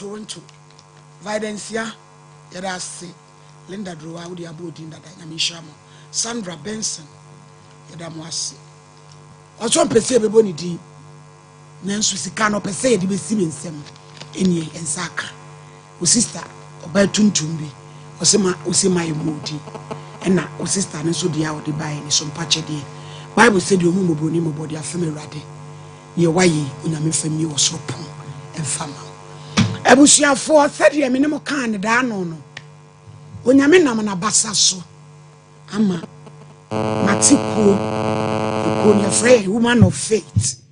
Toronto. Vidensia, yɛda ase. Linda Drowa, wode abɔ odin dada, Nyame nhyira mo. Sandra Benson, yɛda mo ase. Ɔsɛ ɔmpɛ sɛ yɛbɛbɔ ne din, nanso sika no ɔpɛ sɛ yɛde bɛsi ne nsam. Ɛnie, yɛn nsa aka. Wo sista, ɔbaa tuntum bi, ɔse ma ɔsi ma yɛ mmɔ odin. Ɛna wo sista no nso deɛ a ɔde baeɛ ne so mpakyɛdeɛ. Bible sɛ deɛ ɔhu mmɔborɔni mmɔbɔ de afem Awurade. Neɛ wayɛ yi, Onyame mfa mmue ɔsoro pon mfa ma wo. Abusuafoɔ, sɛdeɛ me ne mo kaa no daa no no, Onyame nam n'abasa so ama mate kuo, ekuo no yɛfrɛ yɛn Woman of Faith.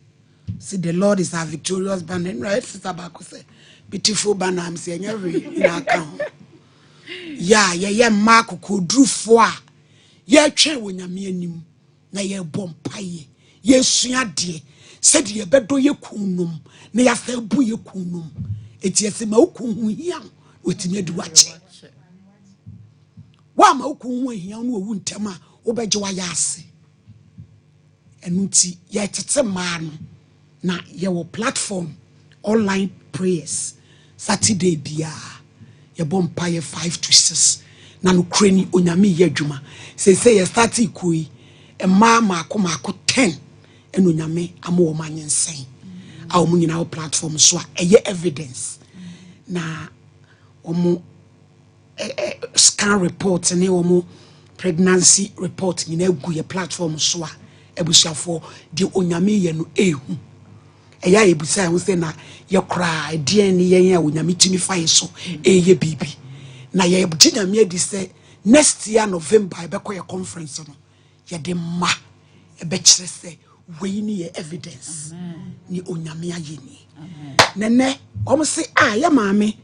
See, the Lord is our victorious banner. Nnura yɛ sista baako sɛ beautiful banner am sɛ ɛnyɛ hwee na aka ho. Yɛ a yɛyɛ mmaa akokoɔdurufoɔ a yɛretwɛn wɔ Nyame anim na yɛrebɔ mpaeɛ, yɛresua adeɛ sɛdeɛ yɛbɛdɔ yɛ kununom na yɛasan abu yɛ kununom. Eti ɛsɛ ma wo kun ho hia wo na watumi adi w'akyɛ. Woama wo kun ho ahia wo na wawu ntɛm a, wobɛgye wayɛ ase. Ɛno nti yɛtete mmaa no na yɛwɔ platform online prayers Saturday biara yɛbɔ mpaeɛ 5 to 6 na nokorɛ ni Onyame yɛ adwuma. Seesei yɛ start kuo yi mmaa maako maako 10 ɛna Onyame ama wɔn anyinsɛn a wɔn nyinaa wɔ platform so a ɛyɛ evidence na wɔn scan report ne wɔn pregnancy report nyinaa gu yɛ platform so a abusuafoɔ deɛ Onyame yɛ no ehu. Ɛyɛ a yɛbusa yɛn ho sɛ na yɛkoraa ɛdeɛn ne yɛn a Onyame tumi fa yɛ so ɛyɛ biribi. Na yɛgye Nyame adi sɛ next year November yɛbɛkɔ yɛ conference no, yɛde mma ɛbɛkyerɛ sɛ wei ne yɛ evidence ne Onyame ayɛ nie. Nɛnɛ wɔn se a yɛ maame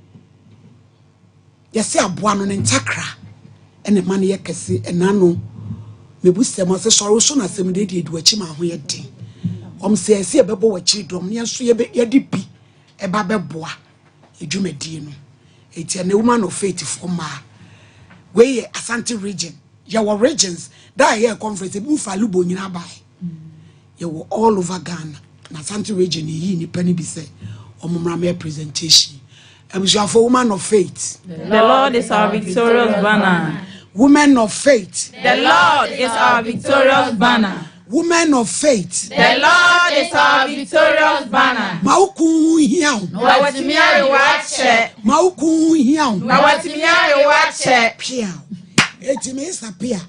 yɛsɛ aboa no ne ntakra ɛna ɛma no yɛ kɛse. Ɛna no mebu sɛm ɔsɛ sɔre so na asɛm de edi w'akyi ma ho yɛ den. Wɔn sɛ ɛsɛ yɛbɛbɔ w'akyi dɔm ne yɛn nso yɛde bi ɛba bɛboa edwumadie no. Eti ɛnɛ Woman of Faith fo mmaa wei yɛ Asante Region. Yɛwɔ regions da a yɛyɛ conference ebi mu fa Lubo nyinaa baa yɛwɔ all over Ghana na Asante Region yɛyi nipa no bi sɛ wɔn mmra mɛyɛ presentation. Abusuafo, Woman of Faith. The Lord is our victorious banner. Women of Faith. The Lord is our victorious banner. Women of Faith. The Lord is our victorious banner. Ma wo kun ho hia wo. Na watumi arewa akyɛ. Ma wo kun ho hia wo. Na watumi arewa akyɛ. Pia. Eti me isa pia.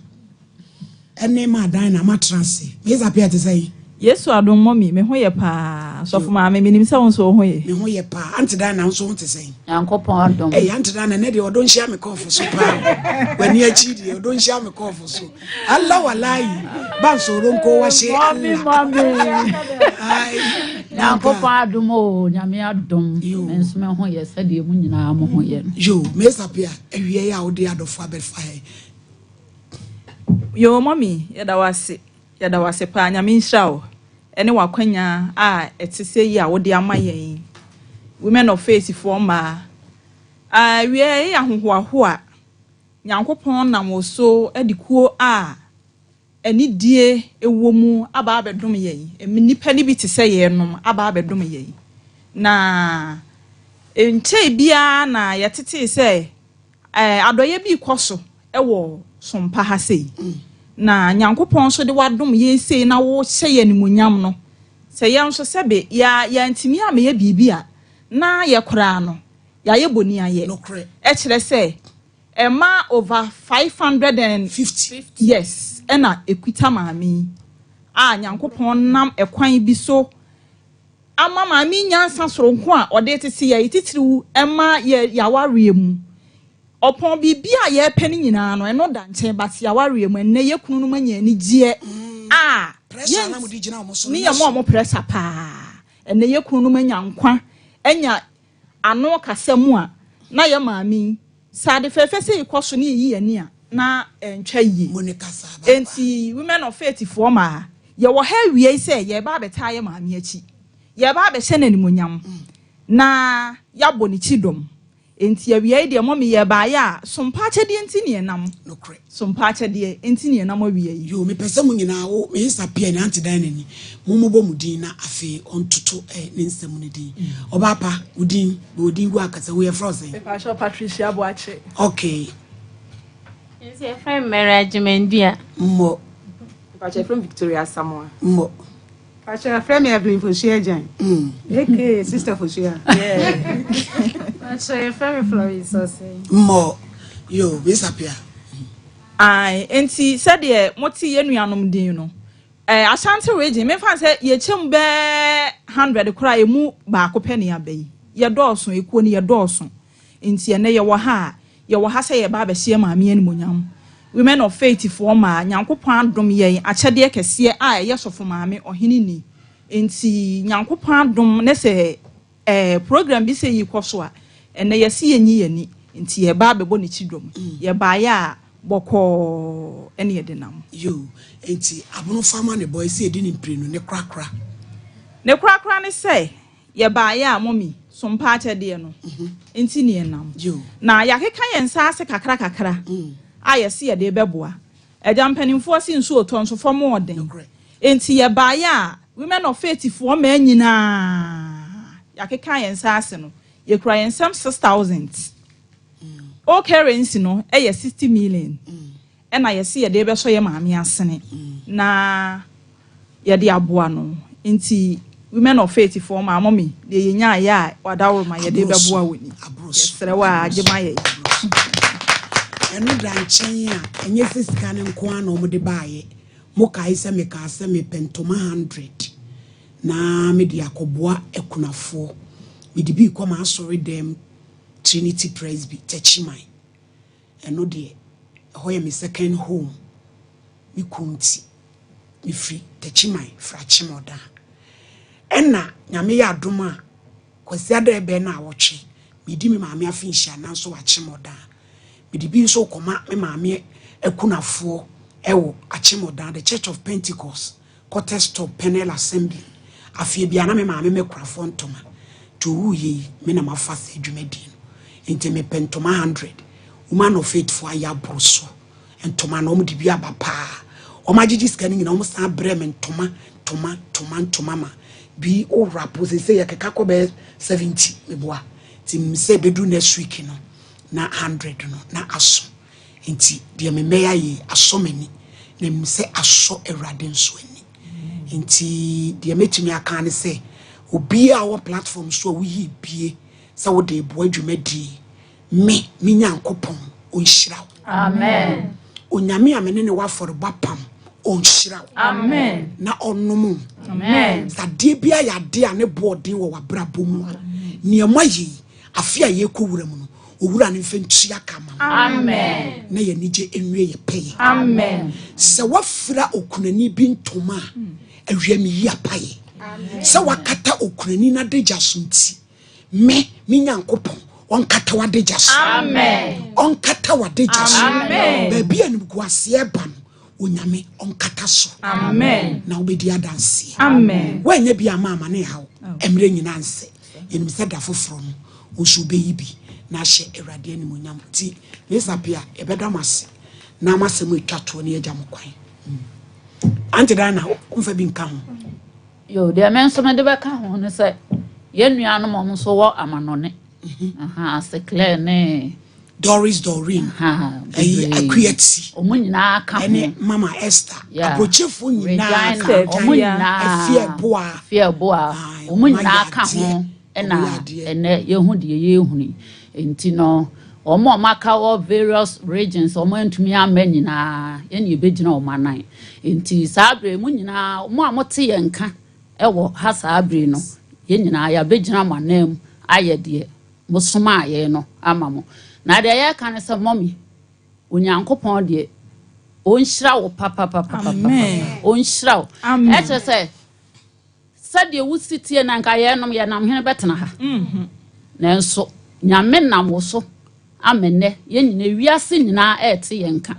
Ɛne ma dan na matena ase. Me isa pia te sɛ yi. Yesu adom, mummy, me ho yɛ paa. Sɔfo maame, menim sɛ wo nso wo ho yɛ. Me ho yɛ paa. Auntie Dan na nso ho te sɛ yi. Nyankopɔn adom. Ɛyɛ Auntie Dan na ne deɛ ɔdɔ nhyia me kɔɔfo so paa. W'ani akyi deɛ ɔdɔ nhyia me kɔɔfo so. Allah walayi. Bansoro nko wahye Mummy, Allah. Mummy. Ai. Nyankopɔn adom o, Nyame adom. Yo. Me nso me ho yɛ sɛdeɛ mu nyinaa mo ho yɛ no. Yo, me isa pia. Awie yi a wode adɔfo abɛfa ha yi. Yo, mummy, yɛda wo ase. Yɛda wo ase paa. Nyame nhyira wo. Ɛne w'akwanya a ɛte sɛ yi a wode ama yɛn yi. Women of Faith foɔ mmaa. Awie yɛ ahohoahoa. Nyankopɔn nam wo so de kuo a anidie wɔ mu aba abɛdom yɛn. Nnipa no bi te sɛ yɛnom aba abɛdom yɛn. Na nkyɛn biara na yɛtetee sɛ adɔeɛ bi kɔ so wɔ Sompa ha sei. Na Nyankopɔn nso de wadom yɛn sei na wɔhyɛ yɛn animuonyam no. Sɛ yɛn nso sɛbe yɛntumi amɛyɛ biribi a na yɛkoraa no yɛayɛ bɔni ayɛ. Nokorɛ. Ɛkyerɛ sɛ ɛma over 550 50. Yes, ɛna ekuta maame yi a Nyankopɔn nam ɛkwan bi so ama maame yi nyansa soronko a ɔde tete yɛ titiriw ɛma yɛ yɛawareɛ mu. Ɔpɔn biribi a yɛrepɛ no nyinaa no ɛno da nkyɛn, but yɛawareɛ mu ɛnnɛ yɛ kunu no mu anya anigyeɛ a Pressure na mode gyina wɔn so no ne yɛ mo a mo pressure paa. Ɛnnɛ yɛ kunu no mu anya nkwa, anya ano kasa mu a na yɛ maame yi sɛ ade fɛɛfɛ sɛ yɛkɔ so ne yɛyi yɛn ani a na ɛntwa yie. Mo ne kasa aba. Enti Women of Faith foɔ maa yɛwɔ ha awie yi sɛ yɛreba abɛtaa yɛ maame akyi, yɛreba abɛhyɛ no animonyam na yɛabɔ ne kyi dɔm. Enti awia yi deɛ mummy yɛbaeɛ a, sompa akyɛdeɛ nti ne yɛnam. Nokorɛ. Sompa akyɛdeɛ nti ne yɛnam awia yi. Yoo, mepɛ sɛ mo nyinaa, wo, Mehisa Pia ne Aunty Diana ni, mo mobɔ mo din na afei ɔntoto eh, ne nsɛm no din. Ɔbaa pa, wo din, bɔ wo din gu akasa hu, yɛfrɛ wo sɛn? Mepakyɛw Patricia Boakye. Okay. Nti yɛfrɛ me Mary Agyemandua. Mmɔ. Mepakyɛw yɛfrɛ me Victoria Asamoah. Mmɔ. Pakyɛ yɛfrɛ me Evelyn Fosuah Agyan aka Sister Fosuah. Pakyɛ yɛfrɛ me Florence Osei. Mmɔ. Yo, Miss Appiah. Ae, enti sɛdeɛ mote yɛn nuanom din no, eh, Ashanti region, memfa no sɛ yɛkyɛ mu bɛɛ 100 koraa a, ɛmu baako pɛ ne aba yi. Yɛdɔɔso, ekuo no yɛdɔɔso. Enti ɛnnɛ yɛwɔ ha a, yɛwɔ ha sɛ yɛreba abɛhyɛ yɛn maame animuonyam. Women of Faith foɔ mmaa, Nyankopɔn adom yɛn akyɛdeɛ kɛseɛ a ɛyɛ Sɔfo Maame, Ɔhene ni. Enti Nyankopɔn adom ne sɛ eh, program bi sɛ yi kɔ so a, ɛnnɛ yɛse yɛnyi yɛn ani, enti yɛreba abɛbɔ ne kyidɔm. Yɛbaeɛ a, bɔkɔɔ ɛne yɛde nam. Yoo, enti Abonofa amanebɔ yi sɛ yɛdi ne mprenu, ne korakora? Ne korakora ne sɛ, Yɛbaeɛ a, mummy, so mpa akyɛdeɛ no nti ne yɛnam. Na yɛakeka yɛn nsa ase kakra kakra a yɛse yɛde rebɛboa. Agya mpanimfoɔ se nsuo tɔ nso fam ɔden. Enti yɛbaeɛ a, Women of Faith foɔ mmaa nyinaa, yɛakeka yɛn nsa ase no, yɛkura yɛn nsam 6,000. All currency no yɛ 60 million. Ɛna yɛse yɛde rebɛsɔ yɛ maame asene na yɛde aboa no nti women of faith foɔ maa mummy deɛ yɛnyaeɛ a wadaworoma yɛde rebɛboa wo ni yɛsrɛ wo a gye ma yɛn. Ɛno da nkyɛn a, ɛnyɛ sɛ sika no nko ara na wɔde baeɛ. Mokae sɛ mekaa sɛ mepɛ ntoma hundred na mede akɔboa akunafoɔ. Mede bi rekɔ m'asɔredɛm Trinity Presby, Techiman. Ɛno deɛ, ɛhɔ yɛ me second home. Me kunu nti, mefiri Techiman, Frakyem Ɔdaa. Ɛna Nyame yɛ adom a, Kwasiada ɛbɛn naawɔtwe, medi me maame afe nhyia nanso wɔ Akyem Ɔdaa. Mede bi nso rekɔma me maame akunafoɔ ɛwɔ Akyem Ɔdaa, The Church of Pentecost. Quarters Stop, Peniel Assembly. Afeɛ biara na me maame me kurafoɔ ntoma. Nti ɔwuiɛ yi, me na mafa saa dwumadie no. Nti mepɛ ntoma 100. Woman of Faith foɔ ayɛ aboro so. Ntoma no, wɔde bi aba paa. Wɔn agyegye sika no nyinaa, wɔn san brɛ me ntoma, ntoma, ntoma, ntoma ma bi wo wrap seesei yɛkeka kɔ bɛyɛ 70 meboa. Nti menim sɛ ɛbɛduru next week no na 100 no na aso. Enti deɛ me mma yi ayɛ yi asɔ m'ani, na menim sɛ asɔ Awurade nso ani. Enti deɛ mɛtumi aka ne sɛ, obiara a ɔwɔ platform so a woyi bie sɛ wode reboa dwumadie, me, me Nyankopɔn, ɔnhyira wo. Amen. Onyame a me ne ne wɔ afɔrebɔ apam, ɔnhyira wo. Amen. Na ɔnom wo. Amen. Sɛ adeɛ biara yɛ adeɛ a ne boɔ den wɔ w'abrabɔ mu a, nea moayɛ yi, Afe a yɛrekɔ wura mu no, Owura no mfa ntua ka ma mo. Amen. Na yɛn anigye nwie yɛ pɛyɛ. Amen. Sɛ woafira okunani bi ntoma a, awia meyi apaeɛ. Sɛ woakata okunani n'adagya so nti, me, me Nyankopɔn, ɔnkata w'adagya so. Amen. Ɔnkata w'adagya so. Amen. Baabi a animguaseɛ ba no, Onyame ɔnkata so. Amen. Na wobɛdi adanseɛ. Amen. Woanyɛ bi ama ama ne haw. Mmerɛ nyinaa nsɛ. Yɛnim sɛ da foforɔ no, wo nso wobɛyi bi na ahyɛ Awurade animuonyam. Nti, Miss Appiah, yɛbɛda mo ase na mo asɛm a ɛtwa toɔ no yɛagya mo kwan. Auntie Diana, womfa bi nka ho? Yo, deɛ me nso mede bɛka ho ne sɛ, yɛn nuanom a wɔn nso wɔ amanɔne, aha, Seclair ne Doris Doreen, ɛyi Akuati, wɔn nyinaa ka ho, ɛne Mama Esther, aburokyefoɔ nyinaa ka ho, wɔn nyinaa, Afie Ɛboa, Afie Ɛboa, wɔn nyinaa ka ho, ɛna ɛnɛ yɛhu deɛ yɛhunu yi, nti no wɔn a wɔaka wɔ various regions wɔn antumi amma nyinaa yɛn yɛbɛgyina wɔn anan, nti saa berɛ mu nyinaa wɔn a wɔte yɛn nka ɛwɔ ha saa berɛ no yɛn nyinaa yɛabɛgyina mo anan mu ayɛ deɛ mosomaa yɛn no ama mo. Na deɛ yɛreka ne sɛ, mɔmi, Onyankopɔn deɛ, ɔnhyira wo papapapapa. Ɔnhyira wo. Ɛkyerɛ sɛ, sɛdeɛ wosi tie na nka yɛnom yɛnam hene bɛtena ha. Mm-hmm. Nanso, Nyame nam wo so ama nnɛ yɛn nyinaa wiase nyinaa ɛrete yɛn nka.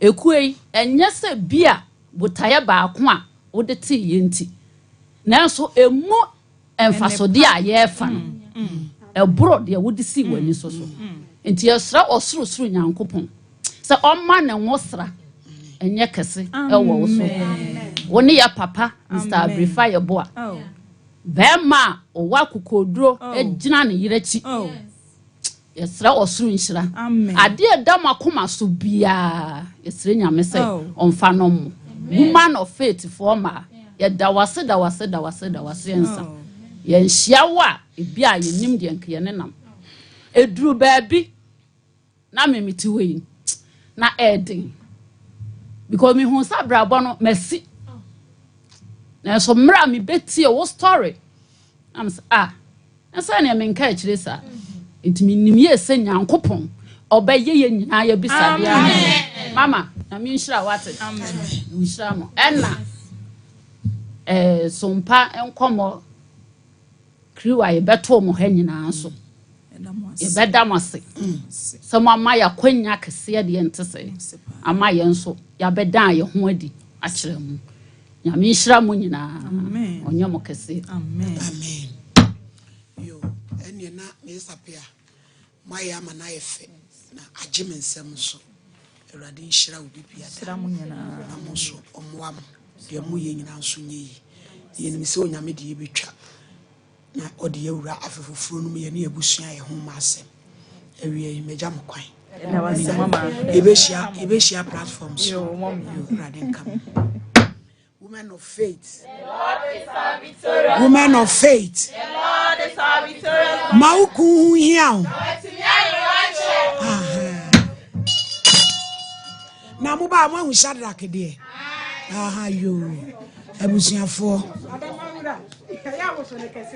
Ekuo yi, ɛnyɛ sɛ bi a botaeɛ baako a wode tee yɛn nti. Nanso, emu mfasodeɛ a yɛrefa no. Ɛboro deɛ wode sii w'ani so so. Nti yɛsrɛ Ɔsorosoro Nyankopɔn sɛ ɔmma ne nwosra ɛnyɛ kɛse ɛwɔ wo so. Wo ne yɛ papa Mr. Abrefa Yeboah. Bɛrima a ɔwɔ akokoduro gyina ne yere akyi. Yɛsrɛ ɔsoro nhyira. Adeɛ ɛda mo akoma so biara, yɛsrɛ Nyame sɛ ɔmfa no mo. Woman of Faith foɔ ma yɛda wase, da wase, da wase, da wase nsa. Yɛnhyia wo a, ebi a yɛnim deɛ nka yɛne nam. Eduru baabi na me mete hɔ yi na ɛɛden because mehu sɛ abrabɔ no masi, nanso mmerɛ a mebɛtie wo story na mesɛ, ah, ɛsɛ nea menka akyire saa. Nti menim yie sɛ Nyankopɔn ɔbɛyɛ yɛ nyinaa yɛbisadeɛ ama. Mama, na menhyira, wate, nhyira mo. Ɛna sompa nkɔmmɔ crew a yɛbɛtoo mo ha nyinaa nso, yɛbɛda mo ase sɛ mo ama yɛakwanya kɛseɛ deɛ nte sɛ ama yɛn nso yɛabɛdan yɛn ho adi akyerɛ mo. Nyame nhyira mo nyinaa, ɔnyɛ mo kɛseɛ. Amen. Yo, ɛneɛ na mesape a moayɛ ama no ayɛ fɛ na agye me nsɛm nso. Awurade nhyira wo bibiada na mo nso ɔmmoa mo, deɛ moyɛ nyinaa nso nyɛ yi. Yɛnim sɛ Onyame de yɛbɛtwa na ɔde yɛwura afe foforɔ no mu, yɛne yɛabusua yɛ ho ma asɛm. Awie yi, magya mo kwan. Yɛbɛhyia platform so. Awurade nka mo. Women of Faith, Women of Faith, ma wo kun ho hia wo na mo ba mo ahu Shadrack deɛ. Aha yo, abusuafoɔ,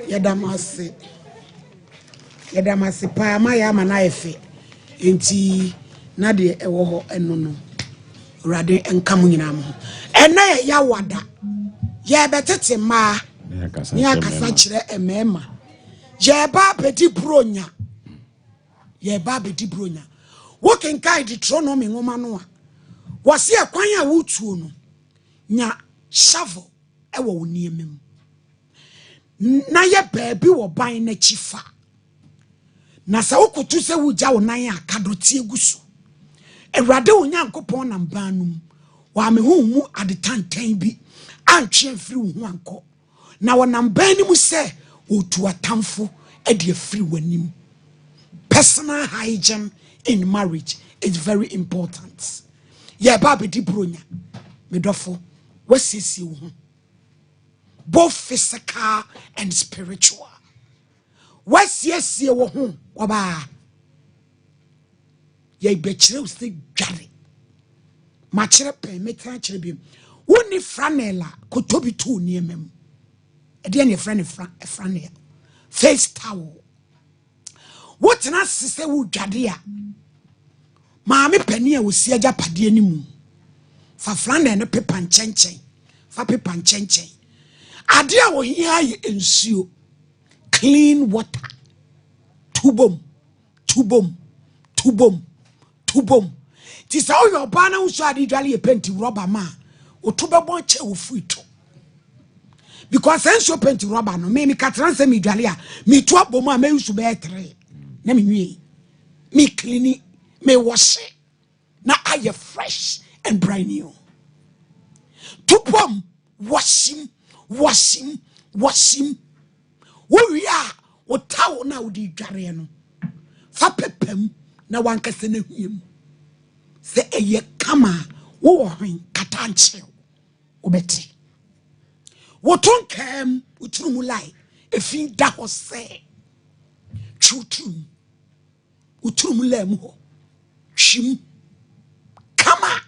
yɛda mo ase, yɛda mo ase paa. Ma yɛ ama no ayɛ fɛ, nti na deɛ ɛwɔ hɔ ɛno no, Awurade nka mo nyinaa mo ho. Ɛnɛ yɛ Yawada, yɛbɛtete mmaa ne akasa kyerɛ mmarima. Yɛba abɛdi Buronya, yɛba abɛdi Buronya. Wokenkan Deuteronomy nwoma no a, wɔse ɛkwan a wotuo no, nya shovel ɛwɔ wo nneɛma mu na yɛ baabi wɔ ban n'akyi fa, na sɛ wokoto sɛ wogya wo nan a, ka dɔteɛ gu so. Awurade wo Nyankopɔn nam ban no mu wɔameho mu ade tantan bi antwe amfiri wo ho ankɔ, na wɔnam ban no mu sɛ wɔtu atamfo de afiri w'anim. Personal hygiene in marriage is very important. Yɛba abɛdi Buronya. Medɔfo, wasiesie wo ho, both physical and spiritual. Wasiesie wo ho. Wɔbaa yɛbɛkyerɛ wo sɛ dware. Makyerɛ pɛn, mɛtena kyerɛ biom. Wonni flannel a, kɔtɔ bi to wo nneɛma mu. Ɛdeɛ ne yɛfrɛ no flannel, face towel. Wotena ase sɛ wodwade a, maame panin a wɔsi agyapadeɛ no mu, fa flannel no pepa nkyɛnkyɛn, fa pepa nkyɛnkyɛn. Adeɛ a wɔhia yɛ nsuo, clean water. Tubom, tubom, tubom, tubom. Nti sɛ woyɛ ɔbaa na wosu ade dwale yɛ penti rɔba ma a, woto bɛbɔ kyɛ wo firi to, because sɛ nsuo penti rɔba no, me meka tena sɛ medwale a, metu abɔ mu a, mɛyusu bɛyɛ tere na menwie, me clean, me wɔhye na ayɛ fresh and brand new. Tubom, wɔhyim, wɔhyim, wɔhyim. Wowie a, wo towel no a wode dwareɛ no, fa pepam na wankasa no ahwie mu sɛ ɛyɛ kama a. Wowɔ hwen kata nkyerɛw, wobɛte woto nkaa mu, woturu mu lai efi da hɔ sɛ twe woturu mu, woturu mu lai mu hɔ, twi mu kama.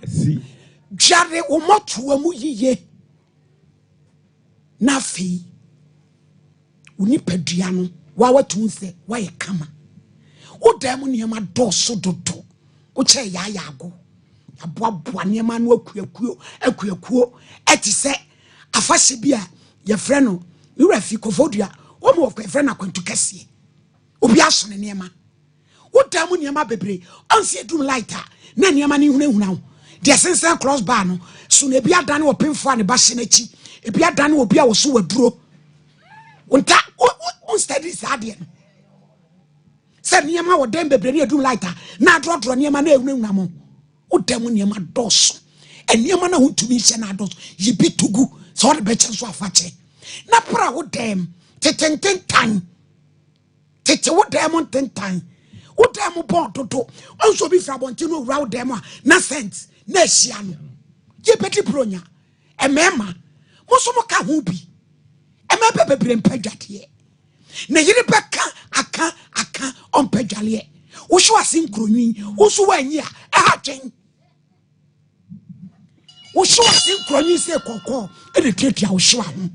Asi. Dware wo mmɔtoa mu yiye, na afei wo nipadua no wa watum sɛ woayɛ kama. Wo dan mu nneɛma dɔɔso dodo, wokyɛ yɛayɛ ago, yɛaboaboa nneɛma no akuakuo akuakuo, ɛte sɛ afahyɛ bi a yɛfrɛ no, me wura fi Kɔfɔdua, wɔn wɔ yɛfrɛ no akwantu kɛseɛ. Obi aso ne nneɛma, wo dan mu nneɛma bebree ɔnsi edum light a, na nneɛma no ehunahuna wo. Deɛ sensɛn cross bar no so na ebi adane wɔ pemfo a ne ba hyɛ n'akyi, ebi adane obi a wɔso waduro. Nta wo study saa adeɛ no sɛ nneɛma wɔ dɛm bebree ne adum light a na adorɔdorɔ nneɛma na ehunahuna mo. Wo dɛm nneɛma dɔɔso. Nneɛma na wontumi nhyɛ na adɔɔso. Yi bi to gu sɛ ɔde bɛkyɛ nso afa kyɛ. Na pra wo dɛm tete ntentan. Tete wo dɛm ntentan. Wo dɛm bɔn dodo. Ɔnso obi fira abɔnten no owura wo dɛm a na sent na ahyia no. Yɛbɛdi bronya. Mmarima, mo nso mo ka ho bi. Mmarima bebree mpɛ dwadeɛ. Ne yere bɛka aka aka ɔmpɛ dwaleɛ. Wohwɛ ase nkuronwi, wo nso woanyi a ɛha dwen. Wohwɛ ase nkuronwi sɛ kɔkɔɔ ɛna tuatua wo hyewa ho.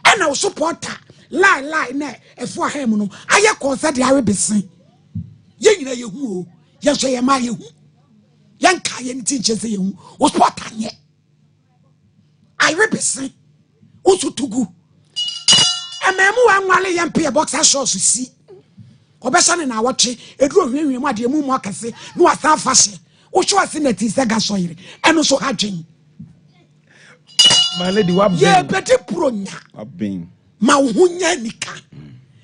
Ɛna wo supporter lie lie na ɛfo ahan mu no ayɛ kɔɔ sɛ deɛ awe bese. Yɛn nyinaa yɛhu o, yɛn nso yɛn mmaa yɛhu. Yɛn ka yɛn ti nkyɛn sɛ yɛhu. Wo supporter nyɛ. Awe bese. Wo nso tugu. Ɛmɛɛmu wa nwale yɛn pɛ boxer shorts si. Ɔbɛhyɛ ne na awɔtwe eduru ohwiehwie mu adeɛ mu mu akɛse na wasan afa hyɛ. Wohwɛ ase na ti sɛ gasɔ yere. Ɛno nso ha dwen. My lady, wabɛn. Yɛbɛdi bronya. Wabɛn. Ma wo ho nya nika.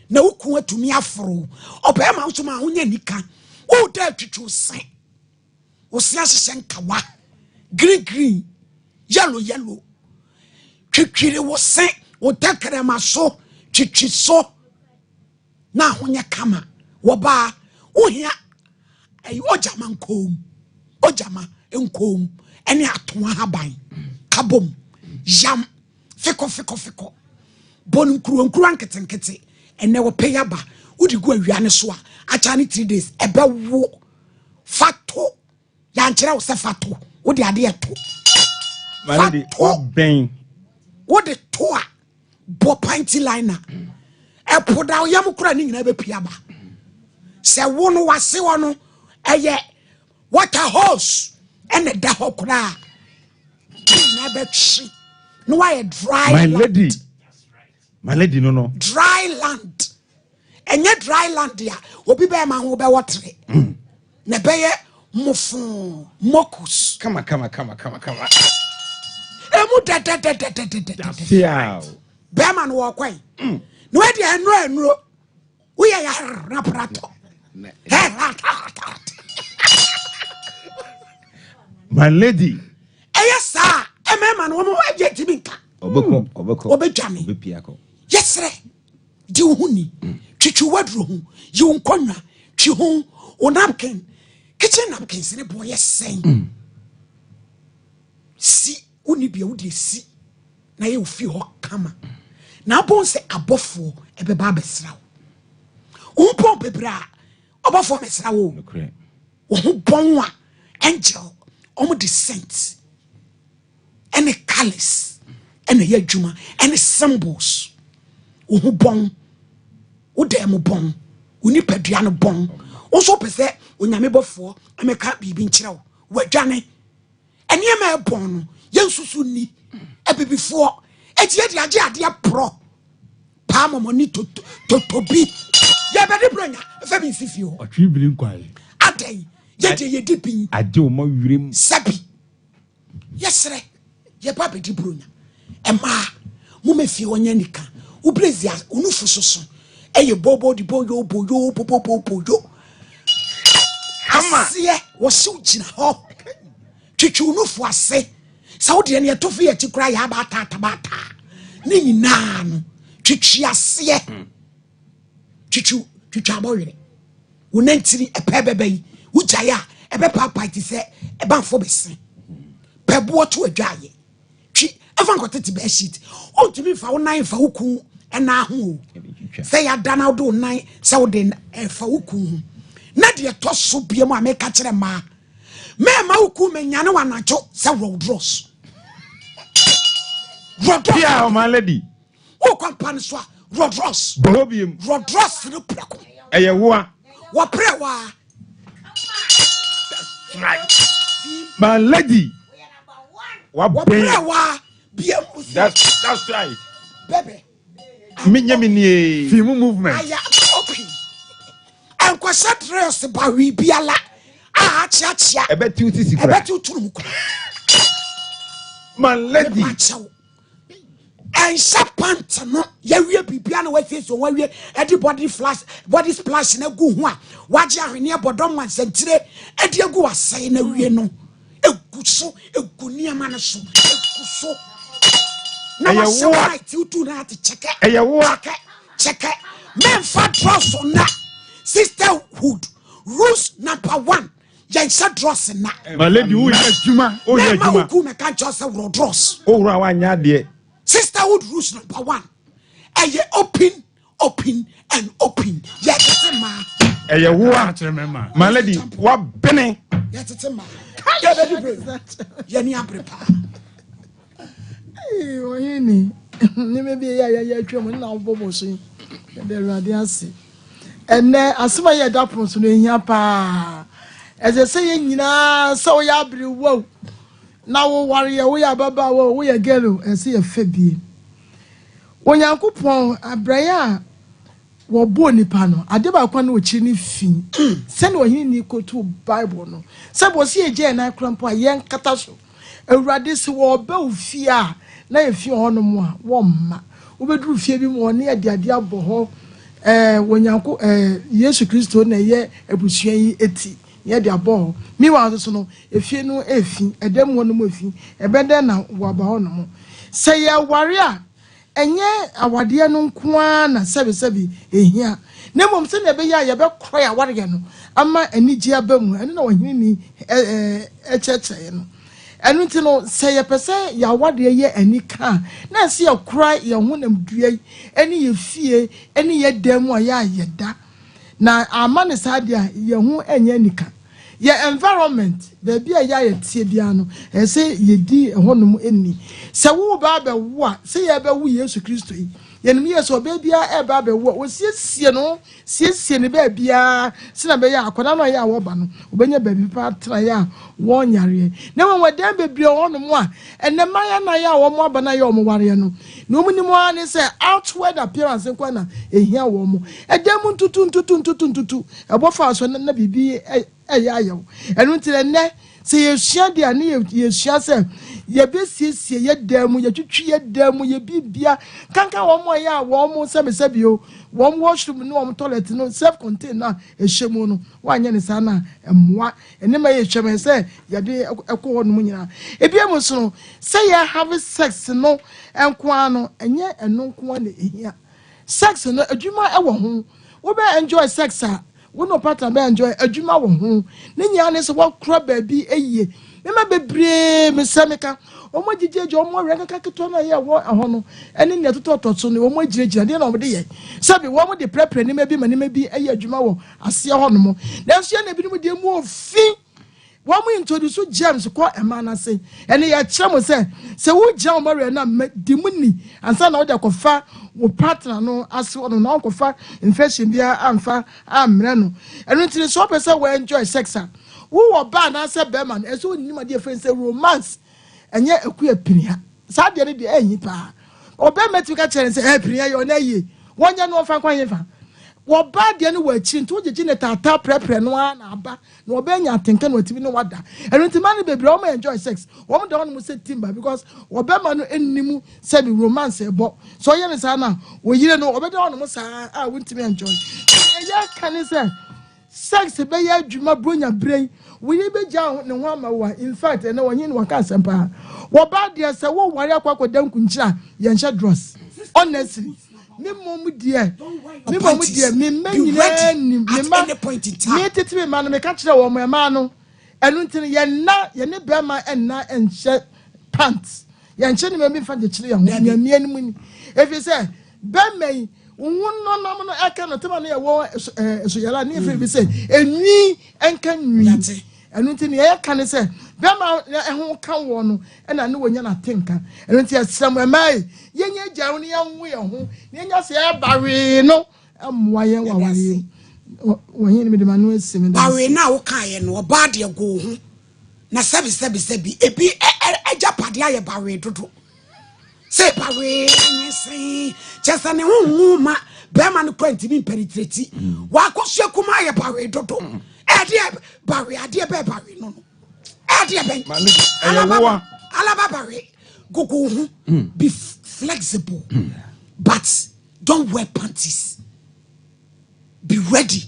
Na wo kun atumi aforo. Ɔbɛrima nso ma ho nya nika. Wo da atwitwi se. Wo se ahyehyɛ nkawa. Green green. Yellow yellow. Twitwiri wo se, wo tɛkrɛma so, twitwi so. Na ho nyɛ kama. Wɔbaa, wohia ɛyi ogyama nkom. Ogyama nkom ɛne atoa haban. Kabom. Yam. Fekɔ fekɔ fekɔ. Bɔ no nkuruwa nkuruwa nketenkete. Ɛnɛ wɔpɛ yaba. Wode gu awia ne so a, akyɛ ne 3 days ɛbɛwo. Fa to. Yɛankyerɛ wo sɛ fa to. Wode adeɛ to. My lady, wabɛn. Wode to a bɔ panty liner. Ɛpo da yam kora ne nyinaa bɛpia ba. Sɛ wo no wase hɔ no ɛyɛ water hose ɛna da hɔ koraa. Ne nyinaa bɛtwe na wayɛ dry My land. lady. My lady no no. Dry land. Ɛnyɛ dry land a obi bɛyɛ ma ho bɛwɔ tere. Na ɛbɛyɛ mofo mokus. Kama kama kama kama kama. Emu dɛdɛdɛdɛdɛdɛdɛ. Siao. Bɛrima no wɔ kwan. Na wadi ɛnuro ɛnuro. Woyɛ yɛ na prato. My lady. Ɛyɛ saa ɛmɛɛma no wɔn ɛyɛ timi nka. Ɔbɛkɔ ɔbɛkɔ. Ɔbɛdwane. Ɔbɛpia kɔ. Yɛsrɛ di wo ho ni. Twitwi waduro ho. Yi wo nkonnwa. Twi ho. Wo napkin. Kitchen napkins ne boɔ yɛ sɛn. Si wo ni bia wo de si. Na yɛ wo fie hɔ kama. Na abɔn sɛ abɔfoɔ ɛbɛba abɛsra wo. Wo bɔn bebree a ɔbɔfoɔ mɛsra wo. Wo ho bɔn a angel ɔmo de scent ɛne colours ɛna yɛ adwuma ɛne symbols. Wo ho bɔn, wo dan mu bɔn, wo nipadua no bɔn. Wo nso pɛ sɛ onyame bɔfoɔ ɛmɛka biribi nkyerɛ wo. Wadwane. Ɛnneɛma ɛbɔn no yɛn nsusu ni abibifoɔ eti yɛ de agye adeɛ porɔ paa mɔmɔ ni totobi yɛbɛde bronya ɛfɛ bi nsi fie hɔ. Ɔtwe biri nkwan. Adɛn yɛde yɛdi bin. Agye wo ma wirem. Sɛbi yɛsrɛ yɛba bɛdi bronya. Ɛmaa mo mɛ fie hɔ nyɛ nika. Wo brezi a onufu soso ɛyɛ bobo di boyo boyo bobo bobo yo. Aseɛ wɔhyew gyina hɔ. Twitwi onufu ase. Sɛ wo deɛ ne yɛto fi akyi koraa yɛ aba ata ata ata. Ne nyinaa no twitwi aseɛ. Twitwi twitwi abɔwere. Wo nantiri ɛpɛ bɛbɛ yi. Wo gyae a ɛbɛpaapae te sɛ ɛbanfo bɛse. Pɛboɔ to adwaeɛ. Twi ɛfa nkɔtete bed sheet. Ontumi mfa wo nan mfa wo kun ɛna ho o. Sɛ yɛada na wode wo nan sɛ wode ɛfa wo kun ho. Na deɛ ɛtɔ so bia mu a meka kyerɛ mmaa. Mɛɛma wo kun mɛnyane w'anadwo sɛ roll dross. Roll dross. Pia, my lady. Wo kɔ mpa no so a roll dross. Bɔ biem. Roll dross no prɛko. Ɛyɛ woa. Wɔprɛ waa. That's right. My lady. Wɔprɛ waa. Biem. That's right. Bebe. Menye me nie. Fimu movement. Aya open. Enkwasa dress ba wi biala. A achia achia. Ebeti uti sikura. Ebeti uturu mu kura. My lady. Mepachew. Ɛnhyɛ pant no. Yɛwie biribia na wasiesie wɔn awie, ɛde body flash, body splash na gu ho a, wagye ahweneɛ bɔdɔm wansɛntire ɛde agu wasɛe na wie no, egu so, egu nneɛma no so, egu so na Ɛyɛ wahyɛ woa. white, wotu na ate kyɛkɛ. Ɛyɛ woa. Kyɛkɛ kyɛkɛ, mɛnfa drɔs na sisterhood rules number one, yɛnhyɛ drɔs na. My lady, woyɛ adwuma, woyɛ Mɛma adwuma. woku mɛka nkyɛw sɛ worɔ drɔs. Wowura a woanyɛ adeɛ. Sisterhood rules number one, ɛyɛ open, open and open. Yɛtete mmaa. Ɛyɛ woa. Kyerɛ mɛma. My lady, wabene. Yɛtete mmaa, yɛbɛdi bere, yɛni abere paa. Ɔhene, nneɛma bi yɛ a yɛyɛ atwa mu na wobɔbɔ so yi, yɛde Awurade ase. Ɛnɛ asɛm a yɛda pono so no ehia paa. Ɛsɛ sɛ yɛn nyinaa, sɛ woyɛ aberewa o na woware yɛ, woyɛ ababaawa o, woyɛ girl o, ɛsɛ yɛfɛ bie. Onyankopɔn abrɛyɛ a wɔbɔɔ nipa no, ade baako a na ɔkyiri ne fi, sɛnea ɔhene ni koto Bible no sɛ bɔ sɛ yɛgye yɛn nan kora mpo a, yɛnkata so. Awurade sɛ wɔɔbɛ wo fie a, na yɛ fie hɔnom a, wɔmma wobɛduru fie bi mu, wɔne yɛde adeɛ abɔ hɔ wɔnyanko Yesu Kristo na ɛyɛ abusua yi eti yɛde abɔ hɔ. Meanwhile nso no, efie no efi, ɛdɛm hɔ nom efi, ɛbɛdɛn na wɔaba hɔ nom? Sɛ yɛware a, ɛnyɛ awadeɛ no nko ara na sɛbisɛbi ehia, na mmom sɛnea ɛbɛyɛ a yɛbɛkorɔ yɛ awareɛ no ama anigye aba mu, ɛno na ɔhene ni ɛɛ ɛkyerɛkyerɛ no. Ɛno nti no, sɛ yɛpɛ sɛ yɛawadeɛ yɛ ani ka a, na ɛsɛ yɛkora yɛn ho nam dua yi ɛne yɛ fie ɛne yɛ dan mu a yɛ a yɛda na ama ne saa deɛ a, yɛn ho ɛnyɛ anika. Yɛ environment, baabi a yɛ a yɛtie biara no, ɛsɛ yɛdi ɛhɔnom ani. Sɛ wo ba abɛwo a, sɛ yɛbɛwo Yesu Kristo yi, yɛnim yɛ sɛ ɔbaa biara ɛba abɛwo a, wɔsiesie no, siesie ne baabiara sɛnɛ bɛyɛ akwadaa no a yɛ a wɔba no, wɔbɛnya baabi pa atena yɛ a wɔnyareɛ. Na mmom wɔdan bebree wɔ hɔnom a, ɛnɛ mmaa na yɛ a wɔn aba na yɛ wɔn wareɛ no, na wɔn nim ara ne sɛ outward appearance nkwa na ehia wɔn. Ɛdan mu ntutu ntutu ntutu ntutu, ɛbɔ fa so na biribi ɛyɛ ayɛw. Ɛno nti, ɛnɛ sɛ yɛsua deɛ a, ne yɛsua sɛ yɛbɛsiesie yɛ dan mu, yɛtwitwi yɛ dan mu, yɛ bibia kankan. Wɔn a yɛ a wɔn mo sɛbisɛbi o, wɔn washroom ne wɔn toilet no, self contained na ɛhyɛ mu no, wɔanyɛ ne saa na ɛmmoa. Ɛnneɛma yɛ twɛm sɛ yɛde ɛkɔ hɔ nom nyinaa. Ebi mu nso no, sɛ yɛ have sex no nko ara no, ɛnyɛ ɛno nko ara na ehia. Sex no, adwuma ɛwɔ ho. Wobɛ enjoy sex a, wo ne partner bɛ enjoy, adwuma wɔ ho. Ne nyinaa ne sɛ wɔkora baabi ayie. Mmarima bebree, mesɛ meka, wɔn agyegye wɔn awura kaka ketewa no a ɛyɛ wɔ ɛhɔ no, ɛne nea ɛtotɔtɔ so no, wɔn agyinagyina deɛ na wɔn de yɛ sɛbi wɔn de prɛprɛ nneɛma bi ma nneɛma bi ɛyɛ adwuma wɔ aseɛ hɔ nom. Nanso yɛn na ebinom deɛ mu ofi, wɔn mu introduce germs kɔ ɛmaa n'ase. Ɛne yɛkyerɛ mo sɛ wogyina wɔn awura na mɛ di mu ni ansa na wɔde akɔfa wo partner no ase hɔ no, na wɔnkɔfa infection biara amfa ammrɛ no. Ɛno nti sɛ wɔpɛ sɛ wɔn enjoy sex a, wowɔ baa anaasɛ bɛrima no, ɛsɛ onim adeɛ fɛn sɛ romance. Ɛnyɛ eku epinia saa deɛ no deɛ, ɛnyi paa. Ɔbɛrima tumi ka kyerɛ no sɛ ɛpinia yɛ ɔna yie, wɔnyɛ no, ɔfa nkwan yɛ fa. Wɔbaa deɛ no wɔ akyiri nti wogyegye ne taataa prɛprɛ no ara na aba na ɔbɛnya atenka na watumi ne wada. Ɛno nti mmaa no bebree, wɔn enjoy sex, wɔn da wɔn sɛ timba, because ɔbɛrima no anim sɛbi romance ɛbɔ so, ɔyɛ ne saa na oyire no ɔbɛda wɔn saa a, wɔntumi enjoy. Ɛyɛ ka ne sɛ sex bɛyɛ adwuma bronya bere yi, woyi bɛgya ne ho ama wo a. In fact, ɛnɛ wɔnye ne wɔka asɛm paa. Wɔba deɛ sɛ woware akɔ akɔda nkunkyire a, yɛnhyɛ dress. Honestly, me mmom deɛ, me mmom deɛ, me mma nyinaa nim me mma, me tete me mma no, meka kyerɛ wɔn mmaa no. Ɛno nti no, yɛnna yɛne bɛrima ɛnna ɛnhyɛ pants, yɛnhyɛ ne ma bi nfa kyekyere yɛn ho nyamia no mu ni, efi sɛ bɛrima yi wo nonam no ɛka no tema no, yɛwɔ ɛsoyɛla ne yɛfrɛ bi sɛ enwi ɛnka nwi. Ɛno nti nea yɛka ne sɛ bɛrima ɛho ka wɔ no, ɛna ne wɔnya n'atenka. Ɛno nti ɛsrɛ mo mmaa yi, yɛnyɛ gya ho ne yɛnwo yɛn ho ne yɛnya sɛ yɛbawee no, ɛmmoa yɛn wɔ awareɛ wɔn ne mede ma no asi me da. Bawee no a wokaeɛ no, ɔbaa deɛ go ho na sɛbi sɛbi sɛbi, ebi agyapadeɛ ayɛ bawee dodo sɛ bawee nyɛ sɛn kyɛ sɛ ne ho nwo ma bɛrima no kora ntumi mpenetrate. Wakɔsua kuma ayɛ bawee dodo. Ɛdeɛ bawee adeɛ bɛɛ bawee no, ɛdeɛ bɛn? Ɛyɛ woa. Alaba, bawee gogo ho be. flexible, but don't wear panties. Be ready.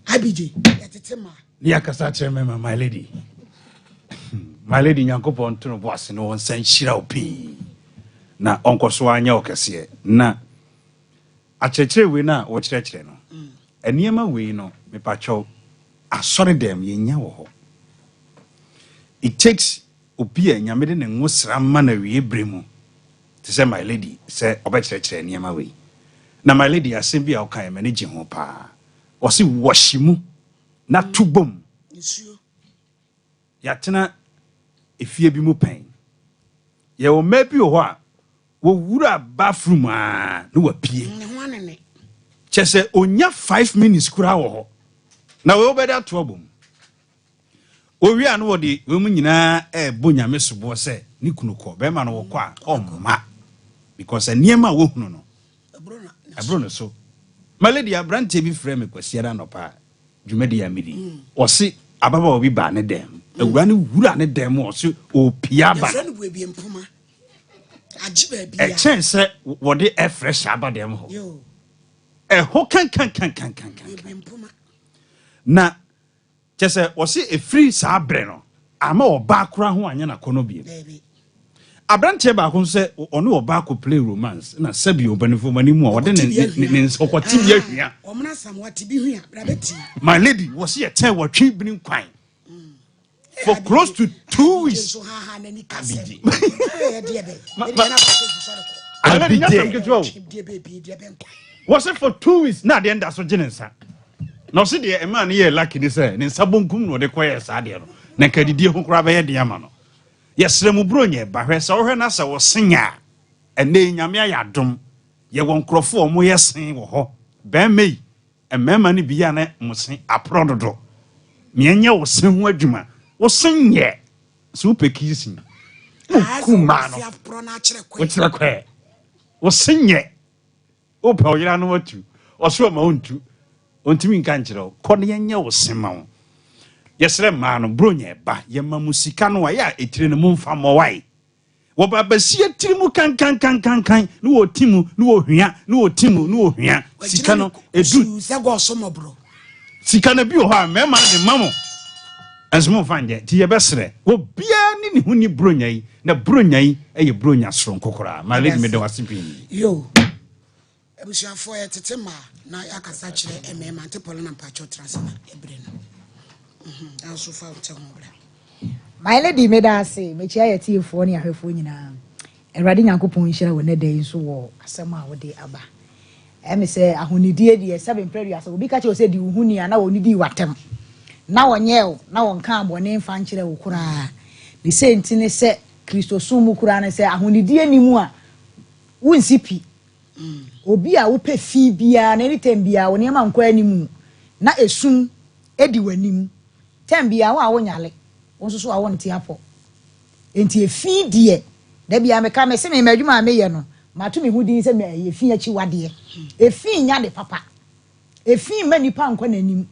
IBJ, yɛtete ma. Ne yɛakasa akyerɛ mɛma my lady. My lady, Nyankopɔn nto no bo ase na ɔnsa nhyira wo pii na ɔnkɔ so anyɛ wo kɛseɛ. Na akyerɛkyerɛ wei no a wɔkyerɛkyerɛ no, nneɛma wei no, mepakyɛw, asɔre dɛm yɛnya wɔ hɔ. It takes obi a Nyame de ne ngo sra ma no awie berɛ mu te sɛ my lady sɛ ɔbɛkyerɛkyerɛ nneɛma wei. Na my lady, asɛm bi a wokaeɛ, m'ani gye ho paa. Ɔse wɔhye mu na to bom. Nsuo. Yɛatena efie bi mu pɛn, yɛwɔ mmaa bi wɔ hɔ a wɔwura bathroom a na wapue. Ne ho anene. Kyɛ sɛ onya 5 minutes koraa wɔ hɔ na wei wobɛde ato abɔ mu owie a, na wɔde wei mu nyinaa ɛɛbɔ Nyame soboɔ sɛ ne kunu kɔ bɛrima no wɔkɔ a ɔmma, because nneɛma a wɔhunu no Ɛboro na. Ɛboro no so. My lady, aberanteɛ bi frɛ me Kwasiara anɔpa a dwumadi a medi. Ɔse ababaawa bi baa ne dɛm, awura no wura ne dɛm mu, ɔse ɔpia aba. Yɛfrɛ no buebie mpoma. Agye baabi a. Ɛkyɛn sɛ wɔde air hyɛ aba dɛm hɔ. Yo, ɛhɔ kankankankankankan. Buebie mpoma. Na kyɛ sɛ wɔse ɛfiri saa berɛ no ama ɔbaa koraa ho anyɛ n'akɔnnɔ bio. Baabi. Aberanteɛ baako nso sɛ ɔne ɔbaa kɔ play romance na sɛbi ɔmpanimfoɔ mu anim a ɔde ne nsa ɔkɔte bi ahwia. Ɔmena Samoa te bi hwia. Bra bɛti. My lady, wɔse yɛkyɛn wɔtwe bini kwan for close to 2 weeks. Nso ha ha n'ani kasɛm. Abigye. Ɛyɛ deɛ bɛ. Ɛdeɛ na kɔkɔ fi sɔre kɔ. My lady, nyɛ asɛm ketewa o. Deɛ bɛbi deɛ bɛ nkwa. Wɔse for 2 weeks na adeɛ nda so gye ne nsa, na ɔse deɛ ɛmaa no yɛ lucky ne sɛ ne nsa bonkum na ɔde kɔyɛɛ saa deɛ no, na nka didie ho koraa bɛyɛ deɛ ama no. Yɛsrɛ mu, buro nyɛ ba hwɛ sɛ wohwɛ no sɛ wɔsenya a, ɛnɛ yi Nyame ayɛ adom, yɛwɔ nkurɔfoɔ a ɔmoyɛ sen wɔ hɔ. Bɛrima yi, mmarima no bi yɛ a na mo se aporɔ dodo, meɛnyɛ wo se ho adwuma. Wo se nyɛ sɛ wopɛ kiisi woku mmaa no. Aporɔ no akyerɛ kwan. Wokyerɛ kɔɛ wo se nyɛ wopɛ wo yere ano atu, ɔso ɔma wontu, ɔntumi nka nkyerɛ wo. Kɔ ne yɛnyɛ wo se ma wo. Yɛsrɛ mmaa no, bronya ɛba, yɛma mo sika no a yɛ a ɛtire no momfa mmɔwae. Wɔba basia tiri mu kankankankankan ne wɔti mu ne wɔhwia ne wɔti mu ne wɔhwia sika no ɛdu. Sɛ gɔɔso mmɔborɔ. Sika no bi wɔ hɔ a mmarima no de ma mo ɛnso momfa nyɛ. Nti yɛbɛserɛ obiara ne ne ho ni bronya yi, na bronya yi yɛ bronya soronko koraa. My lady, meda wo ase pii. Yo. Abusuafoɔ, yɛtete mmaa na yɛakasa kyerɛ mmarima nte pɔlɔ na mpakyɛw tena ase na ɛberɛ no. Nanso fa wo nkyɛ ho bra. My lady, meda ase. Mekyia yɛ tiefoɔ ne ahwɛfoɔ nyinaa. Awurade Nyankopɔn nhyira wɔ nɛ da yi nso wɔ asɛm a wode aba. Ɛmi sɛ ahonidie deɛ, sɛbe mprɛ duasa, obi ka kyerɛ wo sɛ di wo ho ni a, na wɔne dii w'atɛm na wɔnyɛ wo na wɔnka abɔne mfa nkyerɛ wo koraa. Ne sɛ nti ne sɛ Kristosom mu koraa ne sɛ ahonidie ni mu a wonsi pi. Obi a wopɛ fi biara na anytime biara wo nneɛma nkɔ anim na esum edi w'anim time biara, wo a wonyale wo nso so a wonte apɔ. Nti efi deɛ, da biara meka me se me ma adwuma a meyɛ no, mato me ho din sɛ ɛyɛ efi akyiwadeɛ. Efi nya de papa, efi ma nipa nkɔ n'anim,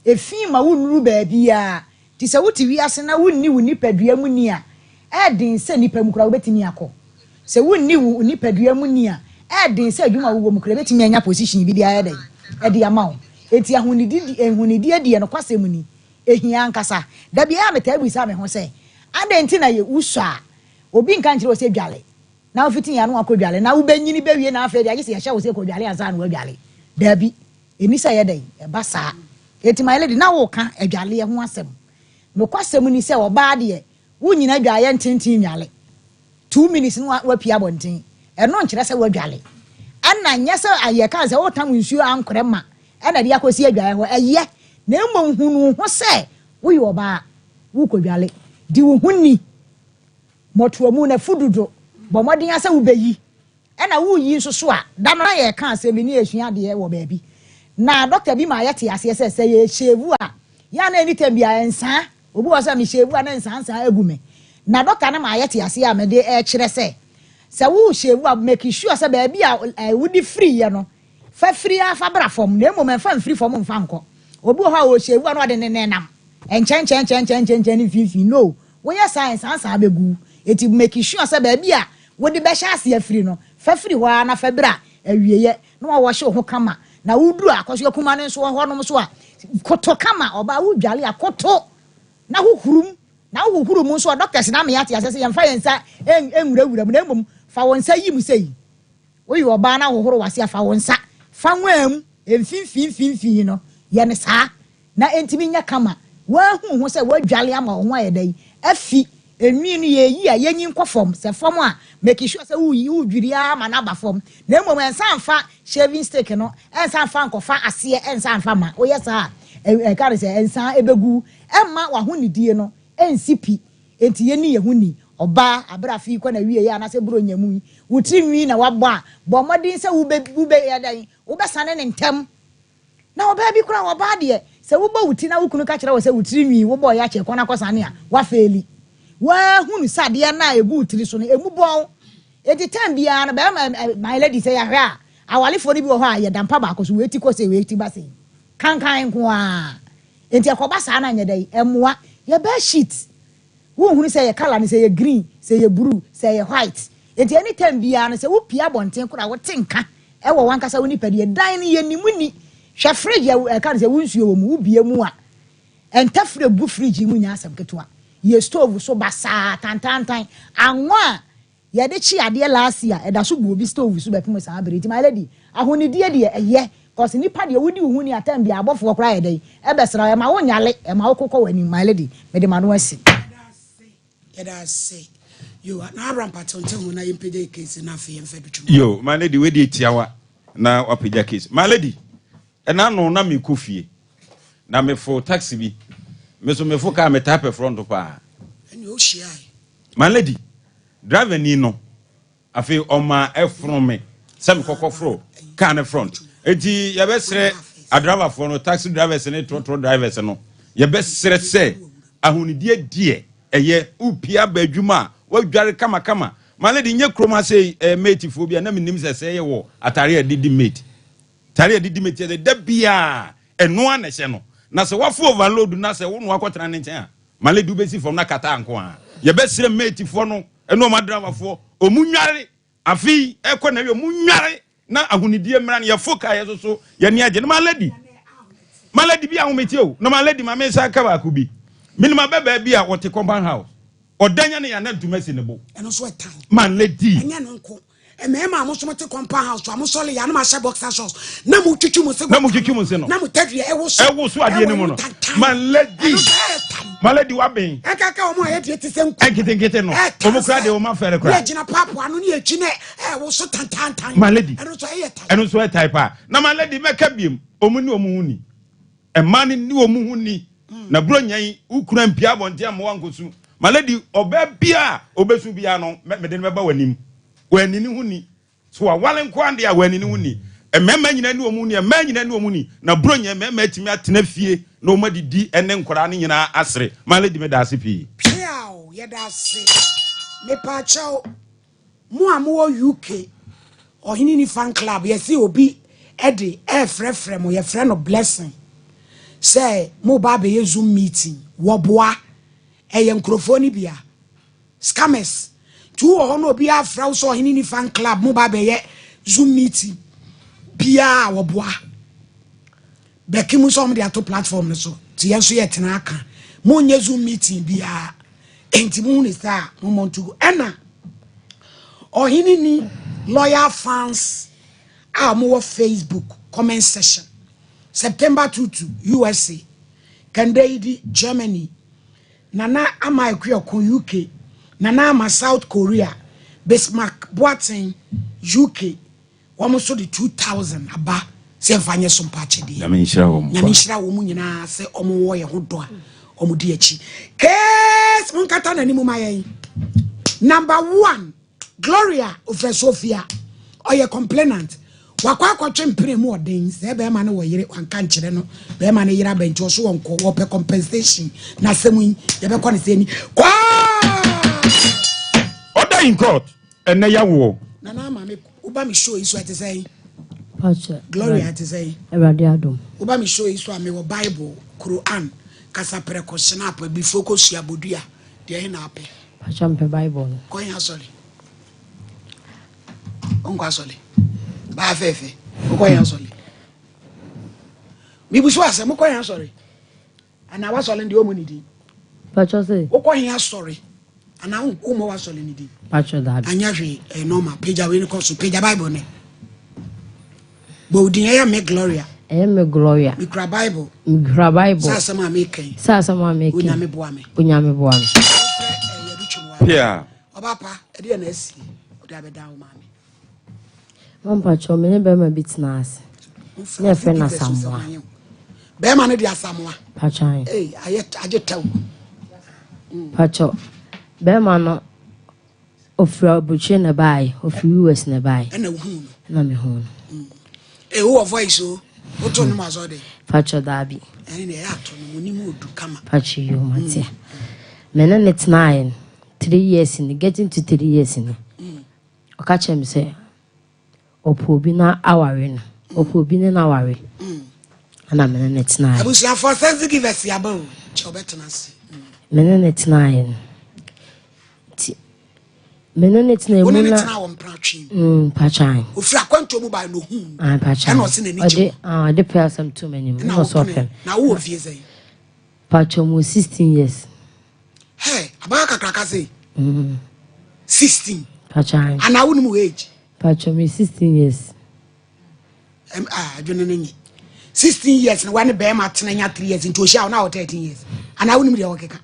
efi ma wonnuru baabiara. Te sɛ wote wiase na wonni wo nipadua mu ni a, ɛɛden sɛ nipa mu koraa wobɛtumi akɔ. Sɛ wonni wo nipadua mu ni a, ɛɛden sɛ adwuma a wowɔ mu koraa ebɛtumi anya position bi de ayɛ dɛn ɛde ama wo. Eti ahonidi ahonidi adiɛ no kwasɛm ni ehia ankasa. Da biara metaa bisa me ho sɛ, adɛn nti na yɛ wusɔ a, obi nka nkyerɛ wo sɛ dwale na wofiti yɛn ano akɔ dwale, na wobɛnyini bɛwie na afei de agye sɛ yɛhyɛ wo sɛ kɔ dwale ansa na woadwale? Daabi, ɛni sɛ yɛ dɛn ɛba saa. Eti my lady, na woka adwaleɛ ho asɛm, nokwasɛm ni sɛ ɔbaa deɛ wonyina dwaeɛ ntenten nwale 2 minutes no wapie abɔnten. Ɛno nkyerɛ sɛ woadwale. Ɛna nyɛ sɛ ayɛ ka sɛ wotam nsuo ankorɛ ma ɛna de akɔsi adwaeɛ hɔ ɛyɛ, na mmom hunu ho sɛ woyɛ ɔbaa wokɔdwale, di wo ho ni mmɔtoamu na fu dodo, bɔ mmɔden asɛ wobɛyi. Ɛna woyi nso so a, da no na yɛka asɛm bi ne yɛsua adeɛ wɔ baabi na dɔkta bi ma yɛte aseɛ sɛ sɛ yɛhyɛvu a, yɛa na anytime bi a nsaa obi wɔ sɛ mehyɛvu a na nsaa agu me. Na dɔkta no ma yɛte aseɛ a mede ɛkyerɛ sɛ sɛ wohyɛvu a, make sure sɛ baabi a wode firiiɛ no, fa firi afa bra fam, na mmom ɛmfa mfiri fam mfa nkɔ. Obi wɔ hɔ a ɔhyɛvu a na ɔde ne nenam nkyɛnkyɛnkyɛnkyɛnkyɛnkyɛn ne mfimfini. No, woyɛ saa, nsaa bɛgu. Eti make sure sɛ baabi a wode bɛhyɛ aseɛ afiri no, fa firi hɔ ara na fa bra awieɛ na wɔwɔhye wo ho kama. Na woduru Akosua Kuma no nso hɔnom nso a, koto kama. Ɔbaa wodwale a, koto na hohoro mu. Na wohohoro mu nso a, doctors no ama yɛate aseɛ sɛ yɛmfa yɛn nsa nwurawura mu na mmom fa wo nsa yi mu sei. Woyɛ ɔbaa na wohohoro w'ase a, fa wo nsa fa nwaa mu mfimfini mfimfini no, yɛ no saa na ɛntumi nyɛ kama. Woahu wo ho sɛ woadwale ama wo ho ayɛ dɛn? Afi. Nwi no yɛyi a, yɛnyi nkɔ fam. Sɛ fam a, make sure sɛ woyi, wodwiri ara ma no aba fam. Na mmom ɛnsa mfa shaving stick no, ɛnsa mfa nkɔfa aseɛ, ɛnsa mfa ma. Woyɛ saa a, ɛka no sɛ nsa ɛbɛgu. Ɛmma w'ahonidie no ɛnsi pi. Enti yɛnni yɛn ho ni. Ɔbaa, bere a afe yi kɔ n'awieeɛ anaasɛ Buronya mu yi, wo tiri nwi na woabɔ a, bɔ mmɔden sɛ wobɛ, wobɛyɛ dɛn? Wobɛsane no ntɛm. Na ɔbaa bi koraa, ɔbaa deɛ, sɛ wobɔ wo ti na wo kunu ka kyerɛ wo sɛ wo tiri nwi wobɔeɛ akyɛ, kɔ na kɔsane a, woafeeli. Woahunu sɛ adeɛ no a ɛgu wo tiri so no, ɛmu bɔn. Enti time biara no, barima, ɛ, my lady, sɛ yɛahwɛ a, awalefoɔ no bi wɔ hɔ a, yɛda mpa baako so, wei ti kɔ sei, wei ti ba sei. Kankan nko ara. Enti ɛkɔba saa no a, nyɛ dɛn? Ɛmmoa. Yɛ bed sheet. Wonhunu sɛ ɛyɛ colour no, sɛ ɛyɛ green, sɛ ɛyɛ blue, sɛ ɛyɛ white. Enti any time biara no, sɛ wopue abɔnten koraa a, wote nka wɔ w'ankasa wo nipadua. Dan no, yɛnnim nni. Hwɛ fridge a ɛka no sɛ wo nsuo wɔ mu, wobue mu a, ntafire gu fridge mu nyɛ asɛm ketewa. Yɛ stove so basaa, tantaantan. Anwa a Yɛde kye adeɛ last year ɛda so gu obi stove so bɛpem saa bere nti my lady ahonidie deɛ ɛyɛ cause nipa deɛ wodi wo ho ni atɛm biaa abɔfoɔ koraa yɛ dɛn ɛbɛsra wo ɛma wo nyale ɛma wo kokɔ w'anim my lady mede m'ano asi. Yɛda ase. Yo, na Abraham patew nte ho na yɛmpagya yɛ case na afei yɛmfa bi twom. Yo, my lady, wei deɛ tiawa na wapagya case. My lady, ɛna ano na mekɔ fie na mefo taxi bi. Me so mefo kaa metaa pɛ front paa. Ɛne wohyiae. My lady, driver ni no, afei ɔma ɛfono me sɛ mekɔkɔ foro car no front. Eti yɛbɛsrɛ adriverfoɔ no, taxi drivers ne trɔtrɔ drivers no, yɛbɛsrɛ sɛ ahonidie deɛ ɛyɛ wopie aba adwuma a wadware kamakama. My lady, nyɛ kurom ha sei ɛyɛ matefoɔ bi a na menim sɛ sɛ yɛwɔ atare a yɛde di mate. Tare a yɛde di mate yɛ sɛ da biara ɛno ara na ɛhyɛ no. Na sɛ wafo overload na sɛ wo na wakɔtena ne nkyɛn a, My lady wobɛsi fam na kataa nko a. Yɛbɛsrɛ mate foɔ no ɛne ɔmo adravafoɔ ɔmo nware afe yi ɛkɔ na wie ɔmo nware na ahonidie mmra no yɛfo kaa yɛ soso yɛne agye no my lady my lady bi ahomete o na my lady ma me nsa nka baako bi menim abɛbaa bi a wɔte compound house ɔdanya ne yɛn ntoma si ne bo ɛno nso ɛtan my lady ɛnyɛ no nko Mmarima a mo nso mote compound house so a mosɔre yɛ a na moahyɛ boxer shorts na motwitwi mo se na motwitwi mo se no na mo tadua ɛwo so ɛwo so adeɛ no mu no my lady my lady waben ɛkaka wɔn a yɛdeɛ te sɛ nku nketenkete no wɔn kura deɛ wɔn afɛre kura yɛ gyina paapo ano ne yɛtwi na ɛwo so tantantan my lady ɛno nso ɛyɛ tan ɛno nso ɛyɛ tan paa na my lady mɛka biem wɔn ni wɔn ho ni mmaa no ni wɔn ho ni na buronya yi wokura mpia abɔnten ama wankɔsu my lady ɔbaa bia a ɔbɛsu bia no mede no bɛba w'anim Wɔanni ne ho ni. So waware nko ara deɛ a, wɔanni ne ho ni. Mmarima nyinaa ni wɔn ho ni, mmaa nyinaa ni wɔn ho ni. Na Buronya mmarima atumi atena fie na wɔn adidi ne nkwadaa no nyinaa asere. My lady meda ase pii. Peaw yɛda ase. Mepaakyɛw mo a mowɔ UK Ɔhene ni fan club yɛse obi de ɛɛfrɛfrɛ mo yɛfrɛ no Blessing sɛ moba abɛyɛ zoom meeting wɔboa ɛyɛ nkurɔfoɔ no bi a Scammers. Nti wowɔ hɔ na obiara afrɛ wo sɛ ɔhene ni fan club mo ba bɛyɛ zoom meeting biara a wɔboa. Bɛki mu sɛ wɔn de ato platform no so. Nti yɛn nso yɛtena aka. Mo nyɛ zoom meeting biara. Nti mo hu ne saa mo mmɔ nto gu. Ɛna ɔhene ni loyal fans a wɔwɔ Facebook comment section. September 22 USA, Kandeidi Germany, Nana Ama Akuoko, UK, Nana Ama, South Korea, Bismarck Boateng, UK, wɔn nso de 2000 aba sɛ mfa nyɛ so mpa akyɛdeɛ. Nyame nhyira wɔn Nyame nhyira wɔn nyinaa sɛ wɔn wɔ yɛn ho dɔ a wɔn di akyi. Case monkata n'anim ma yɛn. Number one. Gloria Ofesophia, ɔyɛ complainant. Wakɔ akɔtwe mpena mu ɔden sɛ bɛrima no wɔ yere wanka nkyerɛ no bɛrima no yere aba nti ɔso wɔnkɔ wɔpɛ compensation na asɛm yi yɛbɛkɔ ne sɛ ni kwaa. Order in court ɛnɛ yawoɔ. Nana ama me woba me show yi so ɛte sɛn? Gloria ɛte sɛn? Awurade adom. Woba me show yi so a mewɔ Bible, Quran, kasaprɛko, snap, abifo kosua, bodua, deɛ ɛhe na apɛ? Pakyɛ mepɛ bible no. Kɔ he asɔre? Wonkɔ asɔre. Baa fɛɛfɛ. Wokɔ yɛn asɔre. Mibusu asɛm wokɔ yɛn asɔre. Anaa w'asɔre deɛ ɔmu ne din. Patro se. Wokɔ he asɔre. Anaa wommɔ w'asɔre ne din. Patro daabi. Anyɛ hwee ɛyɛ normal. Pagya wei no kɔ so. Pagya Bible ne. Bɔ wo din ɛyɛ me Gloria. Ɛyɛ me Gloria. Mekura Bible. Mekura Bible. Sɛ asɛm a meka yi. Sɛ asɛm a meka yi. Onyame boa me. Onyame boa me. Pia. Ɔba pa, ɛdeɛ na asi. Ɔde abɛda wo maame. Mampakyɛw, me ne bɛrima bi tena ase. Ne yɛfrɛ no Asamoa. Bɛrima no de Asamoa. Pakyɛw. Ee, ayɛ agye tɛw. Pakyɛw, bɛrima no ofiri aburokyire na ɛbaeɛ, ofiri US na ɛbaeɛ. Ɛna wohuu no. Ɛna mehuu no. Ee, wowɔ voice o. Woto nnwom asɔ de. Pakyɛw, daabi. Ɛne deɛ ɛyɛ ato no, mo nim odu kama. Pakyɛw, yoo, mate. Me ne ne tenaeɛ no, three years ni, getting to three years ni. Ɔka kyerɛɛ me sɛ ɔpɛ obi na aware no, ɔpɛ obi ne no aware. Ɛna me ne no tenaeɛ. Abusuafoɔ Thanksgivers aba o, kyɛ ɔbɛtena ase. Me ne no tenaeɛ no, nti me ne no tenaeɛ mu na. Wo ne no tenaa wɔ mpratwe mu? Mm, patran. Ofiri akwantuo mu bae na ohuu. Ah, patran. Ɛna ɔse n'ani gye ho. Ɔde pɛ asɛm too m'anim. Ɛna wopene. Na wowɔ fie sɛn? Patro mu 16 years. Hey, abaya kakraka sei. Mm. 16. Patro. Ana wo mu age? Patro me 16 years. Em ah adwene ne nye. 16 years na wane bɛrima tena nya 3 years nti ohyia wo na wo 13 years. Ana wo nim deɛ wɔkeka.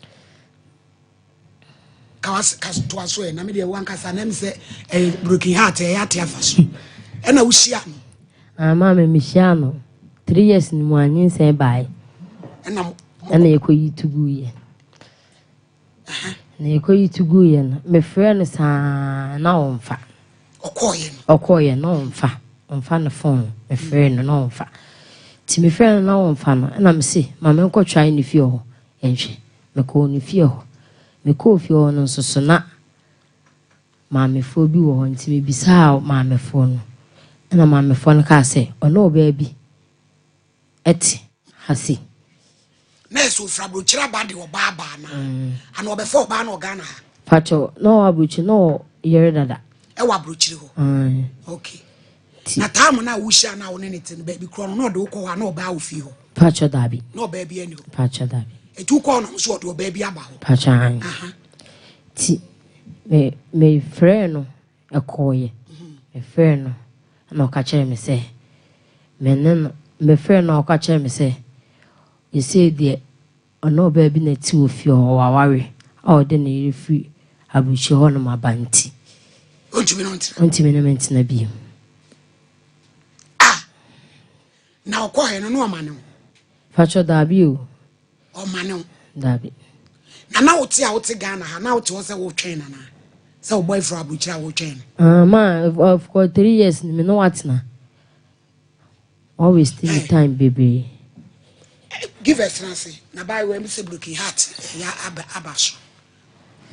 Ka was ka to aso ɛ na me deɛ wankasa na me sɛ eh, broken heart ɛyɛ ate afa so. Ɛna wo hyia no. Ah maame me hyia no 3 years ni mu anyinsɛn bae. Ɛna Ɛna yɛkɔyi to guiɛ. Na yɛkɔyi to guiɛ no, mefrɛɛ no saa na ɔmfa. Ɔkɔɔyɛ no? Ɔkɔɔyɛ na ɔmfa. Ɔmfa ne phone. Mefrɛɛ no na ɔmfa. Nti mefrɛɛ no na ɔmfa no, ɛna mese ma menkɔ try ne fie hɔ nhwɛ. Mekɔɔ ne fie hɔ. Mekɔɔ fie hɔ no nso so na maamefoɔ bi wɔ hɔ nti mebisaa maamefoɔ no. Ɛna maamefoɔ no kaa sɛ ɔne ɔbaa bi te ha sei. Nurse ofiri aburokyire aba de ɔbaa aba anaa? Mm. Ana ɔbɛfa ɔbaa na ɔGhana ha? Pacho, na ɔwɔ aburokyire na ɔwɔ yere dada. Ɛwɔ aburokyire hɔ. Mm. Okay. Ti. Na taamu na wohyia na wo ne ne te no baabi korɔ no na ɔde wokɔ hɔ a na ɔbaa wɔ fie hɔ. Pacho dabi. Na ɔbaa bi ani hɔ. Pacho dabi. Etu kɔɔ no nso ɔde ɔbaa bi aba hɔ. Pacho ayi. Aha. Ti me me frɛ no Ɛkɔeɛ. Mefrɛɛ no na ɔka kyerɛɛ me sɛ me ne no, mefrɛɛ no a ɔka kyerɛɛ me sɛ seesei deɛ ɔne ɔbaa bi na ɛte wɔ fie hɔ, waware a ɔde ne yere firi aburokyire hɔnom aba nti, Ɔntumi ne wo ntena. ɔntumi ne me ntena bio. Ah! Na ɔkɔeɛ no na ɔma ne ho? Pakyɛ daabi o. Ɔma ne ho. Dabi. Na na wote a wote Ghana ha na wote hɔ sɛ wotwɛn no anaa? Sɛ wo boyfriend aburokyire a wotwɛn no. Ah, ma of course 3 years ni me ne watena. Wa waste me time bebree. Give us na se na by way me sɛ broken heart ya aba aba so.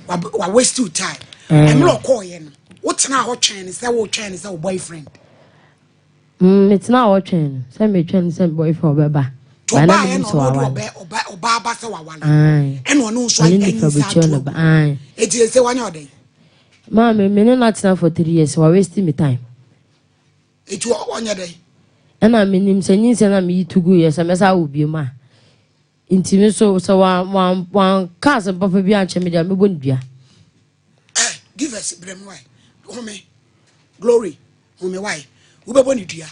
Wa wa waste your time. Ɛmmerɛ ɔkɔɔyɛ no wotena hɔ twɛn no sɛ wotwɛn no sɛ wo boyfriend. Metena hɔ twɛn no sɛ metwɛn no sɛ boyfriend ɔbɛba. Nti ɔbaeɛ na ɔno ɔde ɔbɛ ɔbaa ba sɛ wawale. Ɛna ɔno nso Ɔne anyi nipa nsa bɛtua ato no agu. ba. Ae. Eti ese wanyɛ ɔdɛn? Maame, me ne no atena for 3 years, wa waste me time. Eti ɔnyɛ dɛn? Ɛna menim sɛ nyinsɛn a meyi to guiɛ sɛ mɛsa awo biom a. Nti me nso sɛ wanka asɛm papa bi ankyerɛ me deɛ a mɛbɔ no dua. Eh, give us brɛ me wae. Home. Glory. Home wae. Wobɛbɔ ne dua.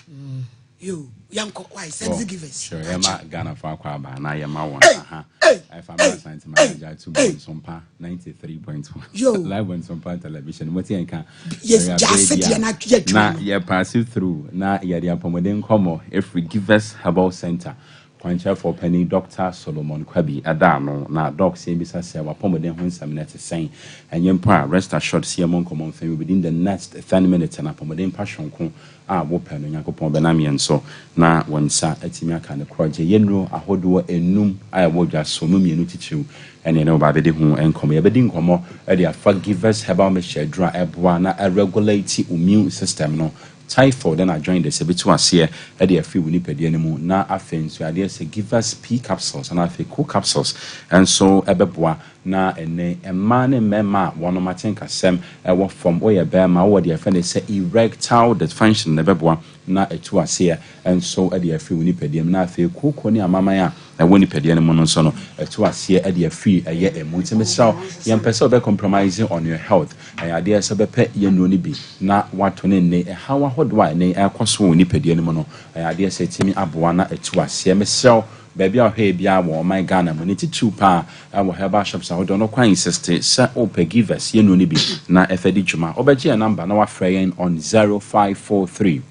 Yo, yɛnkɔ wae. Sexy givers. Sure, yɛma Ghanafoɔ akɔ aba na yɛma wɔn Hey, aha. hey, Ɛfa hey, ma Asante hey, Manager to hey. Bonsompa 93.1. Yo. Live on Sompa Television. Mo ti yɛn ka. Yes, ɛyɛ gya ase abere bi deɛ a na yɛ adwuma na no. yɛ pass through na yɛde apɔmuden nkɔmmɔ ɛfiri Givers Herbal Center. Kwankyerɛfoɔ panin Dr. Solomon Kwabi ɛda ano na doc sɛ bisa sɛ wapɔmuden ho nsɛm no ɛte sɛn. Ɛnyɛ mpo a rest assured sɛ yɛmmɔ nkɔmmɔ mfɛn within the next 10 minutes na apɔmuden pa sonko a wopɛ no Nyankopɔn bɛnam yɛn so na wɔn nsa atumi aka ne korɔgye. Yɛnnuro ahodoɔ enum a ɛwɔ dwa so mu mmienu titiriw ɛne ɛne wɔba abɛdi ho nkɔmmɔ. Yɛbɛdi nkɔmmɔ ɛde afa Givers Herbal Mixture aduro a ɛboa na ɛregulate immune system no. Typhoid ɛna jaundice ɛbɛtu aseɛ ɛde afiri wo nipadua no mu. Na afei nso adeɛ sɛ Givers P capsules ɛna afei Co capsules nso ɛbɛboa. Na ɛnɛ mmaa ne mmarima a wɔnom atenkasɛm ɛwɔ fam, woyɛ barima, wowɔ deɛ yɛfrɛ no sɛ erectile dysfunction na ɛbɛboa na ɛtu aseɛ nso de afiri wo nipadua mu. Na afei kooko ne amaman a ɛwɔ nipadua no mu no nso no, ɛtu aseɛ de afiri ɛyɛ ɛmu. Nti mesrɛ wo, yɛmpɛ sɛ wobɛ compromise on your health. Ɛyɛ adeɛ sɛ wobɛpɛ yɛn nnuro no bi na woato ne nne. Ɛhaw ahodoɔ a ɛnɛ ɛrekɔ so wɔ wo nipadua no mu no, ɛyɛ adeɛ sɛ ɛtumi aboa na ɛtu aseɛ. Mesrɛ wo, baabi a wohwɛ biara wɔ ɔman Ghana mu, ne titiriw paa ɛwɔ herbal shops ahodoɔ no, kwan insist sɛ wopɛ Givers yɛn nnuro no bi na ɛfɛ di dwuma. Wobɛgye yɛn number na wafrɛ yɛn on 0543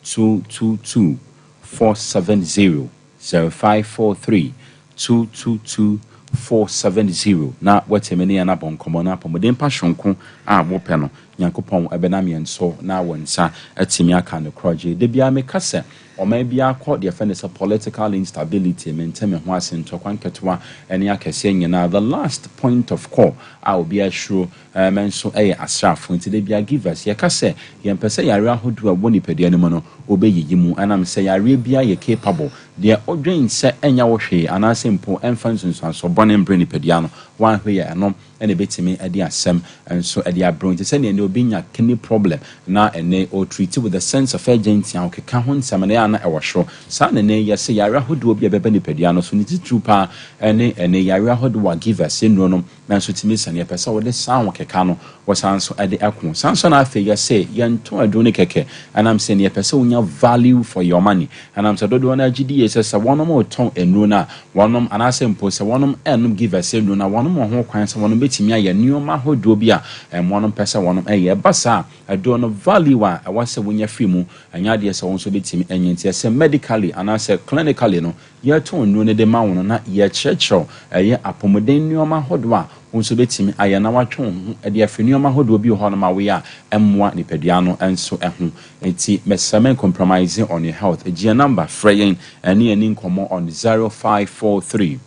222 470, 0543 222 470, na watumi ne yɛn abɔ nkɔmmɔ. Na apɔmuden pa sononko a wopɛ no, Nyankopɔn ɛbɛnam yɛn so na wɔn nsa atumi aka no korɔgye. Da biara meka sɛ ɔman biara kɔ deɛ fɛ no sɛ political instability, mente me ho ase, ntɔkwa nketewa ne akɛseɛ nyinaa, the last point of call a obi asuro nso yɛ asraafo. Nti da biara Givers yɛka sɛ yɛmpɛ sɛ yare ahodoɔ a ɛwɔ nipadua no mu no wobɛyiyi mu, ɛnam sɛ yareɛ biara yɛ capable deɛ ɔdwen sɛ ɛnya wo hwee anaasɛ mpo ɛmfa nsunsuansoɔ bɔne mbrɛ nipadua no, wanhwɛ yɛ ɛno ɛna ɛbɛtumi de asɛm nso de abrɛ. Nti sɛdeɛ ɛnɛ obi nya kidney problem na ɛnɛ ɔtreat with a sense of urgency a ɔkeka ho nsɛm no yɛ ana ɛwɔ soro saa, na ɛnɛ yɛsɛ yare ahodoɔ bi a ɛbɛba nipadua no so, ne titiriw paa ɛne ɛnɛ yare ahodoɔ a Givers nnuro no nanso tumi sɛ yɛpɛ sɛ wɔde saa ho keka no, wɔsan so de ɛko saa nso. Na afei yɛsɛ yɛntɔn aduro no kɛkɛ, ɛnam sɛ ne yɛpɛ sɛ wonya value for your money, ɛnam sɛ dodoɔ no agye di yɛ sɛ wɔnom retɔn nnuro no a wɔnom, anaasɛ mpo sɛ wɔnom ɛnom Givers nnuro no a, wɔnom wɔ ho kwan sɛ wɔnom bɛtumi ayɛ nneɛma ahodoɔ bi a wɔnom pɛ sɛ wɔnom ɛyɛ. Ɛba saa, aduro no value a ɛwɔ sɛ wonya firi mu, ɛnyɛ adeɛ sɛ wɔn nso bɛtumi ɛnyɛ. Nti ɛsɛ medically anaasɛ clinically no, yɛtɔn nnuro no de ma wɔn no na yɛkyerɛkyerɛw ɛyɛ apɔmuden nneɛma ahodoɔ a wɔn nso bɛtumi ayɛ na watwe wɔn ho de afiri nneɛma ahodoɔ bi wɔ hɔnom a woyɛ a ɛmmoa nipadua no nso ho. Nti mesrɛ, compromise on your health. Gye number frɛ yɛn ɛne yɛn nkɔmmɔ on 0543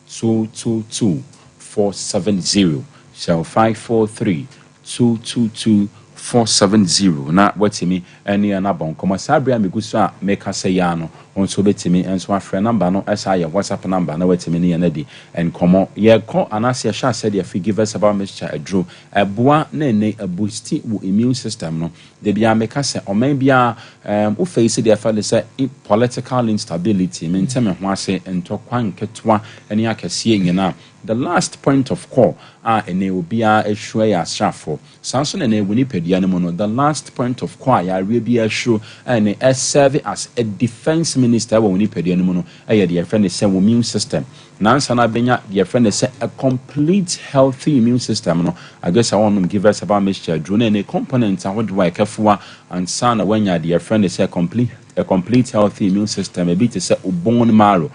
222 470, 0543 222 470, na watumi ɛne yɛn abɔ nkɔmmɔ. Saa abere a megu so a meka sɛ yɛa no, wɔn nso bɛtumi nso afrɛ number no, ɛsa ayɛ WhatsApp number na watumi ne yɛn adi nkɔmmɔ. Yɛkɔ anaasɛ yɛhyɛ asɛ deɛ fi Givers herbal mixture aduro ɛboa na ɛnɛ ɛboost wɔ immune system no. De biara meka sɛ ɔman biara wofei sɛ deɛ ɛfa de sɛ political instability, mente me ho ase, ntɔkwa nketewa ne akɛseɛ nyinaa, the last point of call a ɛnɛ obiara ahyia yɛ asraafoɔ. Saa nso na ɛnɛ wɔ nipadua no mu no, the last point of call a yareɛ bi ahyiro ɛne ɛserve as a defence minister wɔ wɔ nipadua no mu no ɛyɛ deɛ yɛfrɛ no sɛ wɔ immune system. Nansa na abɛnya deɛ yɛfrɛ no sɛ a complete healthy immune system no, agye sɛ wɔnom Givers herbal mixture aduro no ɛne components ahodoɔ a ɛkɛfoa ansa na wɔanya deɛ yɛfrɛ no sɛ a complete healthy immune system. Ebi te sɛ bone marrow,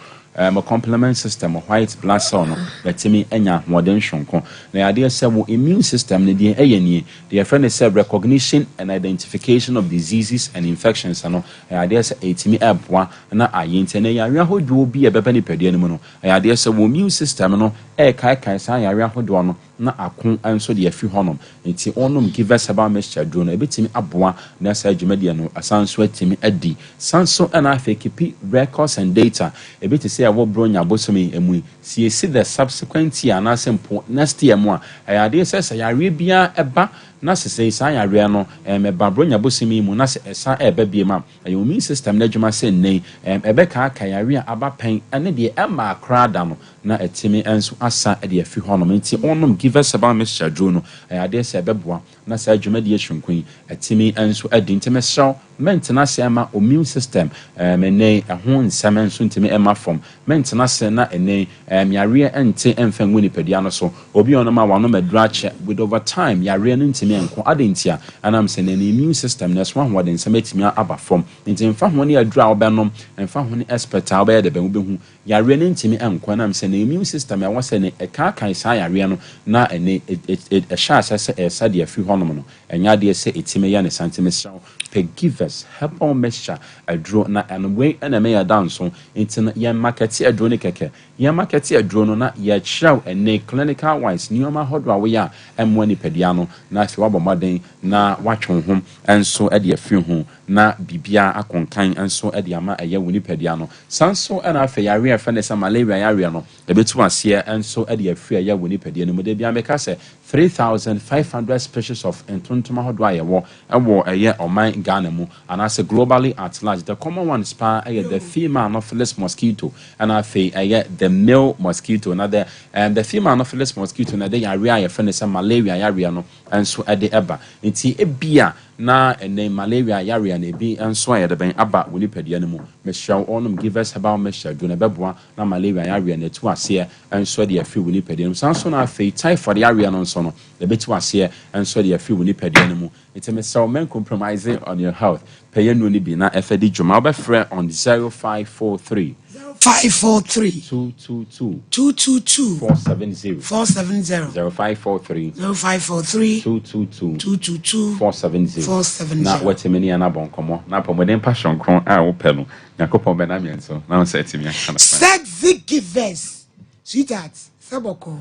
complement system, white blood cell no bɛtumi anya ahoɔden sononko. Na yadeɛ sɛ wo immune system no deɛ ɛyɛ nie, deɛ yɛfrɛ no sɛ recognition and identification of diseases and infections no, ɛyɛ adeɛ sɛ ɛtumi ɛboa na ayɛ. Nti ɛnɛ yareɛ ahodoɔ bi a ɛbɛba nipadua no mu no, ɛyɛ adeɛ sɛ wo immune system no ɛɛkaekae saa yareɛ ahodoɔ no na ako nso de afi hɔnom. Nti ɔnom Givers herbal mixture duro no, ɛbɛtumi aboa na saa dwumadie no asan so atumi adi san so. Ɛna afei keep records and data. Ebi te sɛ ɛwɔ Bronya bosom yi mu yi, siesie the subsequent year anaasɛ mpo next year mu a, ɛyɛ adeɛ sɛ yareɛ biara ɛba na sesɛ saa yareɛ no ɛba Bronya bosom yi mu na sɛ ɛsan ɛɛba bie mu a, ɛyɛ immune system no adwuma sɛ nnɛ ɛbɛkaaka yareɛ a aba pɛn ɛne deɛ ɛma akora da no na ɛtumi nso asa de afi hɔnom. Nti ɔnom Givers herbal mixture duro no, ɛyɛ adeɛ sɛ ɛbɛboa na saa dwumadie sononko yi ɛtumi nso adi. Nti mesrɛw, mɛntena ase ama immune system ɛnɛ ɛho nsɛm nso ntumi ɛma fam. Mɛntena ase na ɛnɛ yareɛ ɛnte ɛmfa ngu nipadua no so. Obi a ɔnom a wanom aduro akyɛ, with over time yareɛ no ntumi nko ade. Nti a ɛnam sɛ ne immune system no ɛso ahoɔden nsɛm atumi aba fam. Nti mfa ho ne aduro a wobɛnom, mfa ho ne expert a wobɛyɛ de bɛn, wobɛhu yareɛ no ntumi nkɔ, ɛnam sɛ sɛ ne immune system a ɛwɔ sɛ ne ɛkaakae saa yareɛ no na ɛne ɛhyɛ aseɛ sɛ ɛresa deɛ afiri hɔnom no, ɛnyɛ adeɛ sɛ ɛtumi yɛ ne saa. Nti mesrɛ wo, pɛ Givers Herbal Mixture aduro na ɛno wei na ɛma yɛda nso. Nti no yɛn markɛte aduro no kɛkɛ. Yɛn markɛte aduro no na yɛkyerɛ wo ɛne clinical wise nneɛma ahodoɔ a woyɛ a ɛmmoa nipadua no na afei woabɔ mmɔden na woatwe wo ho nso de afiri ho na biribiara akonkan nso de ama ɛyɛ wo nipadua no. Saa nso na afei yareɛ a yɛfrɛ no sɛ malaria yareɛ no, ɛbɛtu aseɛ nso de afiri ɛyɛ wo nipadua no mu. Da biara meka sɛ 3,500 species of ntontom ahodoɔ a yɛwɔ wɔ ɛyɛ ɔman Ghana mu anaasɛ globally at large. The common ones paa yɛ the female anopheles mosquito ɛna afei ɛyɛ the male mosquito. Na the, um, the female anopheles mosquito na ɛde yareɛ a yɛfrɛ no sɛ malaria yareɛ no nso de ba. Nti ebia na ɛnnɛ malaria yareɛ no ebi nso ayɛ dɛbɛn aba wo nipadua no mu. Mesrɛ wo ɔnom Givers Herbal Mixture aduro no ɛbɛboa na malaria yareɛ no atu aseɛ nso de afiri wo nipadua no mu. Saa nso na afei typhoid yareɛ no nso no ɛbɛtu aseɛ nso de afiri wo nipadua no mu. Nti mesrɛ wo mɛn compromise on your health. Pɛ yɛn nnuro no bi na ɛfɛ di dwuma. Wobɛfrɛ on 0543. 543. 222. 222. 470. 470. 0543. 0543. 222. 222. 470. 470. Na watumi ne yɛn abɔ nkɔmmɔ na apɔmuden pa soronko a wopɛ no Nyankopɔn bɛnam yɛn so na wo nsa atumi aka no. Sexy givers. Sweetheart, sɛ bɔkɔɔ.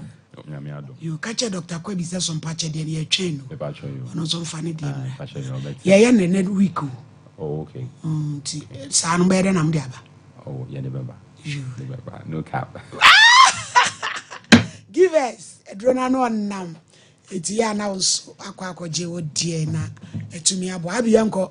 Nyame adom. Yo, ka kyerɛ Dr. Kwabi sɛ so mpakyɛ deɛ no yɛtwɛn no. Mepakyɛ yo. Ɔno nso mfa ne deɛ Ah, mmra. mpakyɛ yo, ɔbɛte. Yɛyɛ ne next week o. Oh, okay. Nti saa no bɛyɛ dɛ na mode aba. Oh, yɛde bɛba. Yo. Yɛde bɛba. No cap. Givers, aduro no ano ɔnam. Eti yɛ a na wo nso akɔ akɔgye wo deɛ na atumi aboa. Abi yɛnkɔ.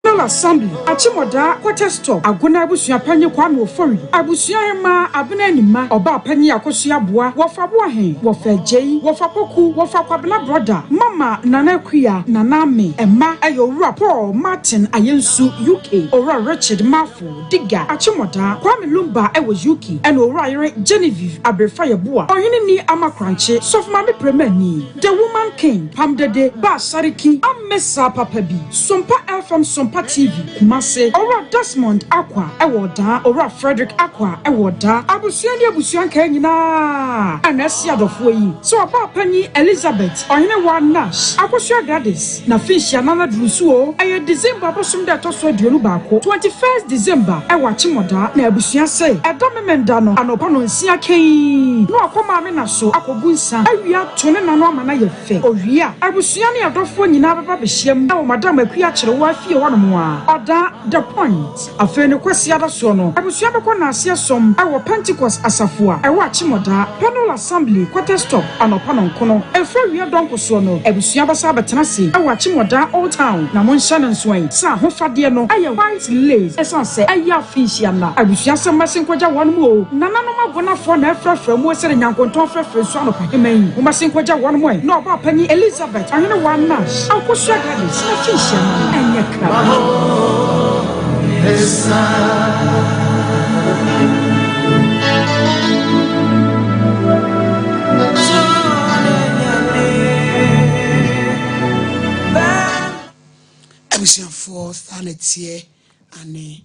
National Assembly, Akyemɔdaa, Quarter Stop, Agona Abusua Panyin Kwame Ofori, Abusua Hemaa Abena Animah, Ɔbaa Panyin Akosua Aboah, Wɔfa Boahen, Wɔfa Agyei, Wɔfa Poku, Wɔfa Kwabena Brɔda, Mama Nana Akua, Nana Ame, Ɛma ɛyɛ Owura Paul Martin Ayensu, UK, Owura Richard Marfo, Diga, Akyemɔdaa, Kwame Lumba ɛwɔ UK, ɛna Owura Yere Genevieve Abrefa Yeboah, Ɔhene Ni Ama Korankye, Sɔfo Maame Premani, The Woman King, Pam Dede, Ba Sariki, Amme Saa Papa Bi, Sompa FM Sompa TV, Kumase, Owura Desmond Akwa wɔ Ɔdaa, Owura Frederick Akwa wɔ Ɔdaa, Abusua ne abusua nkaeɛ nyinaa a na asi adɔfoɔ yi sɛ Ɔbaa Panyin Elizabeth Ɔhenewaa Nash, Akosua Gladys, Na finhyia nana duru so o. Ɛyɛ December bosom da ɛtɔ so 21, 21st December, ɛwɔ Akyemɔdaa, na abusua se ɛda Memenda no anɔpa nɔnsia kɛnn na wakɔ maame na so akɔgu nsa awie ato ne na no ama no ayɛ fɛ. Owie a, abusua ne adɔfoɔ nyinaa bɛba abɛhyiam wɔ Madam Akua Kyerewaa fie hɔnom a ɔda The Point. Afei ne Kwasiada soɔ no, abusua bɛkɔ naaseɛ som wɔ Pentecost asafo a ɛwɔ Akyemɔdaa, Pennell Assembly, Quarter Stop, anɔpa nɔnkono. Ɛfiri awia dɔnko soɔ no, abusua bɛsan abɛtena ase wɔ Akyemɔdaa Old Town. Na monhyɛ no nso ɛ sɛ ahofadeɛ no yɛ white lace ɛsiane sɛ ɛyɛ afenhyia nna. Abusua sɛ mmɛse nkɔgya wɔnom o. Nananom agonafoɔ na ɛfrɛfrɛ mo sɛdeɛ nyankontɔn frɛfrɛ nsuo anɔpahema yi. Mommɛse nkɔgya wɔnom ɛ na Ɔbaapanyin Elizabeth Ɔhenewaa Nash Akosua Gladys n'afenhyia nna no ɛnyɛ krado. Abusuafoɔ saa na ɛteɛ ane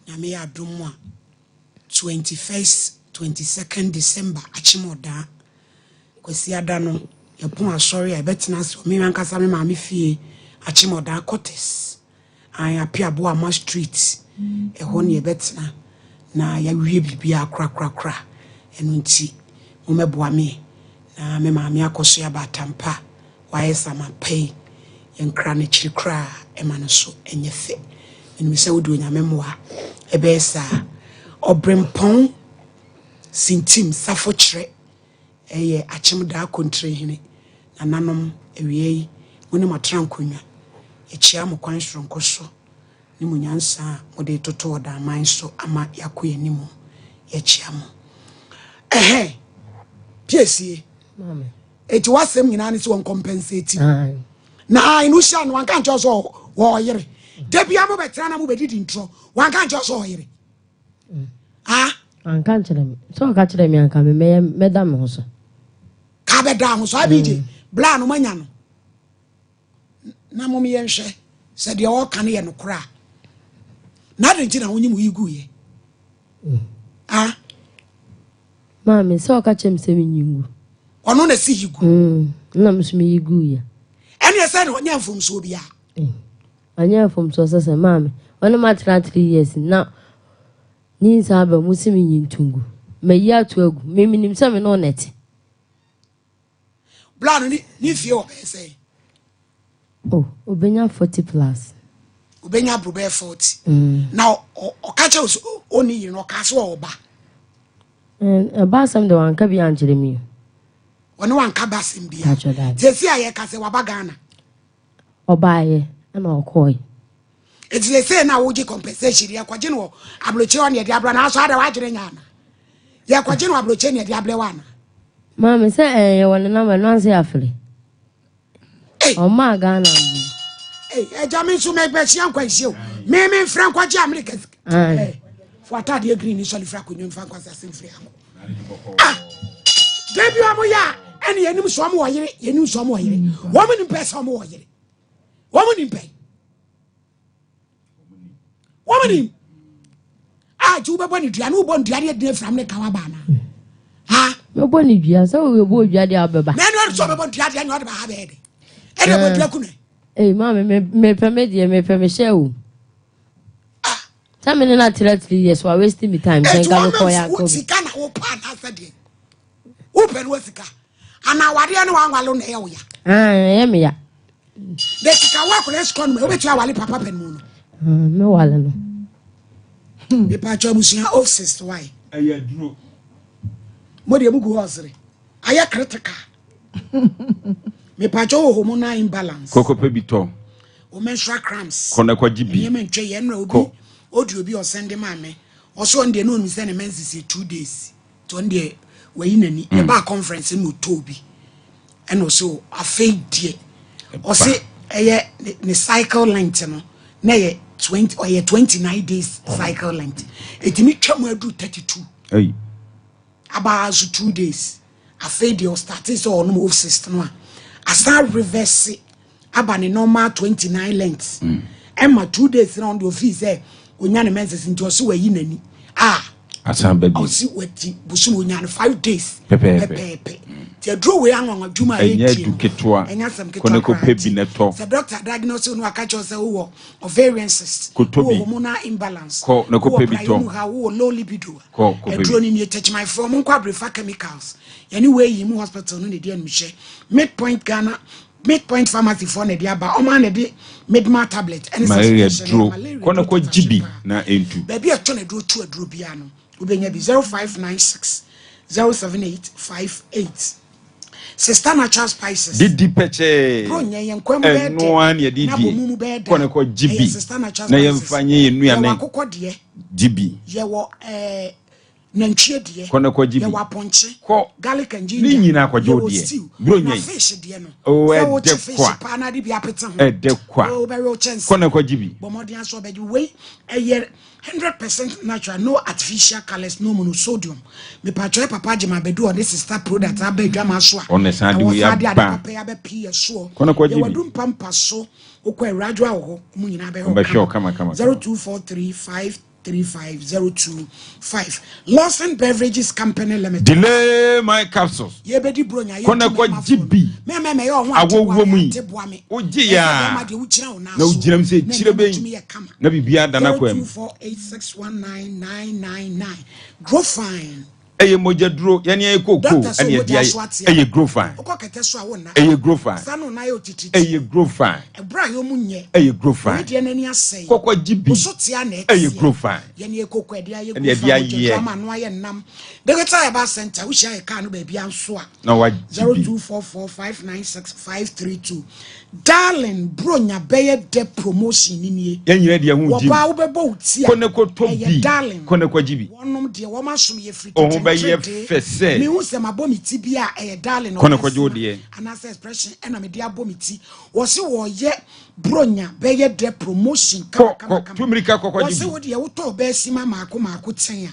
Nyame yɛ adom a 21st 22nd December akyem ɔdaa Kwasiada no yɛpon asɔre a yɛbɛtena ase wɔ me ankasa me maame fie akyem ɔdaa quarters Ae, Apia Boama Street, ɛhɔ ne yɛbɛtena na yɛawie biribiara korakorakora. Ɛno nti, mommɛboa me na me maame akɔsoɛ aba Atampa, wayɛ sama pa yi, yɛnkra no akyiri koraa ɛma no so ɛnyɛ fɛ. Menim sɛ wode Onyame mmoa ɛbɛyɛ saa. Ɔbrempɔn Sintim Safo Kyerɛ Ɛyɛ Akyem Daa Kontirehene, nananom, awia yi, mo ne mo atra nkonnwa. Yɛkyea mo kwan soronko so ne mo nyansa a mode retoto ɔdanman so ama yɛakɔ yɛn anim. Yɛkyea mo. Ɛhɛ, piesie. Eti w'asɛm nyinaa ne sɛ wɔn compensate. Na ayi no hyia no wanka nkyɛw sɛ wɔyere. Da bia mo bɛtena na mo bɛdidi ntorɔ. Wanka nkyerɛ sɛ ɔyere. Ah. Anka nkyerɛ me. Sɛ ɔka kyerɛ me anka me mɛyɛ mɛda me ho so. Ka bɛda ho so abigye. Bla no manya no. Na mom yɛnhwɛ sɛ deɛ ɔka no yɛ nokorɛ a. Na adɛn nti na wonye mo yi guiɛ? Ah. Maame, sɛ ɔka kyerɛ me sɛ menyi ngu. Ɔno na si yi gu. Mm, na me nso meyi guiɛ. Ɛneɛ sɛ na ɔnyɛ mfomsoɔ biara. Eh, ɔnyɛ mfomsoɔ sɛ sɛ maame, ɔne matena 3 years na nyinsa aba mu si menyi nto ngu. Mayi ato agu. Me menim sɛ me ne wo na ɛte. Bla no ne fie wɔ bɛyɛ sɛ. Oh, obenya 40 plus. Obenya aburo bɛyɛ 40. Na ɔka kyerɛ wo sɛ ɔnni yere no, ɔka sɛ ɔwɔ ba. Ɛba asɛm de wanka bi ankyerɛ mi. Ɔne wanka ba asɛm bia. Sɛsi a yɛka sɛ waba Ghana. Ɔbaayɛ ɛna ɔkɔɔe. Eti sɛ na wogye compensation yɛkɔgye no wɔ aburokyire hɔ ne yɛde abrɛ na aso ada wadwene nya ana? Yɛkɔgye no wɔ aburokyire ne yɛde abrɛ wɔ ana? Maame sɛ ɛɛ yɛwɔ ne number no anse afere. Ɔmaa Ghana mu. Ɛgya me nso mɛbɛhyia nkwanhyia o. Me me mfrɛ nkɔgye Amerika sika. Fo ataadeɛ green ni sɔle fira akonnwa mfa nkwasi ase mfiri akɔ. Ah! Da bi ɔmo yɛ a ɛne yɛnim sɛ ɔmo wɔ yere yɛnim sɛ ɔmo wɔ yere. Wɔn nim pɛ sɛ ɔmo wɔ yere. Wɔn nim pɛ. Wɔn nim. Ah, nti wobɛbɔ ne dua ne wobɔ ne dua ne yɛdina afiri Amerika waba anaa? Ha? Mɛbɔ ne dua sɛ wobɛbɔ dua deɛ wobɛba. Na ɛne ɔde sɛ ɔbɛbɔ dua deɛ ɛne ɔde ba ha bɛyɛ de. Ɛne ɛbɔ dua ku no. Ee maame mepɛ me deɛ mepɛ me hyɛ o. Sɛ me ne no atena 3 years wa waste me time sɛ nka mekɔ yɛ akɔ bi. Sika na wopɛ anaasɛ deɛ wopɛ no wa sika anaa awadeɛ ne wanwale na ɛyɛ wo ya. Ɛyɛ me ya. Na sika wo akɔlɛ sukɔ no mu wobɛtumi awale papa pɛ no mu no. Me wale no. Mepa kyɛ abusua office why. Ɛyɛ aduro. Mo deɛ mugu hɔ ɔsere. Ayɛ critical. Mepa kyɛ wɔ hormonal imbalance. Kɔkɔ pɛ bi tɔ. O menstrual cramps. Kɔ na kɔgye bi. Nneɛma ntwa yɛ nnura obi odi obi ɔsɛnde maa me. Ɔsɔ ɔno deɛ na onim sɛ ne menses yɛ 2 days. Nti ɔno deɛ wayi n'ani. Yɛbaa conference na ɔtɔ obi. Ɛna ɔsɛ afei deɛ ɔsɛ ɛyɛ ne cycle length no na ɛyɛ 20 ɔyɛ 29 days cycle length. Etimi twa mu aduru 32. Abaa so 2 days. Afei deɛ ɔstarte sɛ ɔnom off no a asan reverse aba ne normal 29 length. Ɛma 2 days na ɔno deɛ ofii sɛ onya ne menses nti ɔsɛ wayi n'ani. Ah, Asan ba bi. Ɔsi wati bosom onya no 5 days. Pɛpɛɛpɛ. Pɛpɛɛpɛ. Nti aduro wei anwanwa dwuma a Ɛnyɛ ɛyɛ adu ketewa. Ɛnyɛ asɛm Kɔ na ketewa kɔpɛ koraa bi na tɔ. Sɛ doctor diagnose wo no aka kyerɛ wo sɛ wowɔ ovarian cyst, Kɔtɔ wowɔ bi. hormonal imbalance, Kɔ na kɔpɛ wowɔ bi praeɛ tɔ. mu ha, wowɔ low libido a, Kɔ kɔpɛ aduro bi. no nie. Tɛkyimanfoɔ monkɔ Abrefa Chemicals, yɛne wei yi mu hospital no na ɛdi animhyɛ. Midpoint Ghana, Midpoint Pharmacy foɔ na ɛde aba. Ɔmo a na ɛde Midma tablet ɛne Malaria suspension duro. ɛyɛ malaria Kɔ na duro kɔgye bi paa. na ɛntu. Baabi a ɛtɔ na aduro tu aduro biara no wobɛnya bi. 0596 078 58. Sister Natural Spices. Didi pɛkyɛɛ. Bro nyɛ yɛn kwan mu bɛyɛ dɛ. Ɛnoa ne yɛde Na die. bɔ mu mu bɛyɛ dɛ. Kɔ na kɔgye Ɛyɛ bi. Sister Natural Na Spices. yɛmfa nyɛ yɛn Yɛwɔ nnuane. akokɔ deɛ. Gye bi. Yɛwɔ nantwie deɛ. Kɔ na kɔgye bi. Yɛwɔ apɔnkye. Kɔ. Garlic and ginger. Ne nyinaa kɔgye wo Yɛwɔ deɛ. stew. Bro Na nyɛ yi. fish deɛ no. Oh, Sɛ ɛdɛ wokye fish kwa. paa na de bi apete ho. Ɛdɛ kwa. Oh, wobɛwe wo kyɛnse. Kɔ na kɔgye bi. Bɔ mmɔden aso ɔbɛgye wei. Ɛyɛ 100% natural, no artificial colours, no monosodium. Mepatwɛ papa gyema abɛdu ɔde sister product aba adwama so a Ɔno san de ɛwɔ wei saa de ade aba. papa yi abɛpii yɛ soɔ. Kɔ na kɔgye Yɛwɔ bi. adu mpampa so wokɔ awuradwo a wɔ hɔ ɔmo nyinaa bɛhwɛ. Ɔmbɛhwɛ wo kama, kama, kama. 0243 535 025. Lawson Beverages Company Limited. Delay my capsules. Yɛbɛdi bronya. Kɔ na kɔgye bi. Mɛmɛ yɛ ɔho. Awɔwɔ mu yi. Ate boa me. Wogye yɛ a. Ɛsɛ bɛrima deɛ wogyina wo nan Na so. wogyina mu sɛ Na kyerɛ nneɛma bɛn. tumi yɛ kama. Na biribiara da n'akwan mu. 0248619999. Grow fine. Ɛyɛ mogya duro yɛne yɛ kookoo Doctor sɛ ɛne yɛde mogya so ayɛ. ate. Ɛyɛ grow fine. Wokɔ kɛtɛ so a wonna. Ɛyɛ grow fine. Sa no na yɛ otititi. Ɛyɛ grow fine. Ɛberɛ a yɛ mu nyɛ. Ɛyɛ grow fine. Oyi deɛ n'ani asɛe. Kɔkɔ gye bi. Woso tea na ɛteɛ. Ɛyɛ grow fine. Yɛne yɛ koko ɛde ayɛ. Ɛne grow yɛde fine mogya ayɛ. duro ama ano ayɛ nnam. Digital Herbal Center wohyia yɛ kaa no baabi anso a. Na wagye bi. 0244 596 532. Darling Bronya bɛyɛ dɛ promotion ni nie. Yɛn nyina deɛ ho gyim. Wɔbaa wobɛbɔ wo ti a. Kɔ ne kɔ tɔ Ɛyɛ bi. darling. Kɔ ne kɔ gye bi. Wɔnom deɛ wɔn asom yɛ firi Wo tete ho bɛyɛ nteredee. fɛ sɛ. Mehu sɛ mabɔ me ti bi a ɛyɛ darling Kɔ ne kɔ gye wo ɔbaa deɛ. anaasɛ expression ɛna mede abɔ me ti. Wɔse wɔyɛ Bronya bɛyɛ dɛ promotion kama Kɔ kama kɔ kama. tu mirika kɔ kɔ gye Wɔse bi. wo deɛ wotɔ ɔbaa sima maako maako ten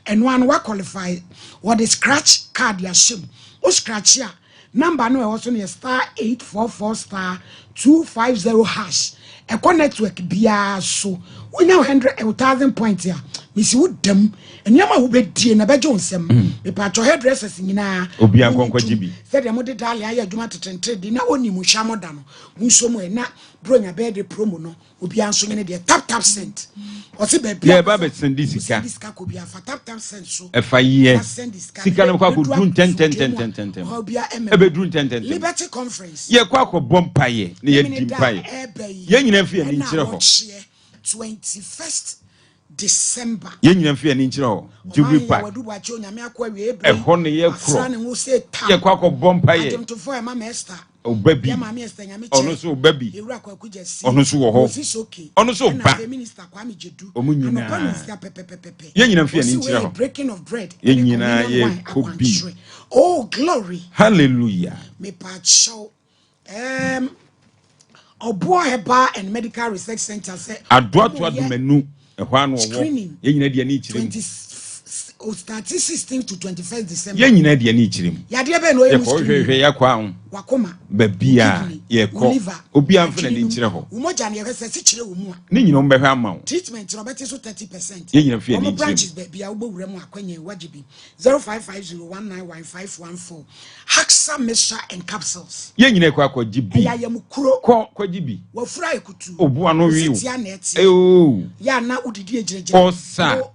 a ɛno ano wa qualify. Wɔde scratch card ahyɛ mu. Wo scratch a Number no a ɛwɔ so no yɛ star 844 star 250 hash. Ɛkɔ network biara so. Wonya wo 100 eh, 1000 point a, mesi wo dam. Nneɛma a wobɛdie na ɛbɛgye wo nsam. Mepatwɔ hairdressers nyinaa. Obiara monyi nkɔ nkɔgye dwum. bi. Sɛdeɛ mode daale ayɛ adwuma tetentere de na ɔnim hwɛ mo da no. Monsuo mu ɛ na Bronya bɛyɛ de promo no. Obiara nso nyɛ ne deɛ tap tap send. Ɔse baabi a Yɛba bɛsɛnde sika. Sɛnde sika kɔ biara fa tap tap send so. Ɛfa yɛ. Na sɛnde sika. Sika no kɔ Bɛduru akɔduru asomdwoeɛ mu a, ntɛntɛntɛntɛntɛm. ɔhaw biara ɛmma mu. Ɛbɛduru ntɛntɛntɛm. Liberty Conference. Yɛkɔ akɔbɔ mpaeɛ na yɛadi Memene da a mpaeɛ. ɛreba yi Yɛn nyinaa mfi yɛn ani ɛna nkyerɛ hɔ. awɔkyeɛ 21st December. Yɛn nyinaa mfi yɛn ani nkyerɛ hɔ. Jubilee Ɔman Park. yɛ wadu bwakyɛ onyame akɔ awie ebere. Ɛhɔ na yɛkorɔ. Asra ne ho sɛ tam. Yɛkɔ akɔbɔ mpaeɛ. Adwomtofoɔ ɛma ma Esther. Ɔba bi. Yɛ maame Esther Nyame kyɛ. Ɔno nso ɔba bi. Yɛwura Kwaku Gyasi. Ɔno nso wɔ hɔ. Moses Oke. Ɔno nso Ɛna ba. afei Minister Kwame Gyedu. Wɔn Anɔpa nyinaa. no nsia pɛpɛpɛpɛ. Yɛn nyinaa mfi yɛn ani Wɔsi nkyerɛ wei yɛ hɔ. breaking of bread. Yɛn Ɛne nyinaa communion wine yɛkɔ bi. akwankyerɛ. Oh glory. Hallelujah. Mepaakyɛw. Um, Ɔboɔ Herbal and Medical Research Center sɛ. Adoato wɔn yɛ Adomanu ɛhɔ ano ɔwɔ. Screening. Yɛn nyinaa di ani kyerɛ mu. 20 o start 16 to 21st December. Yɛn nyinaa di ani kyerɛ mu. Yadeɛ bɛn na ɔyɛ mu Yɛkɔ screening. hwehwɛ yɛakɔ aho. Wakoma. Baabi a Kidney, yɛkɔ. wo liver, Obiara mfa adwene n'ani no nkyerɛ mu, hɔ. Wo mogya no yɛhwɛ sɛ sikyerɛ wɔ mu a. Ne nyinaa wɔbɛhwɛ ama wo. Treatment no ɔbɛte so 30%. Yɛn nyinaa mfa yɛn ani Wɔn nkyerɛ mu. branches baabi a wobɔ wura mu akwannya yi wagye bi. 0550191514. Haxa mixture and capsules. Yɛn nyinaa kɔ akɔgye bi. Ɛyɛ ayamukuro. Kɔ kɔgye bi. Wafura ekutu. Obu ano wi o. Osi tia na ɛteɛ. Eoo. Yɛ ana wodidi egyinagyina. Ɔsa. Wo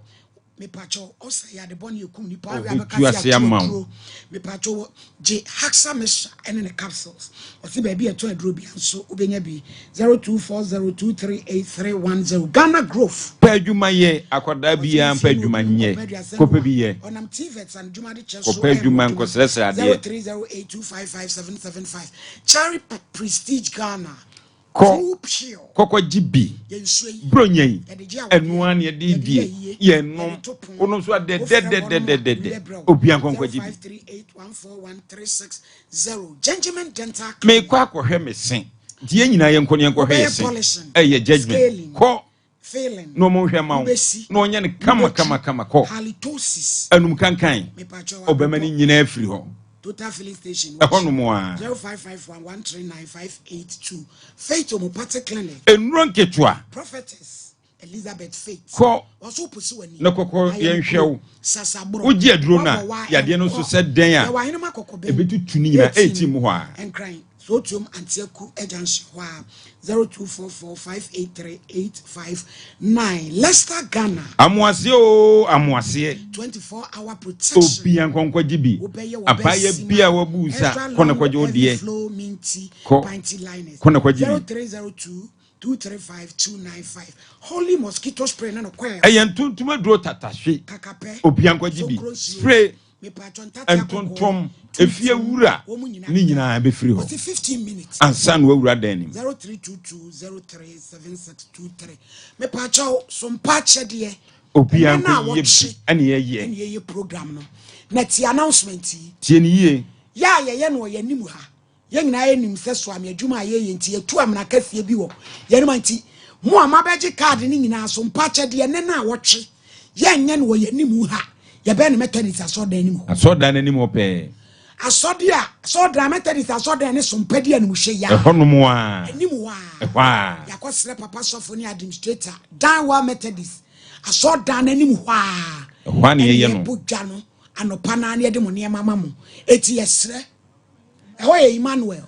mepakyɛw ɔsa yɛ ade bɔne ekum nipa awe Ɔbɛtu abɛka ase se ama ato wo. aduro. Mepakyɛw gye Haxa mixture ɛne ne capsules. Ɔsi baabi a ɛtɔn aduro bia nso wobɛnya bi. 0240238310 Ghana Growth. Pɛ adwuma yɛ akwadaa biara mpɛ adwuma nyɛ kɔpɛ bi yɛ. Ɔnam TVETs and dwuma de kyɛ so Kɔpɛ adwuma nkɔsrɛsrɛ adeɛ. 0308255775 Cherry Prestige Ghana. Kɔ True Pure. kɔkɔ gye bi. Yɛn nsuo yi. Bronya yi. Yɛde gye awadeɛ. Ɛno ara na yɛde Yɛde die. yɛ ayie. Yɛnom. Yɛde to pon. Wonom so Wofrɛ wɔnom a, adɛdɛdɛdɛdɛdɛ. yɛbrɛ wo. Obiara nkɔ nkɔgye bi. 0538141360 Gentleman Dental Clinic. Mekɔ akɔhwɛ me se. Nti yɛn nyinaa yɛnkɔ ne yɛnkɔhwɛ yɛ Wobɛyɛ se. polishing, Ɛyɛ judgement. scaling, Kɔ filling, na ɔmo nhwɛ ma wo. wobɛsi, Na ɔnyɛ no kama wobɛtwi, kama kama kɔ. halitosis. Anum kankan. Mepakyɛw, Ɔbɛma ne abobɔ. nyinaa afiri hɔ. Total filling station. Ɛhɔ nom a. 0551139582 Faith Homeopathic Clinic. Nnuro nketewa. Prophetess Elizabeth Faith. Kɔ Ɔso posi w'ani. na kɔkɔ Ayɛ yɛnhwɛ wo. Sasaboro. Wogye aduro no a, Wabɔ wa yadeɛ no nso ɛnkɔ. sɛ dɛn a, Yɛwɔ ahenem akɔkɔbɛn. ɛbɛtutu ne nyinaa. 18 18 mu hɔ a. Nkran. Sotuom Antiaku Junction hɔ a. 0244583859 Leicester Ghana. Amoaseɛ oo, amoaseɛ. 24 hour protection. Obia nkɔ nkɔgye bi. Wobɛyɛ wɔ Abaayɛ bɛsima. bi a wabu nsa, Extra kɔ na long kɔgye wo heavy deɛ. flow minty Kɔ. panty liners. Kɔ na kɔgye bi. 0302 235295 Holy mosquito spray na no kɔɛ. Ɛyɛ ntontom aduro tatahwe. Kakapɛ. Obia nkɔgye bi. Sokro nsuo. Spray. Mepatwɔ ntate akɔkɔɔ. Ntontom. Efie wura. Wɔn nyinaa. Ne nyinaa bɛfiri hɔ. Ɔsi 15 minutes. Ansa na wawura dan no mu. 0322037623 Mepatwɔ sompa akyɛdeɛ. Obia Ɛnɛ na nkɔyɛ bi. awɔtwe Ɛne yɛyɛ. ɛne yɛyɛ program no. Na ti announcement yi. Tie ne yie. Yɛ a yɛyɛ no wɔ yɛn anim ha. Yɛn nyinaa yɛnim sɛ soame adwuma a yɛyɛ nti yɛtu amena kɛseɛ bi wɔ yɛn anim nti mo a mabɛgye kaade no nyinaa so mpa akyɛdeɛ ne na awɔtwe yɛnyɛ no wɔ yɛn anim ha. Yɛbɛn no Methodist asɔredan anim hɔ. Asɔredan no anim hɔ pɛɛ. Asɔde a asɔredan Methodist asɔredan ne sompa di animhwɛ yi a. Ɛhɔ nom a. Anim hɔ a. Ɛhɔ a. Yɛakɔsrɛ papa sɔfo ne administrator Danwell Methodist asɔredan no anim hɔ a. Ɛhɔ a na yɛyɛ no. Ɛne yɛbɔ dwa no anɔpa naa na yɛde mo nneɛma ma mo. Eti yɛsrɛ. Ɛhɔ yɛ Emmanuel.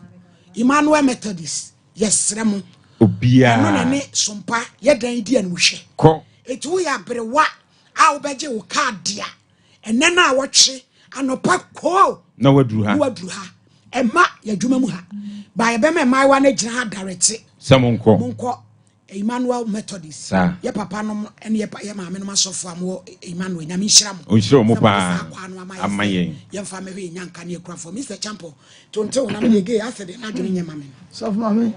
Emmanuel Methodist. Yɛsrɛ mo. Obiara. Ɛno na ne sompa yɛdan di animhwɛ. Kɔ. Eti woyɛ aberewa a wobɛgye wo kaade a ɛnɛ no a wɔtwe anɔpa koo. Na waduru ha. Na waduru ha. Ɛma yɛadwuma mu ha. Ba yɛbɛma mmaayewa no agyina ha darete. Sɛ monkɔ. Monkɔ Emmanuel Methodist. Saa. Yɛ papa nom ne yɛ yɛ maame nom asɔfo a mowɔ Emmanuel Nyame nhyira mo. Ɔnhyira wɔn Sɛ mode paa. saa kwaa no ama yɛ Ama sɛ yɛn. yɛmfa mmɛhwɛ yɛn nyanka ne akurafoɔ. Mr. Champo, tonte wo na mede gay asɛ deɛ n'adwene nyɛ ma me no. Sɔfo maame.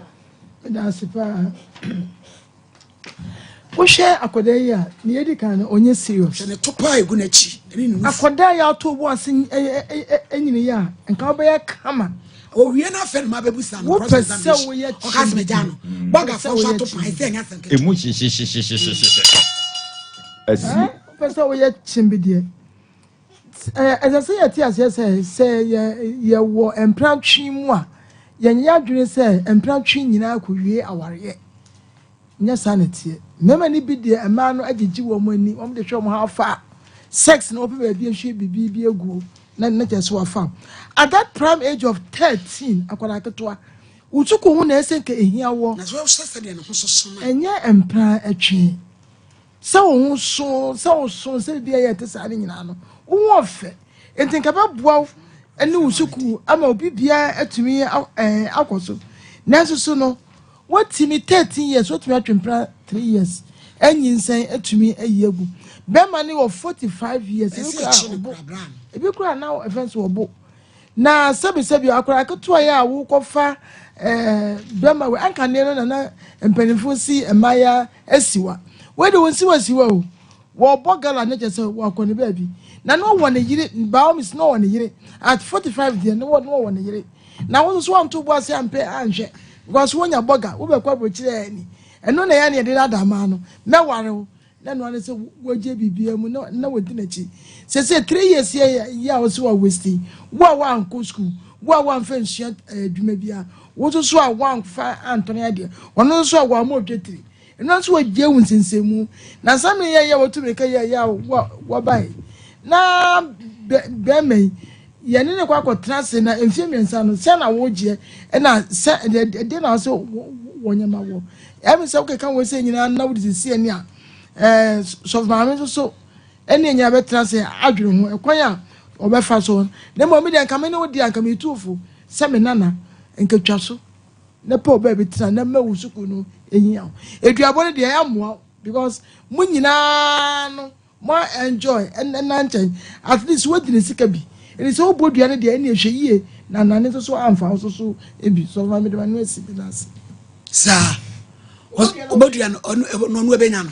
Meda ase paa. Wohwɛ akwadaa yi a, nea edi kan no, ɔnyɛ serious. Hwɛ ne to paa egu n'akyi ɛne ne nufu. Akwadaa yi ato bo ase nyini yi a, nka wobɛyɛ kama. Owie na afɛ no ma bɛbu sa no. Wopɛ sɛ woyɛ Ɔka sɛ megya no. Bɔgafoɔ nso ato paa ɛsɛ ɛnyɛ asɛm ketewa. Emu hyehyehyehyehyehye. Asi. Wopɛ sɛ woyɛ kyembedeɛ. Ɛsɛ sɛ yɛte aseɛ sɛ, sɛ yɛwɔ mpenatwe mu a, yɛnyɛ adwene sɛ mpenatwe nyinaa kɔwie awareɛ. Nyɛ saa na ɛteɛ. Mmarima no bi deɛ mmaa no agyegye wɔn ani, wɔn de hwɛ wɔn how far sex na wɔpɛ baabi ahwie biribi bi aguo na na kyerɛ sɛ wafa. At that prime age of 13, akwadaa ketewa, wo sukuu ho na ɛsɛ nka ehia wɔ. Na sɛ wohwɛ sɛdeɛ ne ho soso no a. Ɛnyɛ mpena twe. Sɛ wo ho so, sɛ wo so, sɛ biribi a ɛyɛ ɛte saa no nyinaa no, wo ho ɔfɛ. Nti nka bɛboa wo ne wo sukuu ama obi biara atumi akɔ so. Nanso so no, watumi 13 years, watumi atwe mpena 3 years, anyinsɛn atumi ayi agu. Bɛrima no wɔ 45 years, ebi Ɛsɛ koraa akyi no ɔbo. kora bra no. Ebi koraa na ɛfɛn so ɔbo. Na sɛbisɛbi akwadaa ketewa yi a wokɔfa bɛrima wei, anka ne no nana mpanimfoɔ si mmayewa asiwa. Wei de wɔn siwa siwa o. Wɔbɔ gala ne kyɛ sɛ wɔakɔ ne baabi. Na na ɔwɔ ne yere, by all means na ɔwɔ ne yere. At 45 deɛ na ɔwɔ ne yere. Na wɔn nso wɔnto bo ase ampɛ anhwɛ because wonya bɔga wobɛkɔ aburokyerɛ ani. Ɛno na ɛyɛ ne yɛde dada maa no. Mɛware wo. Na ɛno ara ne sɛ wɔgye biribiara mu na wɔdi n'akyi. Sɛ 3 years yɛ yɛ a wɔsi wɔ waste wo a wankɔ school, wo a wamfa nsua adwuma biara, wo nso so a wamfa antɔn adeɛ, ɔno nso a wɔama odwa tiri. Ɛno nso wɔgye wo nsensɛnmu. Na nsɛm no yɛ yɛ wɔtu mirika yɛ yɛ a wɔbae. Na bɛrima yi yɛne ne kɔ akɔtena ase na mfie 3 no sɛ na wogyeɛ ɛna sɛ ɛde na sɛ wɔnyɛ ma wɔ. Ɛmi sɛ wokeka wɔ sɛ nyinaa na wode sisi ani a sɔfo maame nso so ɛne nyinaa bɛtena ase adwene ho ɛkwan a ɔbɛfa so. Na mmom mi deɛ nka me ne wo deɛ nka me tu fo sɛ me nana nka twa so na pɛ ɔbaa bi tena na mma wo sukuu no ehia wo. Eduabɔ no deɛ ɛyɛ mmoa wo because mo nyinaa no mo enjoy ɛna nkyɛn at least wodi ne sika bi ɛni sɛ wobɔ dua no deɛ ɛne ehwɛ yie na nane nso so amfa wo so so ebi so ɔma mi de ma no esi bi n'ase. Saa ɔbɛdua no ɔno ɔno ɛbɛnya no.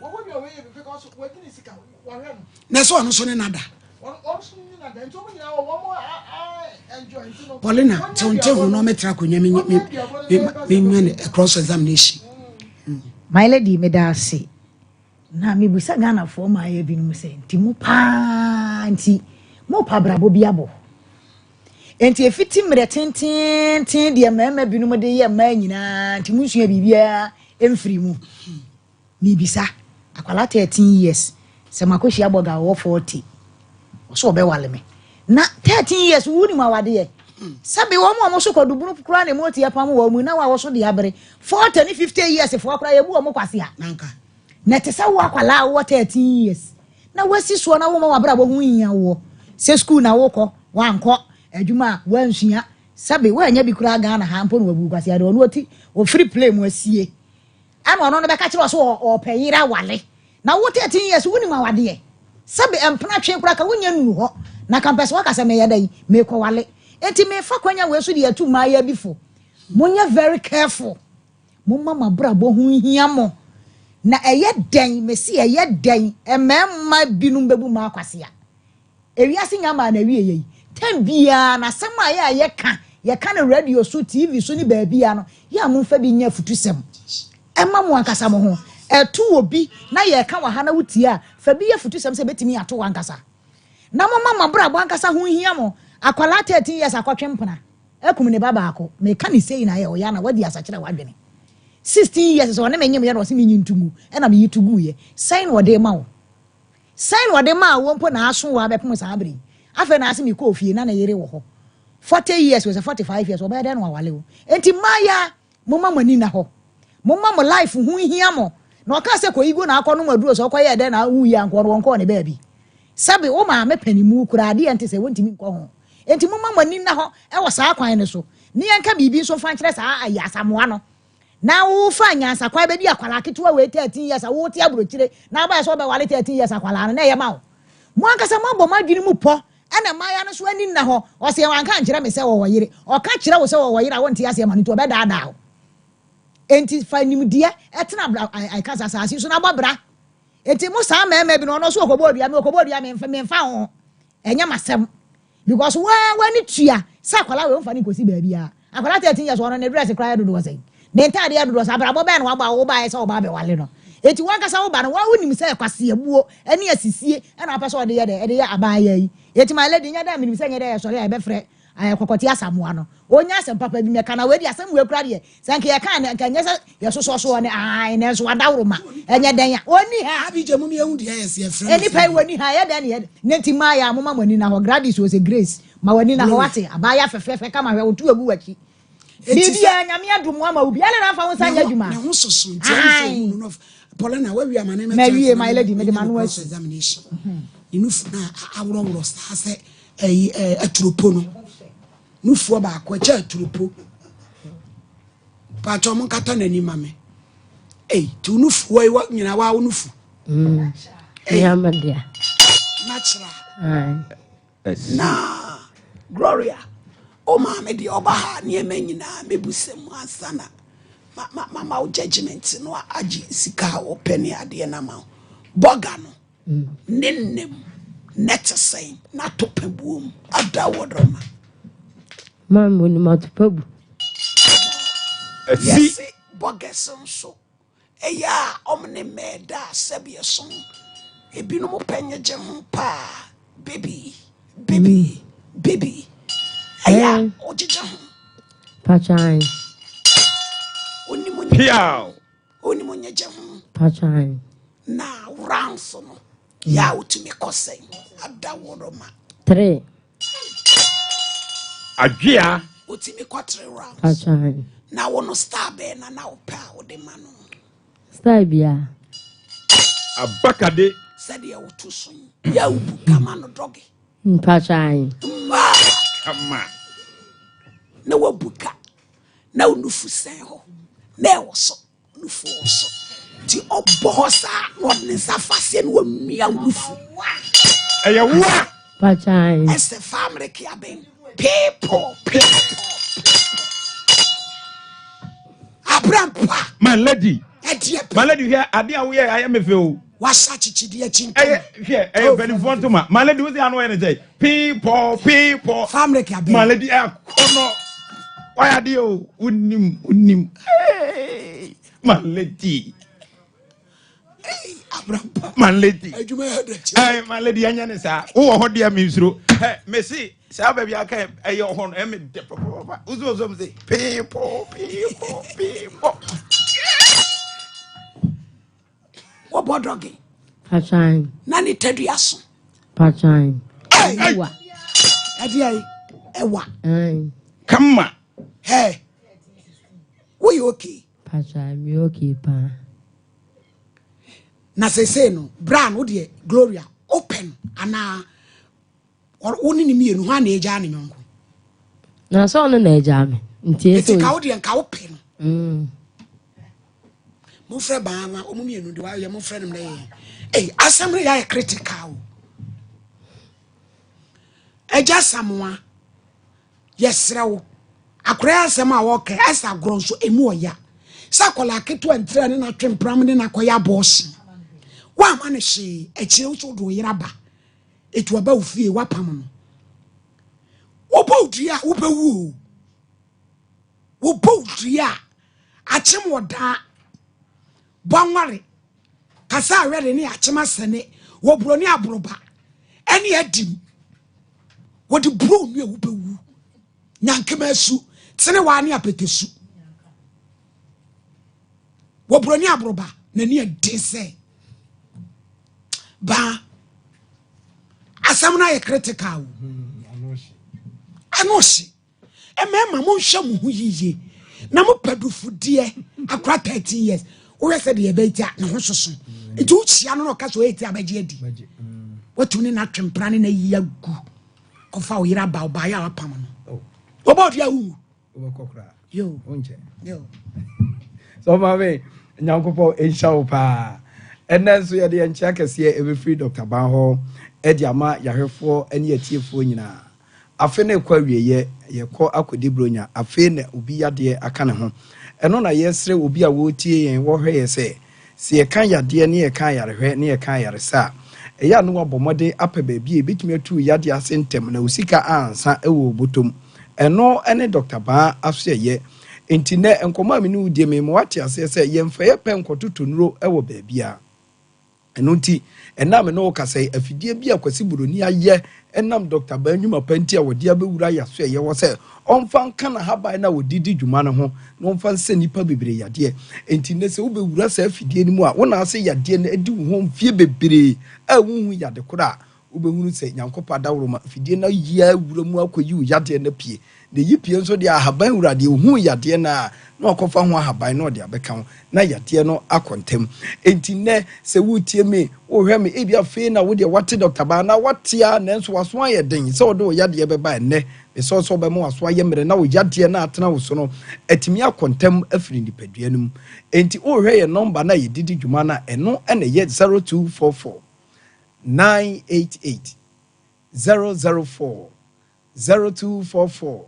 Wɔbɔ dua wɔ yɛ bi because wodi ne sika wɔhwɛ no. Na sɛ ɔno nso ne nada. Wɔn nso ne nada nti wɔn nyinaa wɔ wɔn a enjoy nti no. Paulina te ho na ɔmɛtena akonnwa mi mi mi mi cross examination. My lady, meda ase. Na mebusa Ghanafoɔ maayɛ binom sɛ, nti mo paa nti mopa abrabɔ bi abɔ? Nti ɛfiti mmerɛ tententen deɛ mmarima binom de yɛ mmaa nyinaa nti monsua biribiara mfiri mu. Mebisa, akwalaa 13 years, sɛ makɔhyia bɔga a ɔwɔ 40, ɔsɛ ɔbɛwale me. Na 13 years wonim awadeɛ? Sɛbe wɔn a wɔn so kɔdubunu koraa na emu ɔte apam wɔn mu na wɔn a wɔso de abere 40 ne 50 years foɔ koraa yɛbu wɔn kwasea. Nanka. Na ɛte sɛ wo akwalaa a wowɔ 13 years na woasi soɔ na woma w'abrabɔ ho hia woɔ sɛ school na wokɔ wankɔ adwuma a wansua sɛbe woanya bi koraa Ghana ha mpo na wabu kwasea de ɔno ɔti ɔfiri plane mu asie ɛna ɔno no bɛka kyerɛ ɔso ɔpɛ yere awale na wo 13 years wonim awadeɛ sɛbe mpena twe koraa ka wonya nnu hɔ na ka mpɛ sɛ waka sɛ meyɛ dɛn mekɔwale. Enti mefa kwanya wei so de atu mmaayɛ bi fo, monyɛ very careful, momma mo abrabɔ ho nhia mo. Na ɛyɛ dɛn mesi ɛyɛ dɛn mmarima binom bɛbu mmaa kwasea? Ewiase nya maa na awie yɛ yi tɛm biara na asɛm a yɛ a yɛka yɛka no radio so, TV so ne baabia no yɛ a momfa bi nyɛ afutusɛm ɛma mo ankasa mo ho. Ɛto wɔ bi na yɛka wɔ ha na wotie a, fa bi yɛ afutusɛm sɛ ɛbɛtumi ato wɔ ankasa. Na momma mo abrabɔ ankasa ho nhia mo. Akwalaa 13 years akɔtwe mpena akum ne ba baako, meka ne sei na ayɛ ɔya na wadi asakyerɛ wadwene. 16 years sɛ ɔne me nyem yɛ na ɔse menyi nto ngu ɛna meyi to guiɛ. Sɛn na ɔde ma wo? Sɛn na ɔde maa wo mpo na aso wɔ abɛpem saa bere yi? Afei na ase mekɔɔ fie na ne yere wɔ hɔ 40 years wɔ sɛ 45 years ɔbɛyɛ dɛn na wawale wo? Enti mmaaya, momma mo ani nna hɔ, momma mo life ho nhia mo. Na ɔka sɛ kɔyi gu na akɔnom aduro sɛ ɔkɔyɛɛ dɛn na woyi ankɔ no wɔnkɔɔ ne baabi. Sɛbe wo maame panimu koraa adeɛ nte sɛ wɔntumi nkɔ ho. Enti momma mo ani nna hɔ wɔ saa kwan no so. Ne yɛnka biribi nso mfa nkyerɛ saa ayi Asamoa no. Na wofa nyansakwan bɛdi akwalaa ketewa wei 13 years a wote aburokyire na wobayɛ sɛ wobɛwale 13 years akwalaa no na ɛyɛ ma wo. Mo ankasa moabɔ mo adwene mu pɔ ɛna mmayewa no so ani nna hɔ. Ɔsɛ wanka nkyerɛ me sɛ wɔwɔ yere. Ɔka kyerɛ wo sɛ wɔwɔ yere a wonte aseɛ ma no nti ɔbɛdaadaa wo. Enti fa nimdeɛ tena bra ɛka sɛ asase so na bɔ bra. Enti mo saa mmarima bi no ɔno nso ɔkɔbɔ odua me ɔkɔbɔ odua me memfa ho ɛnyɛ m'asɛm because wo ara w'ani tua sɛ akwadaa wei womfa no nkɔsi baabiara. Akwadaa 13 years ɔno ne dress koraa yɛ dodoɔ sɛn? Ne ntaade yɛ dodoɔ sɛn? Abrabɔ bɛn na wabɔ a wobaeɛ sɛ ɔba abɛwale no? Enti w'ankasa wo ba no wo wonim sɛ kwaseabuo ne asisie na wopɛ sɛ ɔde yɛ dɛn? Ɛde yɛ abaayewa yi. Enti my lady nyɛ dɛ a menim sɛ nyɛ dɛ yɛsɔre a yɛbɛfrɛ Ayɛ kɔkɔte asamoa no. Ɔnya asɛm papa bi mɛka na wei deɛ asɛm wei koraa deɛ sɛ nka yɛka a nka ɛnyɛ sɛ yɛsosɔ soɔ ne ae nanso wadaworo ma ɛnyɛ dɛn a ɔnni ha. Abigya mom yɛhu deɛ ɛyɛ sɛ yɛfrɛ no Nnipa yi wɔnni ha ɛyɛ dɛn ne yɛ ne nti mmaa yɛ a moma mo ani na hɔ Gladys ose Grace ma w'ani na hɔ wate abaayewa fɛfɛɛfɛ kama hwɛ wo to agu w'akyi biribiara Nyame adom wo ama wo bi ɛne na mfa wo nsa nyɛ adwuma Ne ho soso nti ɛne sɛ ɔhu no no Paulina wawie ama ne mɛtra Mawie my lady mede m'ano cross asi. examination ne nufu na aworɔworɔ saa sɛ ɛyi ɛɛ aturopo no nufoɔ baako ɛkyɛ aturopo pàtó ɔmo nkata n'ani ma me ɛyi ti nufoɔ yi wa nyina wa wo nufu. Mm. Nyama dea. Natural. Na Gloria, o maame deɛ ɔba ha nneɛma nyinaa mɛbu mu ansa na ma ma ma ma wo judgement no agye sika a wɔpɛ ne adeɛ no ama wo bɔga no. Ne nna mu na ɛte sɛn? Na atopa buom ada wɔ dɔ ma. Maame onim atopa bu. Yɛse bɔgɛs nso ɛyɛ a ɔmo ne mmɛɛ da a sɛbi ɛso ebinom pɛ nyegye ho paa baby baby baby ɛyɛ a ɔgyegye ho. Pakyan. Onim nyegye ho. Onim nyegye ho. Pakyan. Na rounds no yɛ a wotumi kɔ sɛn adaworo ma. Three. Adwea. Wotumi kɔ three rounds. Pakyan. Na wo no star bɛn na na wopɛ a wode ma no. Star bia. Abakade. Sɛdeɛ woto so yi yɛ a wobu kama no dɔge. Mpakyan. Mmaa. Kama. Na wabu ka na wo nufu sɛn hɔ na ɛwɔ so. Nufu wɔ so nti ɔbɔ hɔ saa na ɔde ne nsa fa aseɛ na wamia wo nufu. Ɛyɛ wo a. Pakyan. Ɛsɛ fa mmereke abɛn people people abrampa. My lady. Ɛdeɛ pɛ. My lady hwɛ adeɛ a woyɛ ayɛ me fɛ o. Wasa kyikyidi akyi ntoma. Ɛyɛ hwɛ ɛyɛ mpanimfoɔ ntoma. My lady wosi ano yɛ ne sɛ piipɔ piipɔ. Fa mmereke abɛn. My lady ɛkɔnɔ. Wayɛ adeɛ o wonim wonim. Hey, my lady. Hey, abrampa. My lady. Adwuma yɛ dɛ kyɛ. Hey, my lady ɛnyɛ ne saa. Wowɔ hɔ deɛ me nsuro. Hey, mesi saa baabi aka ɛyɛ hɔ no ɛmi dɛ pɔpɔpɔpɔ. Wosi wɔ so mi se piipɔ piipɔ piipɔ. Wɔbɔ dɔge. Pakyan. Na ne tadua so. Pakyan. Ɛwa. Ɛdeɛ ɛwa. Kama. Hey. Woyɛ okay. Pakyan mi okay paa. Na sese no bra no deɛ Gloria open anaa Wo ne ne mmienu, hwan na agyaa ne yɔnko? Na sɛ ɔno na agyaa me. Nti ɛsɛ ka wo deɛ nka wo pɛ no. Mm. Mofrɛ baa ma ɔmo mmienu de wayɛ mofrɛ no mmerɛ yɛ. Ei, asɛm no yɛ ayɛ critical o. Agya Samoa, yɛsrɛ wo, akora yi asɛm a wɔka ɛsɛ agorɔ nso emu ɔya. Sɛ akwadaa ketewa ntira ne n'atwe mpram ne n'akɔyɛ abɔɔhye. Woama no hwee, akyire wo so wode wo yere aba. Etu aba wo fie, woapam no. Wobɔ wo dua a, wobɛwu o. Wobɔ wo dua a, akyem wɔ daa. Bɔnware, kasa awɛre ne akyem asɛne, wɔ buroni aboroba, ɛne adim. Wɔde buro nua wobɛwu. Nyankema asu, tenewaa ne apɛtɛsu. Wɔ buroni aboroba, n'ani ɛden sɛ. Baa asɛm no ayɛ critical o. Ano hye. Mmarima monhwɛ mo ho yiye na mopɛ dufudeɛ akora 13 years wohwɛ sɛ deɛ ɛbɛyɛ ti a ne ho soso nti wohyia no na ɔka sɛ ɔyɛ ti abɛgye adi watumi ne n'atwe mpena ne n'ayi agu kɔfa wo yere aba ɔbaeɛ a wapam no wɔbɔ ɔdua wowu wobɛkɔ koraa yo wonkyɛ yo so maame nyankopɔn nhyira wo paa ɛnɛ nso yɛde yɛn nkyea kɛseɛ ɛbɛfiri dr ban hɔ ɛde ama yɛahwɛfoɔ ne atiefoɔ nyinaa afe no rekɔ awieɛ yɛkɔ akɔdi buronya afei na obi yadeɛ aka ne ho. Ɛno na yɛsrɛ obi a wɔretie yɛn, wɔhwɛ yɛ sɛ, sɛ yɛka yadeɛ ne yɛka ayarehwɛ ne yɛka ayaresa a, ɛyɛ a na wabɔ mmɔden apɛ baabi a yɛbɛtumi atu wo yadeɛ ase ntɛm na wo sika ansa wɔ wo bɔtɔ mu. Ɛno ne Dɔkta Baa asoɛyɛ. Enti nnɛ, nkɔmmɔ a me ne wo die, mema woate aseɛ sɛ yɛmfa yɛ pɛ nkɔtotɔ nnuro wɔ baabiara. Ɛno nti, ɛnnɛ a me ne wo kasa yi, afidie bi a Kwasi Buroni ayɛ ɛnam Dɔkta Baa nnwuma pa nti a wɔde abɛwura yɛasoɛeɛ hɔ sɛ ɔmfa nka n'ahaban no a wɔde di dwuma no ho na ɔmfa nsɛ nnipa bebree yadeɛ. Enti nnɛ sɛ wobɛwura saa afidie no mu a, wo na ase yadeɛ no adi wo ho mfeɛ bebree a wonhu yade korɔ a, wobɛhunu sɛ Nyankopɔn adaworoma afidie no ayi awura mu akɔyi wo yadeɛ no apue. Na ɛyi pue nso deɛ ahaban wura deɛ ɔhuu yadeɛ no a na wakɔfa ho ahaban na ɔde abɛka ho na yadeɛ no akɔ ntɛm. Enti nnɛ sɛ woretie me, worehwɛ me, ebi afei na wo deɛ woate Dɔkta Baa anaa woate ara nanso w'aso ayɛ den sɛ wode wo yadeɛ bɛba ɛnnɛ, mesrɛ wo sɛ wobɛma w'aso ayɛ mmerɛ na wo yadeɛ no a atena wo so no atumi akɔ ntɛm afiri nipadua no mu. Enti worehwɛ yɛn nɔmba no a yɛde di dwuma no a, ɛno na ɛyɛ 0244 988 004, 0244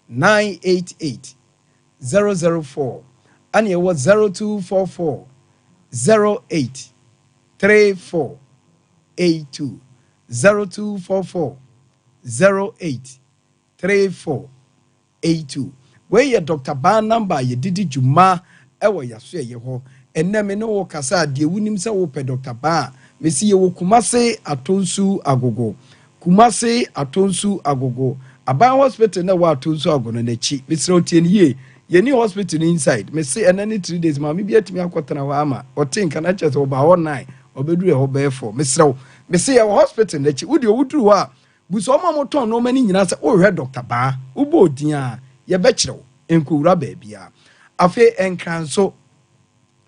988 004, ɛna ɛwɔ 0244 08 34 82, 0244 08 34 82. Wei yɛ Dɔkta Baa number a yɛde di dwuma wɔ y'asoɛeɛ hɔ. Ɛnnɛ me ne wo rekasa a, deɛ wonim sɛ wopɛ Dɔkta Baa a, mese yɛwɔ Kumase Atonsu Agogo. Kumase Atonsu Agogo. Aban hospital no a ɛwɔ Atonsu Agogo no n'akyi. Mesrɛ wo tie no yie. Yɛnni hospital no inside. Mese ɛnnɛ ne 3 days maame bi atumi akɔtena hɔ ama ɔte nka na kyerɛ sɛ ɔbaa hɔ 9, ɔbɛduru ɛhɔ bɛyɛ 4. Mesrɛ wo, mese yɛwɔ hospital no akyi. Wo deɛ woduru hɔ a, Bisa wɔn a wɔtɔn nneɛma no nyinaa sɛ worehwɛ Dɔkta Baa. Wobɔ odin a, yɛbɛkyerɛ wo. Nkowura baabiara. Afei Nkran nso,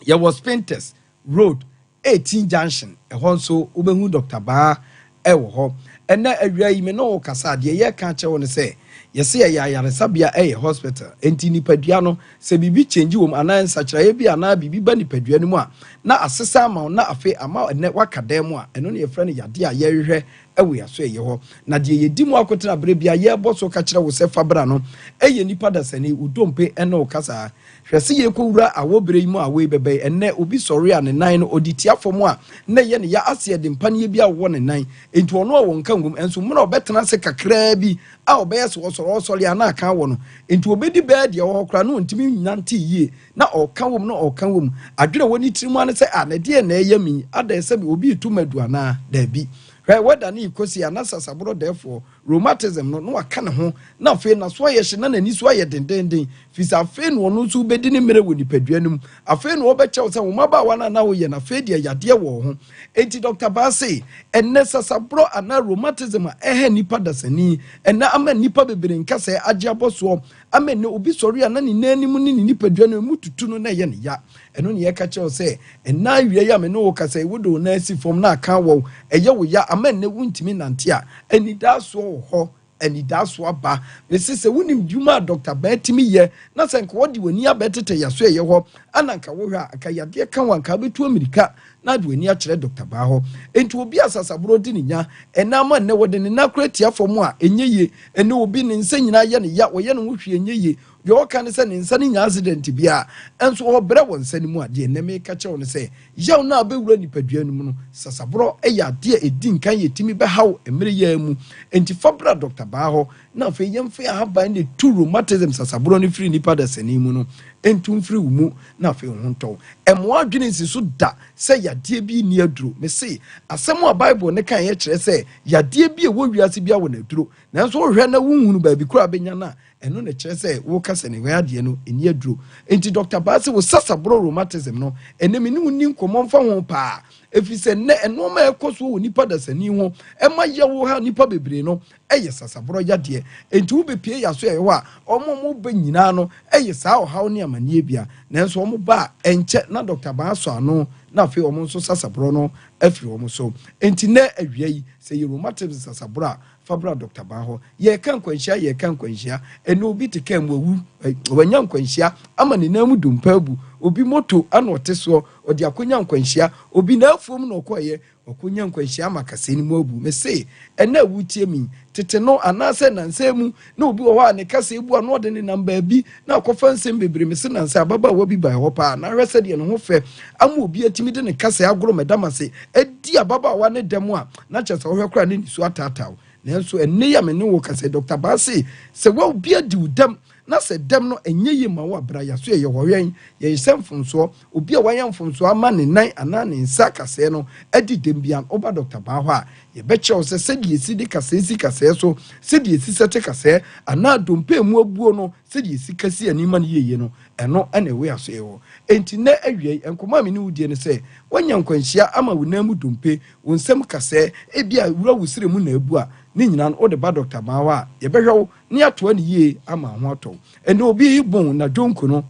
yɛwɔ Spintex Road, 18 Junction. Ɛhɔ nso, wobɛhu Dɔkta Baa wɔ hɔ. Ɛnnɛ awia yi, me ne wo rekasa a, deɛ yɛreka akyerɛ wo ne sɛ, yɛse yɛyɛ ayaresabea, ɛyɛ hospital. Enti nipadua no, sɛ biribi change wɔ mu anaa nsakyeraeɛ bi anaa biribi ba nipadua no mu a, na asesa ama wo, na afei ama ɛnnɛ woaka dan mu a, ɛno na yɛfrɛ no yadeɛ a yɛrehwehwɛ wɔ yɛn asoɛeɛ hɔ. Na deɛ yɛdi mu akotena berɛ biara yɛrebɔ so ka kyerɛ wo sɛ fa bra no yɛ nnipa dasani, wo dompe ne wo kasa. Hwɛ sɛ yɛrekɔwura awɔ berɛ yi mu a wei bɛba yi, ɛnnɛ obi sɔre a ne nan no ɔde tia fam a na ɛyɛ ne ya ase ɛde mpaneɛ bi awowɔ ne nan, enti ɔno a wɔnka ngum, nso mmerɛ a ɔbɛtena ase kakraa bi a ɔbɛyɛ sɛ ɔsɔre ɔsɔre a na aka awɔ no, enti ɔbɛdi bɛɛ deɛ ɛwɔ hɔ koraa na ɔntumi nnante yie. Na ɔreka wom na ɔreka wom. Adwene a ɛwɔ ne tirim ara ne sɛ, 'Ah, na ɛdeɛn na ɛreyɛ me yi? Adɛn, sɛbe obi reto me adu anaa? Dabi. Hwɛ, wɛda no rekɔsi a, na sasaborɔ dɛɛfoɔ, rheumatism, no, na waka ne ho, na afei n'aso ayɛ hye na n'ani so ayɛ dendeenden, firi sɛ afei na ɔno nso rebɛdi ne mmerɛ wɔ nipadua no mu. Afei na ɔrebɛkyɛ wo sɛ wo mmabaawa no a na woyɛ no, afei deɛ yadeɛ wɔ wo ho. Enti Dɔkta Baa se, ɛnnɛ sasaborɔ anaa rheumatism a ɛha nnipa dasani, ɛnnɛ ama nnipa bebree nkasɛɛ agye abɔ soɔ, Ama ɛnnɛ obi sɔre a na ne nan anim ne ne nipadua no emu tutu no na ɛyɛ no ya. Ɛno na yɛka kyerɛ wo sɛ ɛnnɛ awia yi a me ne wo kasa yi wode wo nan asi fam na aka awɔ wo, ɛyɛ wo ya ama ɛnnɛ wuntumi nnante a, anidaasoɔ wɔ hɔ. Anidaasoɔ aba. Mese sɛ wonim dwuma a Dɔkta Baa tumi yɛ na sɛ anka wɔde w'ani abɛtetɛ yɛaso ɛyɛ hɔ a na anka wohwɛ a anka yadeɛ ka wo a anka wobɛtu amirika na ade w'ani akyerɛ Dɔkta Baa hɔ. Enti obi a sasaborɔ di ne nya ɛnnɛ ama nnɛ wɔde ne nan koraa tia fam a ɛnyɛ yie. Ɛnnɛ obi ne nsa nyinaa yɛ no ya, wɔyɛ ne ho hwee ɛnyɛ yie. Deɛ ɔka ne sɛ ne nsa no nnya accident biara, nso ɔrebrɛ wɔ nsa no mu a, deɛ ɛnnɛ meka kyerɛ wo ne sɛ, yaw no a abɛwura nipadua no mu no, sasaborɔ yɛ adeɛ a ɛdi nkan yɛ ɛtumi bɛha wo mmerɛ yi ara mu. Enti fa bra Dɔkta Baa hɔ na afei yɛmfa yɛn ahaban na ɛtu rheumatism sasaborɔ no firi nipa dasani mu no ntu mfiri wo mu na afei wo ho ntɔ wo. Mmoa w'adwene nsi so da sɛ yadeɛ bi nni aduro. Mese, asɛm a Bible no kaeɛ kyerɛ sɛ yadeɛ bi a ɛwɔ wiase biara wɔ n'aduro. Nanso wohwɛ na wonhunu baabi koraa a bɛnya no a, ɛno na ɛkyerɛ sɛ woka sɛ ne yadeɛ no nni aduro. Enti Dɔkta Baa se wo sasaborɔ rheumatism no, ɛnnɛ me ne wo nni nkɔmmɔ mfa ho paa, ɛfiri sɛ nnɛ nnoɔma a ɛrekɔ soɔ wɔ nnipa dasani ho ɛma yaw ha nnipa bebree no yɛ sasaborɔ yadeɛ. Enti wobɛpue yɛn asoɛeɛ hɔ a, wɔn a wɔba nyinaa no yɛ saa ɔhaw ne amanneɛ bi a. Nanso wɔba a, ɛnkyɛ na Dɔkta Baa asɔ ano na afei wɔn nso sasaborɔ no afiri wɔn so. Enti nnɛ awia yi, sɛ ɛyɛ rheumatism sasaborɔ a, fa bra Dɔkta Baa hɔ. Yɛreka nkwanhyia, yɛreka nkwanhyia. Ɛnnɛ obi te kaa mu wawu, wanya nkwanhyia ama ne nan mu dompe abu. Obi moto na ɔte soɔ, ɔde akɔnya nkwanhyia. Obi n'afuom na ɔkɔeɛ. Wakɔnya nkwanhyia ama kasɛɛ no mu abu. Mese, ɛnnɛ a woretie me yi, tete no anaasɛ nnansa yi mu na obi wɔ hɔ a ne kasɛɛ bu a na ɔde nenam baabi na akɔfa nsɛm bebree. Mese nnansa yi ababaawa bi bae hɔ paa na hwɛ sɛdeɛ ne ho fɛ ama obi atumi de ne kasɛɛ agoro mɛdamase adi ababaawa no dɛm a na kyerɛ sɛ wohwɛ koraa na nisuo ataataa wo. Nanso ɛnnɛ yi a me ne wo rekasa yi, Dɔkta Baa se sɛ obi adi wo dɛm na sɛ dɛm no ɛnyɛ yie ma wo a, bra yɛaso yɛyɛ hɔ wɛn, yɛnhyɛ mfomsoɔ. Obi a wayɛ mfomsoɔ ama ne nan anaa ne nsa kasɛɛ no adi dɛm biara no, woba Dɔkta Baa hɔ a, yɛbɛkyerɛ wo sɛ sɛdeɛ yɛsi de kasɛɛ si kasɛɛ so, sɛdeɛ yɛsi sɛte kasɛɛ, anaa dompe a ɛmu abuo no, sɛdeɛ yɛsi ka si ani ma no yie no, ɛno na ɛwɔ yɛn asoɛeɛ hɔ. Enti nnɛ awia yi, nkɔmmɔ a me ne wo die ne sɛ, woanya nkwanhyia ama wo nan mu dompe, wo nsam kasɛɛ, ebia wura wo srɛ mu na abu a, ne nyinaa no, wode ba Dɔkta Baa hɔ a, yɛbɛhwɛ wo na yɛatoa no yie ama wo ho atɔ wo. Ɛnnɛ obi bon n'adwonku no,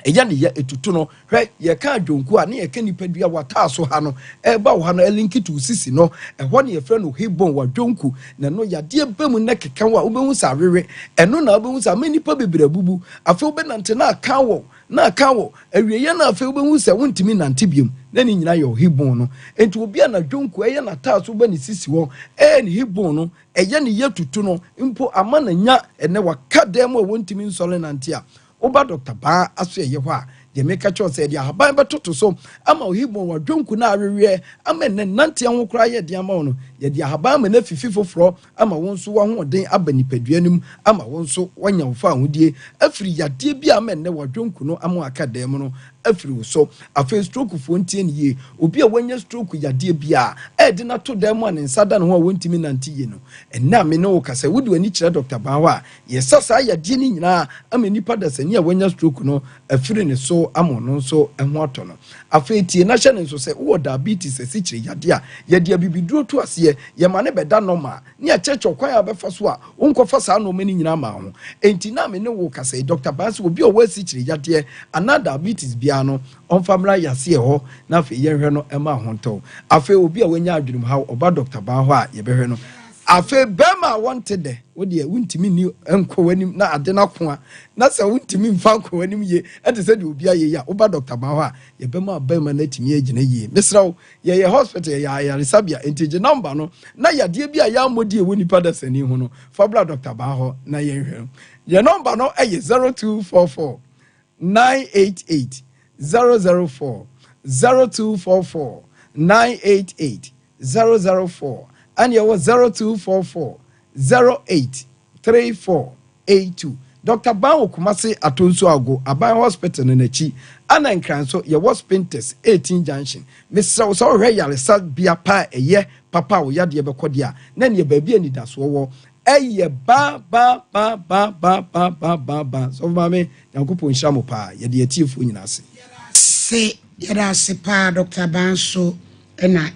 ɛyɛ ne ya, ɛtutu no. Hwɛ, yɛka adwonku a, ne yɛka nipadua w'ataaso ha no, ɛreba wo ha no, ɛlinki to wo sisi no, ɛhɔ ne yɛfrɛ no hip bone, w'adwonku. Na ɛno, yadeɛ ba mu na ɛkeka wo a, wobɛhu sɛ awewe. Ɛno na wobɛhu sɛ ama nnipa bebree abubu. Afei wobɛnante na aka wɔ, na aka wɔ. Awieeɛ no afei wobɛhu sɛ wontumi nnante biom. Na ne nyinaa yɛ wo hip bone no. Enti obi a n'adwonku ɛyɛ n'ataaso ba ne sisi hɔ, ɛyɛ ne hip bone no, ɛyɛ ne ya tutu no mpo ama no anya, ɛnnɛ waka dan mu a wɔntumi nsɔre nnante a, Woba Dɔkta Baa asoɛeɛ hɔ a, deɛ meka kyerɛ wo sɛ yɛde ahaban bɛtoto so ama wo hibon, w'adwonku no aweweɛ ama ɛnnɛ nanteɛ ho koraa ayɛ den ama wo no, yɛde ahaban ama no afifi foforɔ ama wo nso w'ahoɔden aba nipadua no mu ama wo nso woanya wo fawohodie afiri yadeɛ bi a ama ɛnnɛ w'adwonku no ama aka dan mu no afiri wo so. Afei strokefoɔ ntie no yie, obi a wanya stroke yadeɛ biara a ɛde no ato dan mu a ne nsa da ne ho a wɔntumi nnante yie no, ɛnnɛ a me ne wo kasa yi, wode w'ani kyerɛ Dɔkta Baa hɔ a, Yɛsa saa yadeɛ no nyinaa ama nipa dasani a wanya stroke no afiri ne so ama ɔno nso ho atɔ no. Afei tie na hyɛ no nso sɛ wowɔ diabetes, asikyire yadeɛ a, yɛde abibiduro to aseɛ, yɛma no bɛda normal, ne yɛakyerɛkyerɛ ɔkwan a wobɛfa so a wonkɔfa saa nnoɔma no nyinaa mmaa ho. Enti na me ne wo rekasa yi, Dɔkta Baa sɛ obi a ɔwɔ asikyire yadeɛ anaa diabetes biara no, ɔmfa mmra yaseɛ hɔ na afei yɛnhwɛ no mma ho ntɔ wo. Afei obi a wanya adwenemhaw, ɔba Dɔkta Baa hɔ a, yɛbɛhwɛ no. Afei bɛrima a wɔnte dɛ, wo deɛ wontumi nni nkɔ w'anim na ade no ako a, na sɛ wontumi mfa nkɔ w'anim yie te sɛ deɛ obi ayɛ yi a, woba dɔkta maa hɔ a, yɛbɛma barima no atumi agyina yie. Mesrɛ wo, yɛyɛ hospital, yɛyɛ ayaresabea, enti gye nɔmba no na yadeɛ bi a yɛammɔ din a ɛwɔ nipa dasani ho no, fa bra dɔkta baa hɔ na yɛnhwɛ. Yɛn nɔmba no yɛ 0244 988 004, 0244 988 004 ɛne ɛwɔ 0244 08 34 82. Dɔkta Ban wɔ Kumasi Atonsu Ago Aban Hospital no n'akyi ɛna Nkran nso yɛwɔ Spintex 18 Junction. Mesrɛ wo sɛ wohwɛ yaresa bea pa a ɛyɛ papa a wo yadeɛ bɛkɔ deɛ a na ɛneɛ baabi a anidasoɔ wɔ ɛyɛ ba ba ba ba ba ba ba ba ba. Sɔfo Maame Nyankopɔn nhyira mo paa. Yɛde atiefoɔ nyinaa ase. Se yɛda ase paa Doctor Banso na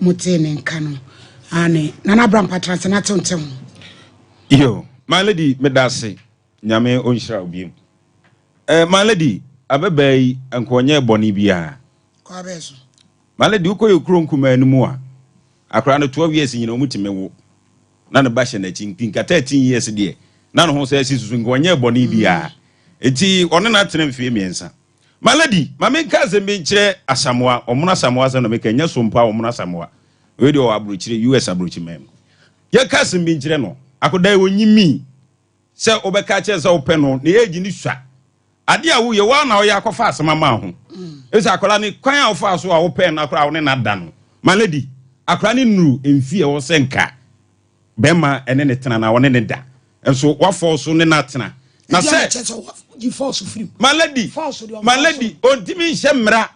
mo tee ne nka no. Aane. Nana Abram Patranse na te nte ho. Yo, my lady meda ase. Nyame onhyira wo biom. Eh, my lady, ababaa yi nka ɔnyɛɛ bɔne biara. Kɔ abɛɛ so. My lady, wokɔ yɛ kuro nkumaa no mu a, akwadaa no 12 years nyina ɔmu tumi wo na ne ba hyɛ n'akyi nti nka 13 years deɛ na ne ho sɛ asi susu nka ɔnyɛɛ bɔne biara. Nti ɔne no atena mfie mmiɛnsa. My lady, ma menka asɛm bi nkyerɛ Asamoah, Ɔmono Asamoah asɛm na meka, ɛnyɛ Sompa Ɔmono Asamoah. Wei deɛ ɔwɔ aburokyire, US aburokyiman mu. Yɛka asɛm bi nkyerɛ no, akoda yi ɔnyimii sɛ wobɛka akyerɛ sɛ wopɛ no, ne age ne sua. Adeɛ a woyɛ, woa na woyɛ akɔfa asɛm ama ho. Ɛsɛ akwadaa no, kwan a wofaa so a wopɛɛ no akwadaa a wo ne no ada no. My lady, akwadaa no nnuru mfie a ɛwɔ sɛ nka bɛrima ne ne tena na ɔne ne da nso wafɔw so ne no atena na sɛ my lady my lady ɔntumi nhyɛ mmara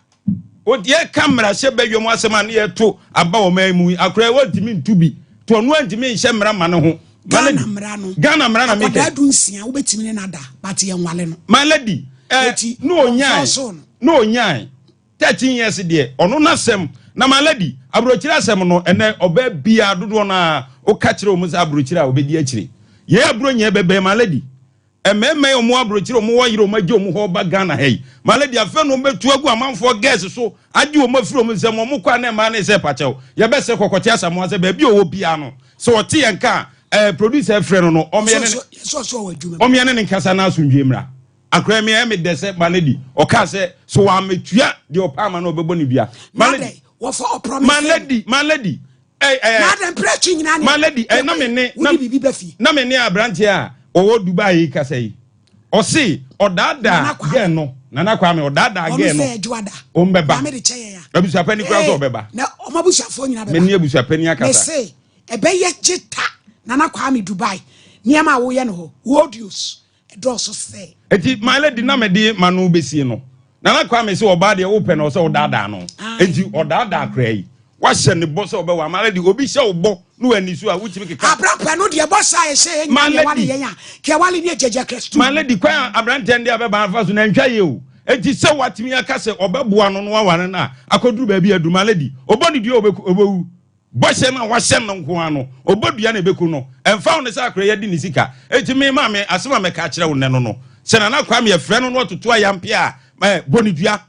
yɛka mmara hyɛ badwam asɛm a ne yɛto aba wɔ man mu akora wɔntumi nto bi to ɔno antumi nhyɛ mmara ma ne ho Ghana mmara no Ghana mmara na mekɛ akwadaa du nsia wobɛtumi ne no ada but yɛnwale no my lady eh, ne ɔnyae ne ɔnyae 13 years deɛ ɔno n'asɛm na my lady aburokyire asɛm no ɛnɛ ɔbaa biara dodoɔ no a woka kyerɛ wɔn sɛ aburokyire a wɔbɛdi akyire yɛn aburo nyɛ bɛbɛn my lady mmarima yi wɔn aburokyire wɔn wɔ yere wɔn agye wɔn hɔ ba Ghana ha yi my lady afei na wɔn bɛtu agu amanfoɔ gɛs so agye wɔn afiri wɔn nsam wɔn kɔ a na mmaa ne sɛ pakyɛw yɛbɛsɛ kɔkɔte asamoa sɛ baabi a ɔwɔ biara no sɛ ɔte yɛn ka ɛɛ producer frɛ no no ɔmeɛ ne ne nkasa na asomdwe mmra. Akora mi ɛyɛ me dɛ sɛ my lady ɔkaa sɛ so wammetua deɛ ɔpɛ ama no ɔbɛbɔ ne dua. My lady. Wɔfa ɔpromise. My lady, my lady. Ɛ ɛ. Na adɛn mpere akyi nyinaa ne. My lady, ɛ na me ne. Wode biribi ba fie. Na me ne aberanteɛ a ɔwɔ Dubai yi kasa yi. Ɔse ɔdaadaa gɛɛ no. Nana Kwame ɔdaadaa gɛɛ no. Ɔno sɛ adwoada. Ɔmbɛba. Maame de kyɛ yɛn a. Abusuapani koraa sɛ ɔbɛba. Na ɔmo abusuafoɔ nyinaa bɛba. Me ne abusuapani akasa. Mese ɛbɛyɛ gye ta Nana Kwame Dubai nneɛma a woyɛ no hɔ wo audios ɛdɔɔso sɛ. Eti my lady na mede ma no besie no. Nana Kwame se ɔbaa deɛ wopɛ no ɔsɛ wodaadaa no. Enti ɔdaadaa koraa yi. Wahyɛ ne bɔ sɛ ɔbɛwa. My lady obi hyɛ wo bɔ na wanni so a wotumi keka. Abrampɛ no deɛ bɔ saa ɛhyɛ yɛn nyinaa deɛ wale yɛn a kɛwale ne agyagya krastu. My lady kwan a aberanteɛ no de abɛba afa so no ɛntwa yie o. Enti sɛ watumi aka sɛ ɔbɛboa no na waware no a akɔduru baabi aduru. My lady ɔbɔ ne dua a ɔbɛwu. Bɔhyɛ no a wahyɛ no nko ara no, ɔbɔ dua na ɛbɛku no. Ɛmfa ho ne sɛ akora yi adi ne sika. Enti me maame, asɛm a mɛka akyerɛ wo nnɛ no no, sɛ Nana Kwame yɛfrɛ no na ɔtoto ayampe a, eh, bɔ ne dua.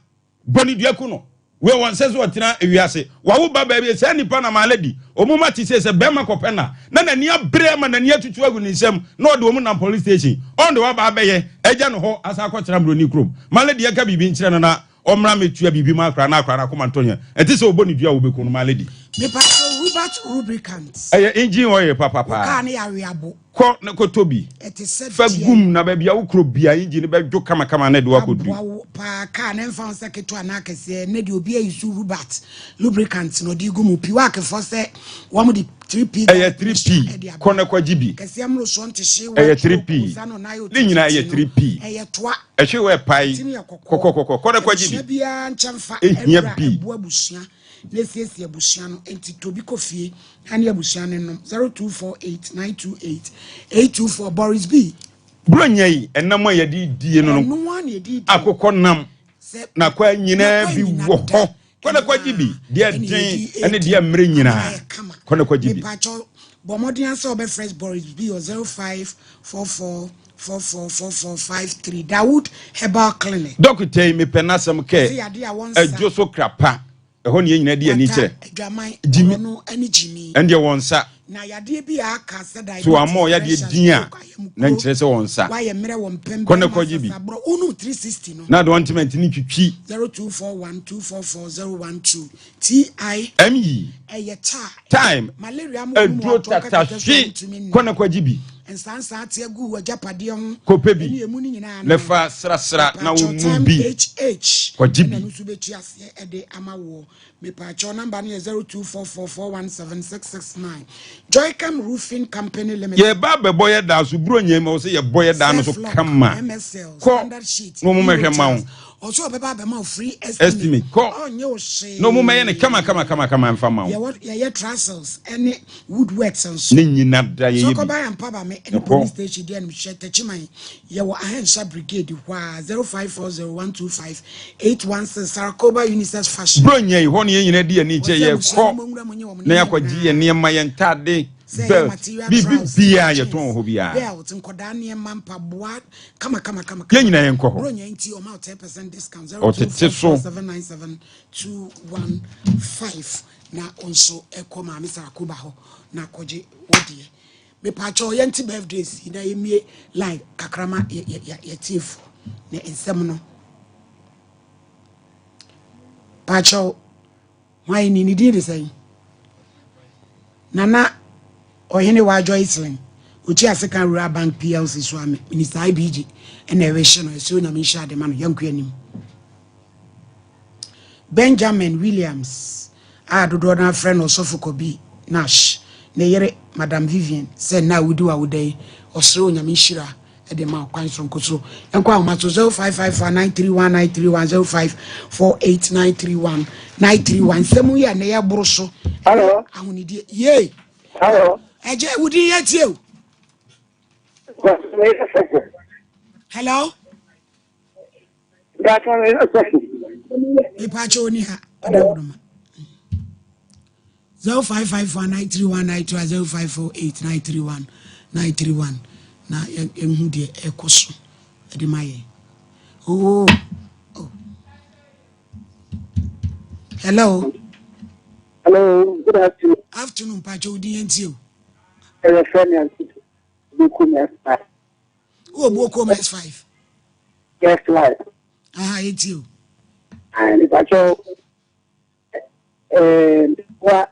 Bɔ ne dua ku no. Wei ɔnsɛ sɛ ɔtena ewiase. Wawo ba baabi, saa nnipa na my lady, wɔn mma te sei, sɛ bɛrima kɔpɛ no a, na n'ani abere ama n'ani atutu agu ne nsam, na ɔde wɔn nam police station. Ɔn de waba abɛyɛ, agya no hɔ, asan akɔtena Mbroni kurom. My lady yɛnka biribi nkyerɛ no na Ɔmmra mmɛtua biribi ma akora na akora no akoma ntɔ yɛn. Ɛnte sɛ ɔbɔ ne dua a wɔbɛku no, my lady. Mepakyɛw Rubert lubricant. Ɛyɛ engine oil papa Wo kaa paa. no yɛ aweabo. Kɔ na kɔtɔ bi. Ɛte sɛ Fa deɛn? gum na baabi a wokorɔ biara engine no bɛdwo kamakama na ɛde wo akɔdu. Aboa wo paa. Kaa no ɛmfa ho sɛ ketewa anaa kɛseɛ. Ɛnnɛ deɛ obiara use Rubert lubricant na ɔde gu mu. Piwakfoɔ sɛ wɔn de 3P Ɛyɛ garlic 3P. mixture ɛde aba. Kɔ na kɔgye bi. Kɛseɛ mmorosoɔ ntehye, Ɛyɛ waturo, 3P. koza no na ayɛ Ne nyinaa ɛyɛ otititi no. 3P. Ɛyɛ toa. Ɛhwe wɔ ɛpae Ti no yɛ kɔkɔɔ. kɔkɔkɔkɔ. Kɔ na kɔgye Abusua bi. biara nkyɛ mfa Ɛhia nwura bi. ɛboa abusua na esiesie abusua no. Enti tɔ bi kɔ fie na ne abusua no nnom. 0248 928 824 Boris B. Buronya yi, ɛnam a yɛde die no no, Ɛno ara na yɛde die. akokɔ nam Sɛ na kwa nyinaa n'akwan bi nyina wɔ da hɔ. Kɔ na kɔgye bi. Deɛ ɛna den yɛde ne deɛ edi mmerɛ ama no nyinaa. ayɛ kama. Kɔ na kɔgye bi. Mepakyɛw bɔ mmɔden ara sɛ wobɛfrɛ Boris B wɔ 0544 444453 Dawood Herbal Clinic. Dɔkota yi mepɛ n'asɛm kɛ Ɔse yadeɛ a wɔnsa. Adwo so kra pa. Ɛhɔ ne yɛn nyinaa de yɛn ani Kwata, kyerɛ. adwaman, Gyimi. korɔno ne gyimi. Ɛndeɛ wɔn nsa. Na yadeɛ bi a aka sɛ diabetes, So wɔammɔ yadeɛ pressure, din a, stroke, ayamkuro, na nkyerɛ sɛ wɔn nsa. Woayɛ mmerɛ wɔ mpem Kɔ na bɛrima kɔgye bi. sasaborɔ, wonom 360 no. Na de ɔntema ntini twitwi. 0241 244 012 TI. ME. Ɛyɛ taa. Time. Malaria ama wɔn mu Aduro atɔ kɛtɛkɛ so a tatahwe. wontumi nna. Kɔ na kɔgye bi. Nsansaa te agu w'agyapadeɛ ho. Kɔpɛ bi. Ɛne emu no nyinaa Na no. fa srasra na Mepaakyɛw wo nom time bi. HH. Kɔgye Ɛna bi. ɛno nso bɛtu aseɛ ɛde ama woɔ. Mepaakyɛw number no yɛ 0244417669. Joycam Roofing Company Limited. Yɛreba abɛbɔ yɛ dan so Buronya yi ma wɔ sɛ yɛbɔ yɛ dan no so Self-lock, kama. MSL, Kɔ standard sheet, na wɔn mmɛhwɛ mma wo. Eurotiles. Ɔsɛ ɔbɛba abɛma wo free estimate. Estimate. Kɔ Ɔnyɛ wo hwee. na wɔn mmɛyɛ no kama kama kama kama mfa mma wo. Yɛwɔ yɛyɛ trestles ɛne woodworks nso. Ne nyina da yɛyɛ bi. Sɔkɔba yɛ mpaba me ɛne Ɛkɔ. police station deɛ no hyɛ Techiman yɛwɔ Ahensa brigade hɔ a 0540125816 Sarakoba Unisex Fashion. Buronya yi hɔ na yɛn nyinaa di yɛn ani kyɛ Wɔsɛ abusua no yɛkɔ mo nwura mo nye wɔn na nneɛma yɛakɔgye yɛn nyinaa. nneɛma yɛn ntaade Sɛ ɛyɛ belt material biribi trousers, biara jeans, yɛtɔn wɔ hɔ biara. belt, nkɔdaa nneɛma, mpaboa kama kama kama Yɛn kama. nyinaa yɛnkɔ hɔ. Buronya yi nti ɔma wo 10% discount Ɔtete so. 0244797215 na wo nso kɔ Maame Sarakoba hɔ na kɔgye wo deɛ. Mepaakyɛw yɛnte birthdays yi na yɛmmie line kakra ma yɛtiefo na nsɛm no. Paakyɛw hwan ni ne din de sɛn? Nana Ɔhene wa Joycelyn Ochi Asekan Rural Bank PLC so ame Minister IBG ɛna ɛrehyɛ no ɛsɛ onyame nhyɛ ade ma no yɛnkɔ anim. Benjamin Williams a dodoɔ no ara frɛ no Ɔsɔfo Kɔbi Nash, ne yere Madam Vivian sɛ nna a wodi w'awoda yi, ɔsrɛ Onyame nhyira de ma wo kwan soronko so. Yɛnkɔ ahoma so 0554 931 931 0548 931 931 nsɛm yi a na yɛboro so. Hello. Ahonidie. Yee. Hello. Ɛgye wodi yɛ tie o. Hello. Mepakyɛ oni ha ɔdawuruma. 0554 931 931 0548 931 931 na yɛnhu deɛ ɛkɔ so ɛde ma yɛn. Oh, oh. Hello. Hello, good afternoon. Afternoon, mpakyɛ odi yɛn tie o. Ɛyɛ fɛ mi ase Buokom S5. Wowɔ Buokom S5? Yes, live. Aha, yɛtie o. Ayi, mepakyɛ Ɛɛ wa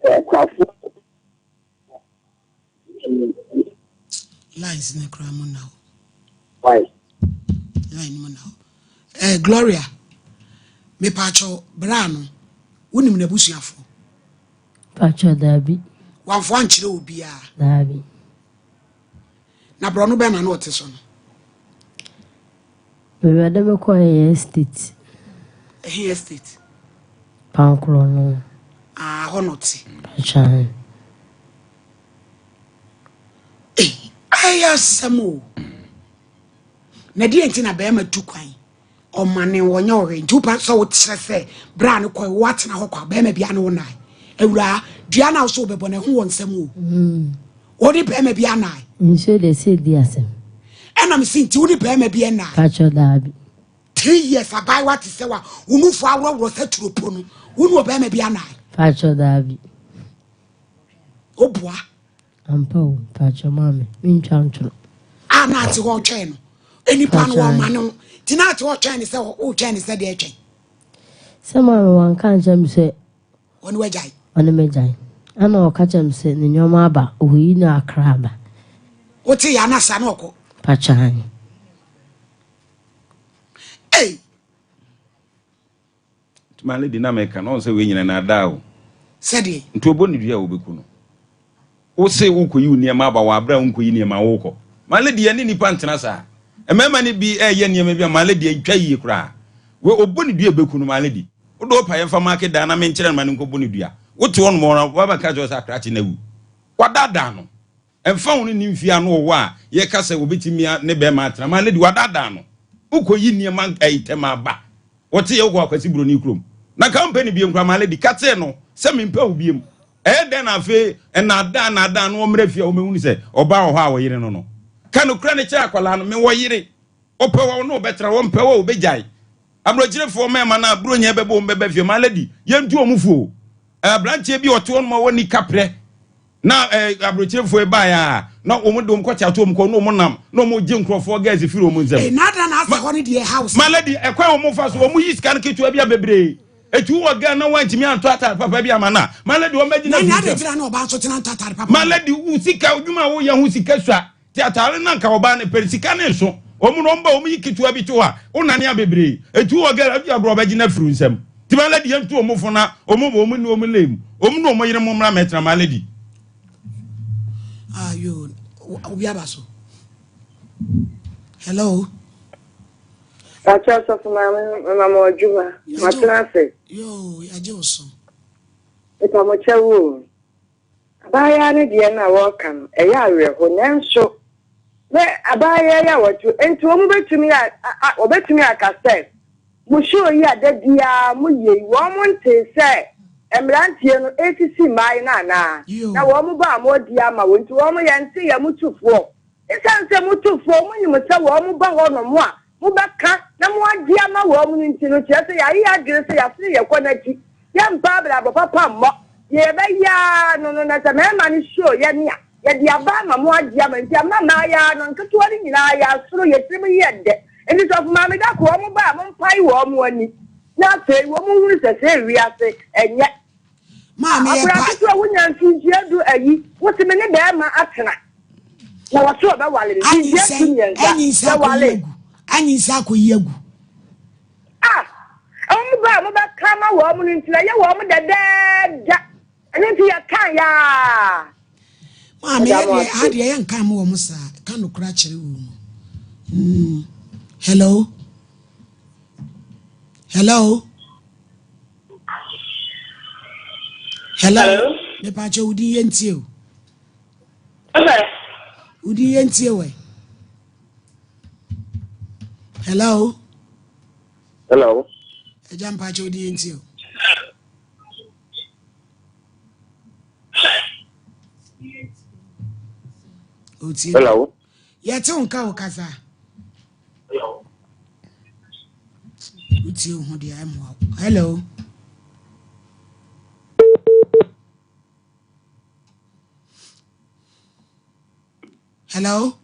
akuafo. Lines ne kura mu na o. Why? Line mu na o. Eh, Gloria, mepaakyɛw bra no, wonim n'abusuafo? Pakyɛ daabi. Wamfo ankyerɛ obiara? Daabi. Na borɔno bɛn na na ɔte so no? Baabi a ɔde me kɔeɛ yɛ estate. Ɛhe estate? Pankorɔ no. Ah, hɔ na ɔte. Pakyɛ. Ei, ayɛ asɛm o. Na deɛ nti na bɛrima tu kwan ɔmane wɔnyɛ ɔhwɛ nti wopɛ sɛ wokyerɛ sɛ berɛ a no kɔe woatena hɔ kwa bɛrima bia ne wo nae awuraa dua no a wo sɛ wobɛbɔ no ɛho wɔ nsɛm o wo ne bɛrima bi anae Nsuo deɛ sɛ ɛdi asɛm. Ɛna mese nti wo ne bɛrima bi ɛnae. Pakyɛ daabi. 3 years abaayewa te sɛ wa wo nufo aworɔworɔ sɛ turopo no wo ne ɔbɛrima bi anae. Pakyɛ daabi. Woboa. Ampa o, pakyɛ maame, mentwa ntoro. A na ate hɔ ɔtwɛn no. Nipa no wɔma no. Nti na ate hɔ ɔtwɛn ne sɛ wotwɛn ne sɛ deɛ ɛtwɛn. Sɛ maame wanka ankyerɛ me sɛ. Ɔne wagyae. Ɔne magyae. Ɛna ɔka kyerɛ me sɛ ne nneɛma aba, ɔyi ne akra aba. Wote yɛ ana sa na ɔkɔ. Pakyɛ ahe. Ei! Nti my lady na meka na ɔn sɛ wei nyina naadaa o. Sɛdeɛ. Nti ɔbɔ ne dua a wɔbɛku no. Wo se wokɔyi wo nneɛma aba wɔ aberɛ a wonkɔyi nneɛma wokɔ. My lady yɛne nnipa ntena saa. Mmarima no bi ɛyɛ nneɛma bi a my lady ɛntwa yie koraa. Wei ɔbɔ ne dua a ɛbɛku no my lady. Wode wopa yɛmfa maake dan na menkyerɛ no ma no nkɔbɔ ne dua. Wote hɔ nom ɔno wabɛka kyerɛ wo sɛ akrakye no awu. Wadaadaa no. Ɛmfa ho ne ne mfie ano ɔwɔ a yɛka sɛ obetumi ne bɛrima atena, my lady, wadaadaa no. Wokɔyi nneɛma ntɛm aba. Wɔte yɛ wokɔ Akwasi Buroni kurom. Na nka wompɛ no biom koraa, my lady, ka kyerɛ no sɛ mempɛ wo biom. Ɛyɛ dɛn na afei nnaadaa nnaadaa no wɔmmra fie a wɔmmɛhunu sɛ ɔbaa wɔ hɔ a wɔyere no no. Ka nokorɛ no kyerɛ akwadaa no, mewɔ yere. Ɔpɛ wo a wo ne ɔbɛtena, ɔmpɛ wo a ɔbɛgyae. Aborɔkyerefoɔ mmarima no a Buronya bɛbɔ wɔn bɛba fie, my lady, yɛntu wɔn fo o. Aberanteɛ bi a ɔte hɔnom a ɔnni kaprɛ, Na eh, aburokyerefoɔ yi baeɛ a, na wɔn de wɔn kɔte ato wɔn kɔn, na wɔn nam, na wɔn gye nkurɔfoɔ gɛɛse firi wɔn nsam. Ee, na ada na asɛ hɔ no deɛ house. Ma lady, ɛkwan wɔn fa so, wɔn yi sika no ketewa bi a bebree. Eti wowɔ gɛɛ na wɔantumi antɔ atare papa bi ama no a, ma lady wɔn bɛgye no Na afiri nea ade nsam. gyina na ɔbaa nso tena ntɔ atare papa. Ma lady, wo sika, adwuma a woyɛ ho sika sua. Te atare no anka ɔbaa no pɛ sika ne nso. Wɔn no wɔn ba wɔn yi ketewa bi to hɔ a, wonane a bebree. Eti wowɔ gɛɛ adi agorɔ ɔbɛgye no afiri wo nsam. Ti my lady yɛn tu wɔn fo na wɔn wɔn ni wɔn lane mu. Wɔn ne wɔn yere mo mmra mɛtena my lady. Ah yo, obi aba so. Hello. Pakyɛ sɔfo maame mema mo adwuma. Matena ase. Yo, yagye wo so. Mepa mo kyɛw o. Abaayaa no deɛ no a wɔreka no, ɛyɛ awerɛho, nanso me abaayaa yi a wɔto, enti wɔn bɛtumi a, a, wɔbɛtumi aka sɛ, mo show yi a da biara mo yɛ yi, wɔn ntee sɛ mmeranteɛ no resisi mmaa yi no anaa? Na wɔn ba a moadi ama wɔn nti, wɔn yɛnte yɛ mo tufoɔ. Esiane sɛ mo tufoɔ, monim sɛ wɔn ba hɔnom a, mobɛka na moagye ama wɔn no nti no, kyerɛ sɛ yɛayɛ yɛn adwene sɛ yɛasene yɛn kɔ no akyi. Yɛmpa abrabɔ papa mmɔ. Deɛ yɛbɛyɛ ara no no, na sɛ mmarima no show yɛn a, yɛde aba ama mo agye ama. Nti ama mmaayaa no, nketewa no nyinaa, yɛasoro, yɛn tirim yɛ dɛ. Nti Sɔfo Maame Dako, wɔn ba a, mompae wɔn ani, na afei wɔn nhunu sɛ sɛɛ wiase ɛnyɛ. Maame yɛ Akwadaa pa. ketewa wonya mfinhyia du ayi, wose me ne bɛrima atena na wɔse ɔbɛwale me mfinhyia du mmiɛnsa Anyinsɛn akɔyi yɛwale. agu. Anyinsɛn akɔyi agu. Ah! Wɔn ba a mobɛka ama wɔn no nti na ɛyɛ wɔn dɛdɛɛdɛ. Ɛno nti yɛka yaa. Maame Ɛda yɛ mo deɛ ase. ha deɛ yɛ nka mo wɔn saa ka nokora kyerɛ wɔn mu. Hello. Hello. Hello. Hello. Mepa kyɛ wo din yɛ ntie o. Okay. Wo din yɛ ntie wɛ. Hello. Hello. Ɛgya mpa kyɛ wo din yɛ ntie o. Otie. Hello. Yɛte wo nka wo kasa. Wotie wo ho deɛ ɛmmoa wo. Hello. Hello.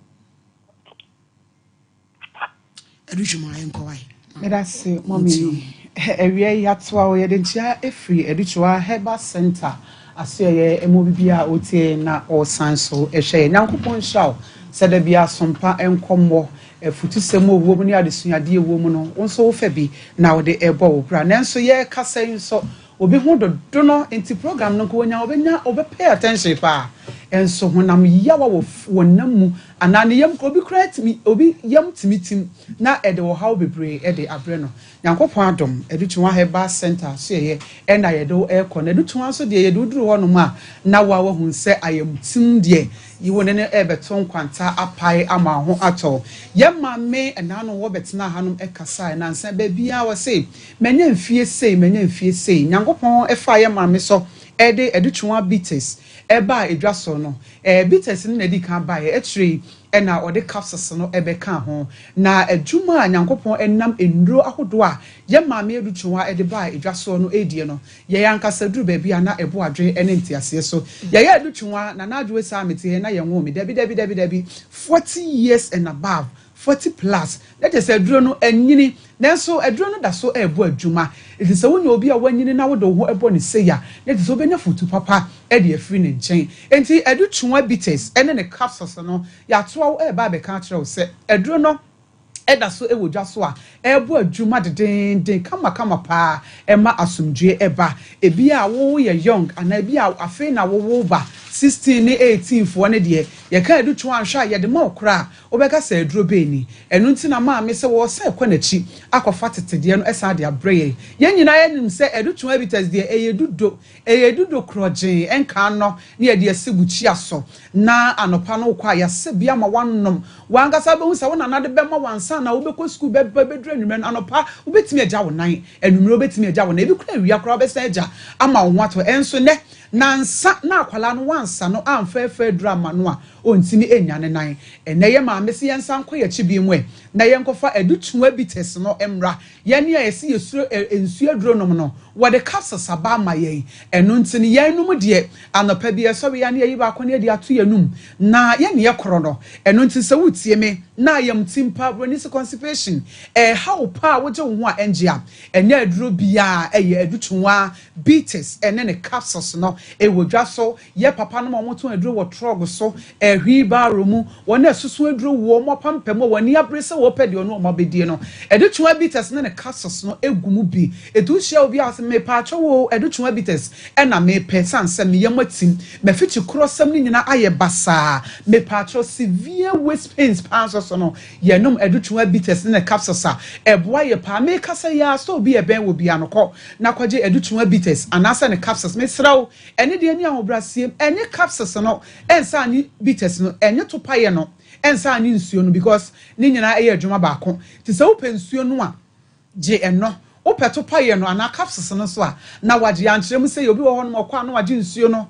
Ɛdu twem a yɛnkɔ wae. Meda se mɔmi. Awia yi atoa wo yɛde nkyia firi Adukyewaa Herbal Centre asoɛeɛ mu obi biara a ɔretie yɛn na ɔresan so hwɛ yɛn. Nyankopɔn nhyira wo sɛ da biara sompa nkɔmmɔ, afutusɛm a ɛwɔ mu ne adesuadeɛ a ɛwɔ mu no wo nso wofa bi na wode rebɔ wo bra. Nanso yɛrekasa yi nso obi ho dodo no nti program no nka ɔnya ɔbɛnya ɔbɛ pay attention paa nso honam yawa wɔ wɔ nam mu anaa ne yam obi koraa tumi obi yam tumi tim na ɛde ɔhaw bebree de abrɛ no. Nyankopɔn adom, Adutoa Herbal Centre asoɛeɛ ɛna yɛde wo ɛrekɔ no. Adutoa nso deɛ yɛde wo duru hɔ nom a, na wo a woahunu sɛ ayamtim deɛ yi wo ne no ɛrebɛto nkwanta apae ama wo ho atɔ wo. Yɛn maame ɛnaano wɔ bɛtenaa hanom ɛkasaeɛ nansa baabiara ɔse, manya mfie sei, manya mfie sei. Nyankopɔn ɛfaa yɛn maame so ɛde Adutoa Bitters ɛbaa edwa so no, ɛɛ bitters no na ɛdii kan baeɛ, akyire yi na ɔde capsules no bɛkaa ho. Na adwuma a Nyankopɔn nam nnuro ahodoɔ a yɛn Maame Adutwunwa de baa edwa soɔ no redie no, yɛn ankasa duru baabi a na ɛbo adwene ne nteaseɛ so. Yɛyɛ Adutwunwa, Nana Adwoa saa a mete ha yi na yɛnwoo me, dabi dabi dabi dabi, 40 years and above, 40 plus, na kyerɛ sɛ aduro no anyini, nanso aduro no da so rebɔ adwuma. Enti sɛ wonya obi a wanyini na wode wo ho bɔ no sei a, na kyerɛ sɛ wobɛnya fotu papa de afiri ne nkyɛn. Enti Adutwunwa Bitters ne ne capsules no, yɛatoa wo reba abɛka akyerɛ wo sɛ aduro no da so wɔ dwa so a ɛrebɔ adwuma dedeenden kamakama paa, ɛma asomdwoeɛ ba. Ebia woyɛ young anaa ebia afei na wowo ba, 16 ne 18 foɔ no deɛ, yɛka Adutwunwa anhwɛ a yɛde ma wo koraa a, Wobɛka sɛ aduro bɛn ni? Ɛno nti na maame sɛ wɔresan kɔ n'akyi akɔfa tete deɛ no san de abrɛ yɛn. Yɛn nyinaa yɛnim sɛ Adutoa Bitters deɛ ɛyɛ dudo, ɛyɛ dudo korɔgyee, ɛnka ano na yɛde asi bukyia so na anɔpa no wokɔ a yɛasɛ bi ama woanom. W'ankasa wobɛhu sɛ wo nana de bɛma wo ansa na wobɛkɔ sukuu bɛba bɛduru anwummerɛ no. Anɔpa wobɛtumi agya wo nan, anwummerɛ wobɛtumi agya wo nan, ebi koraa awia koraa wobɛsan agya ama wo ho atɔ. Ɛnso nnɛ, nansa na akwadaa no woansa no amfa afa aduro amma no a, Ɔntumi nnya ne nan. Ɛnnɛ yɛ maame se yɛnsan nkɔ yɛakyi bio mu ɛ, na yɛnkɔfa adutoa bitters no mmra. Yɛn a yɛse yɛsuro nsuo aduro nom no, wɔde capsules aba ama yɛn. Ɛno nti no yɛn nom deɛ, anɔpa bi yɛsɔre a na yɛyi baako na yɛde ato yɛn anum, na yɛne yɛkorɔ no. Ɛno nti sɛ wotie me na ayamtim pa, buroni se constipation, ɛreha wo pa a wogye wo ho a ɛngye a, ɛnyɛ aduro biara, ɛyɛ adutoa bitters ne ne capsules no wɔ dwa so. Yɛ papa nom a wɔtɔn aduro wɔ trɔg so, wheelbarrow mu, wɔn a ɛsoso aduro wɔ wɔn apampam a wɔn ani abere sɛ wɔpɛ deɛ ɔne wɔn abɛdie no. Adutoa bitters ne ne capsules no gu mu bi. Ɛti wohyia obi a ɔse, Mepaakyɛw oo, adutoa bitters na mepɛ, sane sɛ me yam atim, m'afikyi korɔsɛm no nyinaa ayɛ basaa, mepaakyɛw, severe waist pains paa nso so no, yɛnom adutoa bitters ne ne capsules a, ɛboa yɛ paa. Mekasa yi ara, store bi a ɛbɛn wɔ biara no, kɔ na kɔgye adutoa bitters anaasɛ ne capsules. Mesrɛ wo, Ɛne deɛ ne ahobrɛaseɛm ɛnye capsules no ɛnsa nye bitters no ɛnye topaeɛ no ɛnsa nye nsuo no because ne nyinaa ɛyɛ adwuma baako nti sɛ wopɛ nsuo no a gye ɛno wopɛ topaeɛ no anaa capsules no nso a na wagye yɛankyerɛ mu sɛ yɛ obi wɔ hɔ nom ɔkɔ a na wagye nsuo no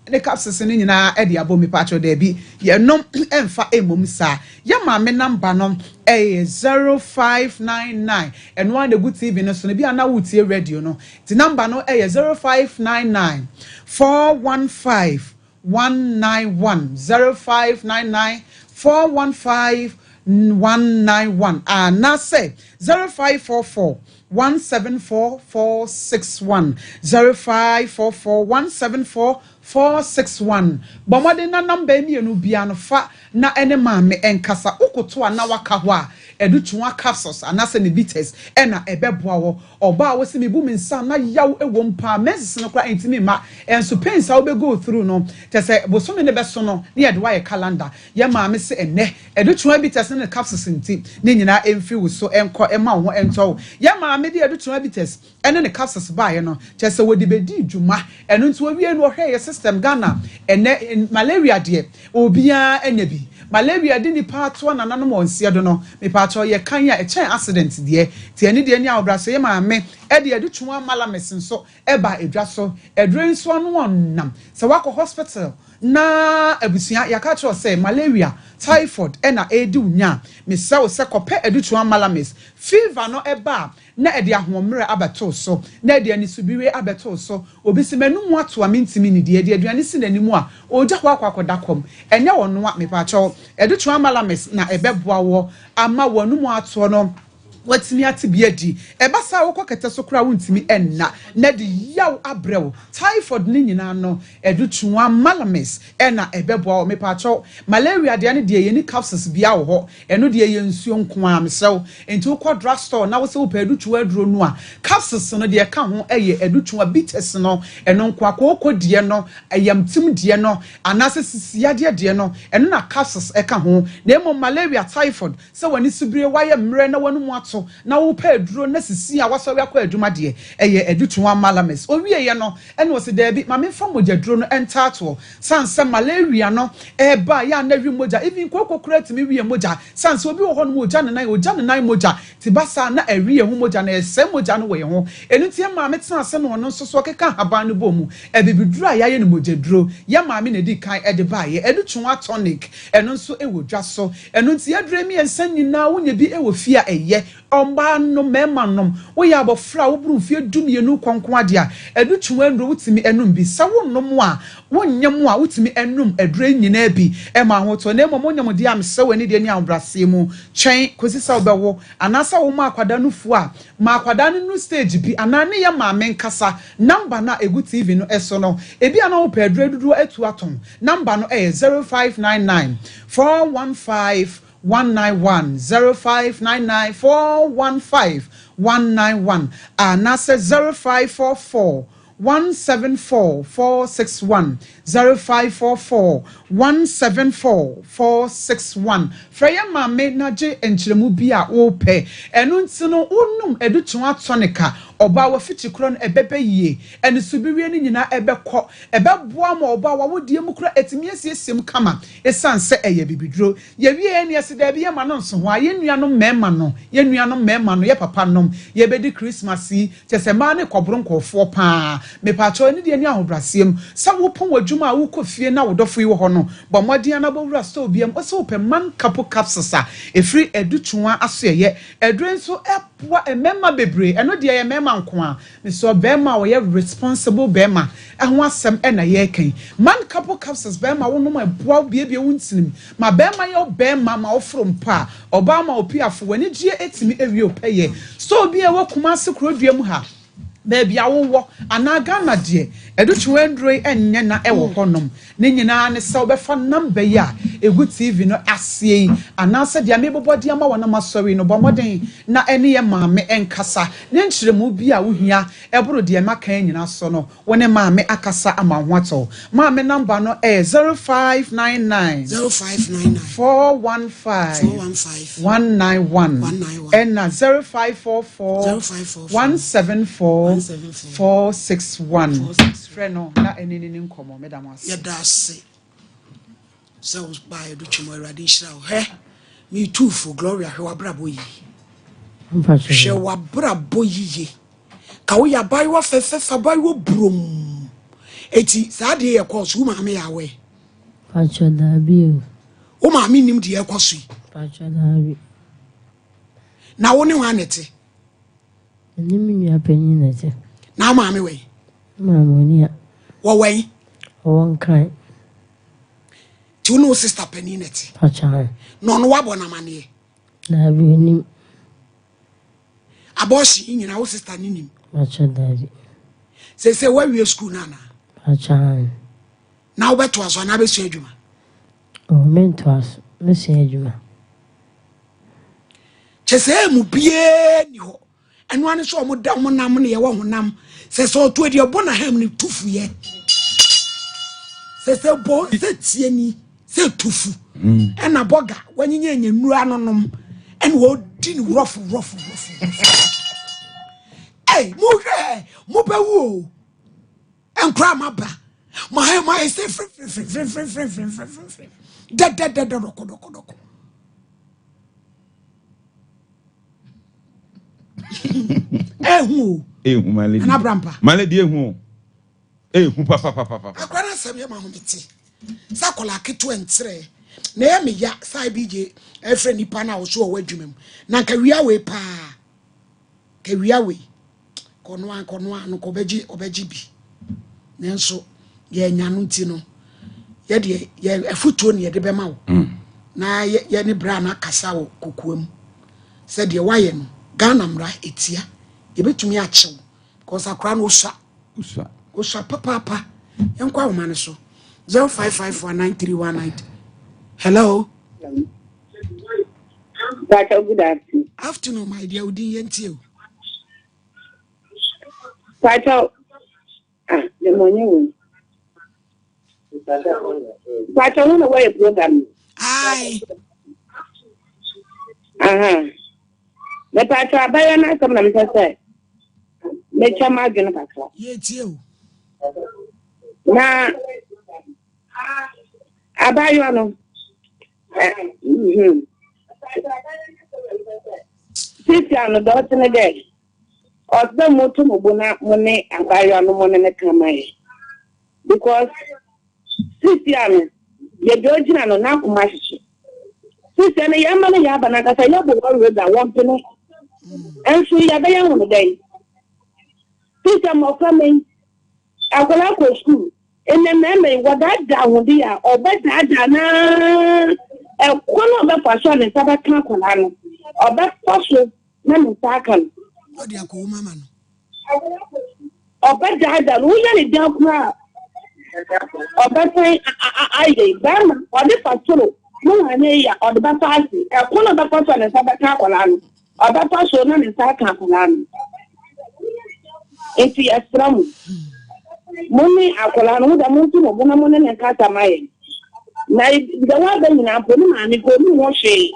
ne capsules no nyinaa ɛde abɔ mu mepaakyɛw daabi yɛnom ɛmfa ɛmmom saa yɛ maame number no ɛyɛ 0599 ɛno ara na ɛgu TV no so no bi a na wotie radio no Nti number no yɛ 0599 415 191, 0599 415 191 anaasɛ 0544 174 461, 0544 174 461. Bɔ mmɔden na number yi mmienu biara no fa na ɛne maame nkasa. Wokoto a na waka hɔ a, adutoa capsules anaasɛ ne bitters na ɛbɛboa wo. Ɔbaa a wose mebu me nsa a na yaw wom paa, menses no koraa ɛntumi mma, ɛnso pains a wobɛ go through no, kyerɛ sɛ bosome no bɛso no na yɛde wo ayɛ calendar. Yɛn maame se ɛnnɛ, adutoa bitters ne ne capsules nti, ne nyinaa ɛmfiri wo so nkɔ, mma wo ho ntɔ wo. Yɛn maame de adutoa bitters ne ne capsules baeɛ no, kyerɛ sɛ wɔde bɛdii dwuma. Ɛno nti wɔwiei no wɔhwɛɛ yɛ system Ghana ɛnnɛ malaria deɛ obiara anya bi. Malaria de nipa atoa nananom wɔ nseɛ do no mepaakyɛw yɛ kan a ɛkyɛn accident deɛ. Nti ɛne deɛ ni ahobrɛaseɛ yɛ maame ɛde adutoa malamis nso ɛbaa edwa so. Aduro yi nso ano ɔnam. Sɛ wakɔ hospital na abusua yɛaka akyerɛ wo sɛ malaria, typhoid ɛna ɛredi wo nya a, mesrɛ wo sɛ kɔpɛ adutoa malamis. Fever no ɛba a na ɛde ahoɔmmerɛ abɛto so, na ɛde anisobire abɛto so. Obi se, M'anum ato a mentumi nnidi. Ɛde aduane si n'anim a, ɔregya hɔ akɔ akɔda kɔm. Ɛnyɛ ɔnoa, mepaakyɛw. Ɛde toa malamis na ɛbɛboa wo ama w'anum atoɔ no. Woatumi ate bi adi. Ɛba saa a, wokɔ kɛtɛ so koraa a wontumi nna, na ɛde yaw abrɛ wo. Typhoid no nyinaa no, adutoa, malamis, na ɛbɛboa wo. Mepaakyɛw, malaria deɛ no deɛ yɛnni capsules biara wɔ hɔ. Ɛno deɛ ɛyɛ nsuo nko ara, mesrɛ wo. Enti wokɔ drug store na wosɛ wopɛ adutoa aduro no a, capsules no deɛ ɛka ho yɛ adutoa bitters no, ɛno nko ara. Kooko deɛ no, ayamtim deɛ no, anaasɛ sisiyadeɛ deɛ no, ɛno na capsules ka ho. Na mmom malaria, typhoid, Sɛ w'ani so bire, woayɛ mmerɛ na w'anomu ato, na worepɛ aduro na sisi a woasɔre akɔ adwuma deɛ, ɛyɛ adutoa malamis. Ɔwieeɛ no, ɛna ɔse, Daabi, ma memfa mogyaduro no ntaatoɔ. Sane sɛ malaria no ɛreba a, yɛ a na ɛwe mogya, even kooko koraa tumi wie mogya. Sane sɛ obi wɔ hɔnom a ɔgya ne nan, ɔgya ne nan mogya, nti ba saa na ɛwe yɛn ho mogya na ɛsɛe mogya no wɔ yɛn ho. Ɛno nti yɛn maame tenaa ase na ɔno nso so ɔkeka nhaban no bɔɔ mu. Abibiduro a yɛayɛ no mogyaduro, yɛn maame na ɛdii kan de baeɛ, adutoa tonic, ɛno nso wɔ dwa so. Ɛno nti aduro mmiɛnsa nyinaa wonya bi wɔ fie a ɛyɛ. Ɔbaa nom, mmarima nom. Woyɛ abɔfra a woboro mfeɛ dumienu kɔ nko ara deɛ a, adutwum aduro wotumi nom bi. Sɛ wonnom a, wonyem a, wotumi nom aduro yi nyinaa bi ma ahotɔ. Na mmom wonyem deɛ a, mesrɛ wo anidie ne ahobrɛaseɛ mu, twɛn kɔsi sɛ wobɛwo. Anaasɛ woma akwadaa nufoɔ a, ma akwadaa no nnuru stage bi anaa ne yɛ maame nkasa. Number no a ɛgu TV no so no, ebia na wopɛ aduro dodoɔ atu atɔn. Number no yɛ 0599 415 191, 0599 415 191, anaasɛ 0544 174 461, 0544 174 461. Frɛ yɛn maame na gye nkyerɛmu bi a wopɛ. Ɛno nti no, wonom adutoa tonic a, ɔbaa w'afikyikora no ɛbɛbɛ yie, anisobirie no nyinaa ɛbɛkɔ, Ɛbɛboa ma ɔbaa w'awodeɛ mu koraa atumi asiesie mu kama ɛsiane sɛ ɛyɛ abibiduro. Yɛwieɛ no yɛse daabi yɛmma no nso hɔ a, yɛn nuanom mmarima no, yɛn nuanom mmarima no, yɛ papa nom, yɛbɛdi Christmas yi, kyerɛ sɛ mmaa no rekɔboro nkurɔfoɔ pa ara. Mepaakyɛw ɛno deɛ ɛne ahobrɛaseɛ mu. Sɛ wopɔn w'adwuma a wokɔ fie na wo dɔfo yi wɔ hɔ no, bɔ mmɔden ara na bɔ wura store biara mu, wose wopɛ Man Kapo Capsules a ɛfiri Adutoa Asoɛeɛ. Aduro yi nso boa mmarima bebree, ɛno deɛ ɛyɛ mmarima nko ara. Mesɛ ɔbɛɛma a ɔyɛ responsible bɛɛma ho asɛm na yɛreka yi. Man couple capsules bɛɛma wo nom a ɛboa wo biebie wo ntinim ma bɛɛma yɛ wo bɛɛma ma wo foro mpo a ɔbaa ma wo piafo w'anigyeɛ ɛtumi ɛwie wo pɛyɛ. Store bi a ɛwɔ Kumasi kurodua mu ha baabi a wo wɔ anaa Ghana deɛ ɛdutwewa nnuro yi ɛnyɛ na ɛwɔ hɔ nom. Ne nyinaa ne sɛ wobɛfa number yi a ɛgu TV no aseɛ yi anaasɛ deɛ merebobɔ de ama wo na masɔre yi no, bɔ mmɔden na ɛne yɛn maame nkasa ne nkyerɛmu bi a wohia ɛboro deɛ maka yi nyinaa so no, wo ne maame akasa ama wo ho atɔ wo. Maame number no yɛ 0599 0599 415 415 191 191 ɛna 0544 0544 174 174 461. 461. Frɛ no na ɛne no ni nkɔmmɔ. Meda mo ase. Yɛda ase sɛ wo baa yɛdo twam awurade nhyira wo hwɛ metu fo Gloria hwɛ w'abrabɔ yie hwɛ w'abrabɔ yiye ka woyɛ abayewa fɛfɛfɛ abayewa burom eti saa deɛ yɛ kɔɔ so wo maame yɛ awɛ Pacho daabi o. Wo maame nim deɛ ɛkɔ so yi. Pacho daabi. Na wo ne hwan na ɛte? Ɛne me nua panyin na ɛte. Na wo maame wɔ yi? Maame ɔni ha. Wɔwɔ yi? Ɔwɔ Nkran. Nti wo ne wo sista panin na ɛte? Pacho ae. Na ɔno wabɔ no amaneɛ? Daabi onim. Abortion yi nyinaa wo sista ne nim? Pacho daabi. Seesei woawie sukuu no anaa? Pacho ae. Na wobɛtoa so anaa bɛsua adwuma? Oh, mentoa so. Mɛsua adwuma. Kyɛ sɛ emu biara nni hɔ. Ɛno ara ne sɛ wɔn da wɔn nam ne yɛwɔ honam. Sɛ sɛ ɔto adi ɛbɔ na ham ne tufu yɛ. Sɛ sɛ bɔ sɛ tie ni sɛ tufu. Ɛna bɔga wanyinya nya nnuro ano nom ɛna wɔdi ne wurɔfo wurɔfo wurɔfo. Ɛy mo hwɛ mo bɛwu o. Nkora ma ba mo ayɛ mo ayɛ sɛ firifirifirifirifirifirifiri dɛdɛdɛdɛ dɔkɔdɔkɔdɔkɔ. Ehu o. Ehu my lady. Ana brampa. My lady ehu o. Ehu papa papa papa. Akora na asɛm yɛ ma ho mete. Sɛ akɔla ketewa nkyerɛ. Na ɛyɛ me ya sɛ IBJ ɛfrɛ nipa na ɔso ɔwɔ adwuma mu. Na nka wia wei paa. Ka wia wei. Kɔnoa kɔnoa no kɔbɛgye ɔbɛgye bi. Nanso yɛanya no nti no yɛdeɛ yɛ afutuo ne yɛde bɛma wo. Mm. Na yɛ ne bra no akasa wɔ kokoa mu. Sɛ deɛ woayɛ no Ghana mmara etia. Yɛbɛtumi akye wo because akora no osua. Osua. Osua papaapa. Yɛnkɔ ahoma no so. 05549319. Hello. Pacho, good afternoon. Afternoon, my dear. Udin yɛntie o. Pacho, ah, the money wo. Pacho, no na wɔyɛ program. Aye. Aha. Me pacho abɛyɛ no asɛm na mepɛ sɛ mekyɛ m'adwene kakra. Yɛtie o. Na abayewa no mhm. Sisi ano dɛ ɔte ne dɛ ɔte dɛ moto mo bo na mo ne abayewa no mo ne ne ka ma yɛ because sisi ano yɛde ogyina no n'akoma hyehye sisi ano yɛn mma no yɛ aba n'ankasa yɛbɔ wɔn rega wɔn pene nso yɛbɛyɛ wɔn dɛn sisi mmɔfra mɛ yi akwadaa kɔ sukuu ɛnna mmarima yi wɔdaadaa wɔn bi a ɔbɛdaadaa naa ɛkwan a ɔbɛfa so a ne nsa bɛka akwadaa no ɔbɛfa so na ne nsa aka no. Ɔde akɔwom ama no. Ɔbɛdaadaa no woyɛ ne dan koraa ɔbɛsan ayɛ bɛrima ɔde fa soro ne wanyɛ yi a ɔde bɛfa ase ɛkwan a ɔbɛfa so a ne nsa bɛka akwadaa no ɔbɛfa so na ne nsa aka akwadaa no nti yɛsrɛ mo mo ne akwadaa no mo dɛ mo nto mo bo na mo ne ne nkasa ma yɛn na deɛ waba nyinaa mpo ne maame mpo ɔnni ho hwee.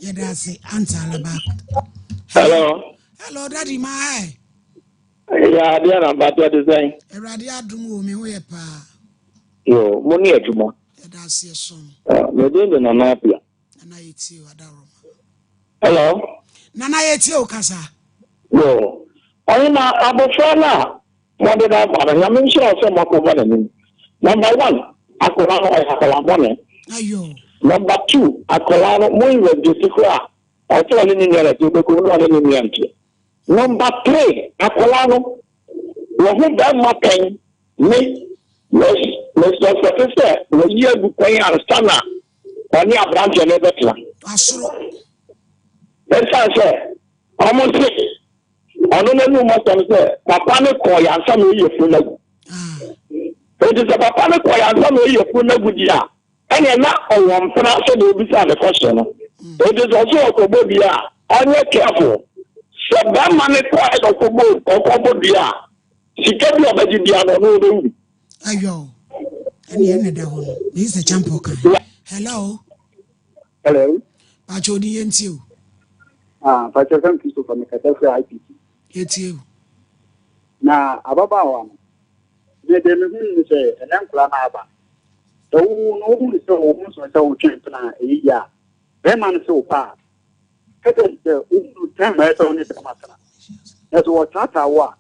Yɛda ase Aunt Alaba. Hello. Hello daddy ma hi. Ya adeɛ na mpakyɛ te sɛn? Awurade adom o me ho yɛ paa. Yo, mo ne adwuma. Yɛda ase ɛsom. Me din de Nana Apia. Nana yɛtie o adaworoma. Hello. Nana yɛtie o kasa. Yo, ɔhema abɔfra no a mɔde no aba no, Nyame nhyira wo sɛ moakɔbɔ n'anim. Number one, akwadaa no ɔyɛ akwadaa bɔne. Ayo. Number two, akwadaa no mo investigate koraa ɔsɛ ɔne ne nua na ɛte wobɛkɔ na ɔne ne nua nte. Number three, akwadaa no wɔho bɛrima pɛn me me me suspect sɛ wɔyi agu pɛn ansa na ɔne aberanteɛ no bɛtena. Asoro. Ɛsiane sɛ wɔn se ɔno n'anum asɛm sɛ papa no kɔɔ yɛ ansa na ɔyi afunu no agu. Enti sɛ papa no kɔɔ yɛ ansa na ɔyi afunu no agu deɛ a, ɛneɛ na ɔwɔ mpena sɛdeɛ ɔbisaa ne kɔhyɛ no. Enti sɛ ɔso ɔkɔbɔ dua a, ɔnyɛ careful. Sɛ bɛrima no kɔɛ na ɔkɔbɔ ɔkɔbɔ dua a, sika bi a ɔbɛgye bia no ɔno ɔbɛwu bi. Ayɔ ɛne ɛna da hɔ no meyi sɛ champɔ kan. Hello. Hello. Pacho odi yɛn tie o. Ah, Pacho fɛn Christopher me kasa firi IPT. Yɛ tie o. Na ababaawa no, me de me hu ne sɛ ɛnɛ nkora no aba. Sɛ wo no wo hu sɛ wo ho sɔ sɛ wotwe mpena a ɛyɛ yie a, bɛrima no sɛ wo pa a, kɛtɛ sɛ wo hu tɛm a ɛsɛ wo ne bɛrima tena. Na sɛ wɔtaataa wo a,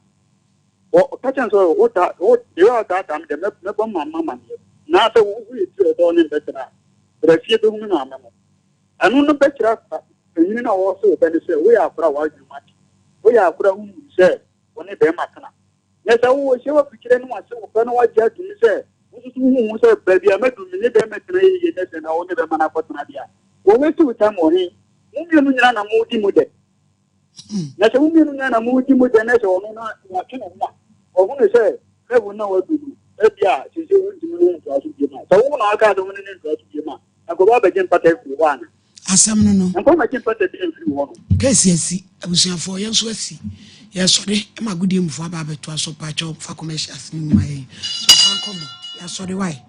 wɔ ka kyɛn sɛ wo ta wo deɛ ɔtaataa me deɛ mɛbɔ ma mama neɛ. Na sɛ wo hu yɛ ti ɔdɔ ne mbɛtena a, bra fie bɛhu me maame mo. Ɛno no bɛkyerɛ panyin no a ɔwɔ sɛ wo bɛ no sɛ woyɛ akora a w'adwene mu ate. Woyɛ akora a wonnim sɛ wo ne barima tena. Na sɛ wo hyɛ w'afikyire ne w'ase wo pɛ na wagye atum sɛ wo nso so wohu wo sɛ baabi a madu me ne barima tena yɛ yie na sɛ na wo ne barima no akɔtena deɛ a, wɔ waste wo time wɔ he? Mo mmienu nyinaa na modi mu dɛ. Na sɛ mo mmienu nyinaa na modi mu dɛ na sɛ ɔno na watwe ne ho a, ɔhunu sɛ level no a wadu no, ebia seesei wontumi ne wo ntoa so bio a, sɛ wo na waka sɛ wo ne no ntoa so bio a, Anka ɔba abɛgye mpata afiri hɔ ana? Asɛm no no. Anka ɔmmɛgye mpata bi mfiri hɔ no. Case asi, abusuafoɔ yɛn nso asi. Yɛsɔre ma agodie mufoɔ aba abɛtoa so, pakyɛw fa commercials no mu ma yɛn. So fa nkɔmmɔ, yɛasɔre wai.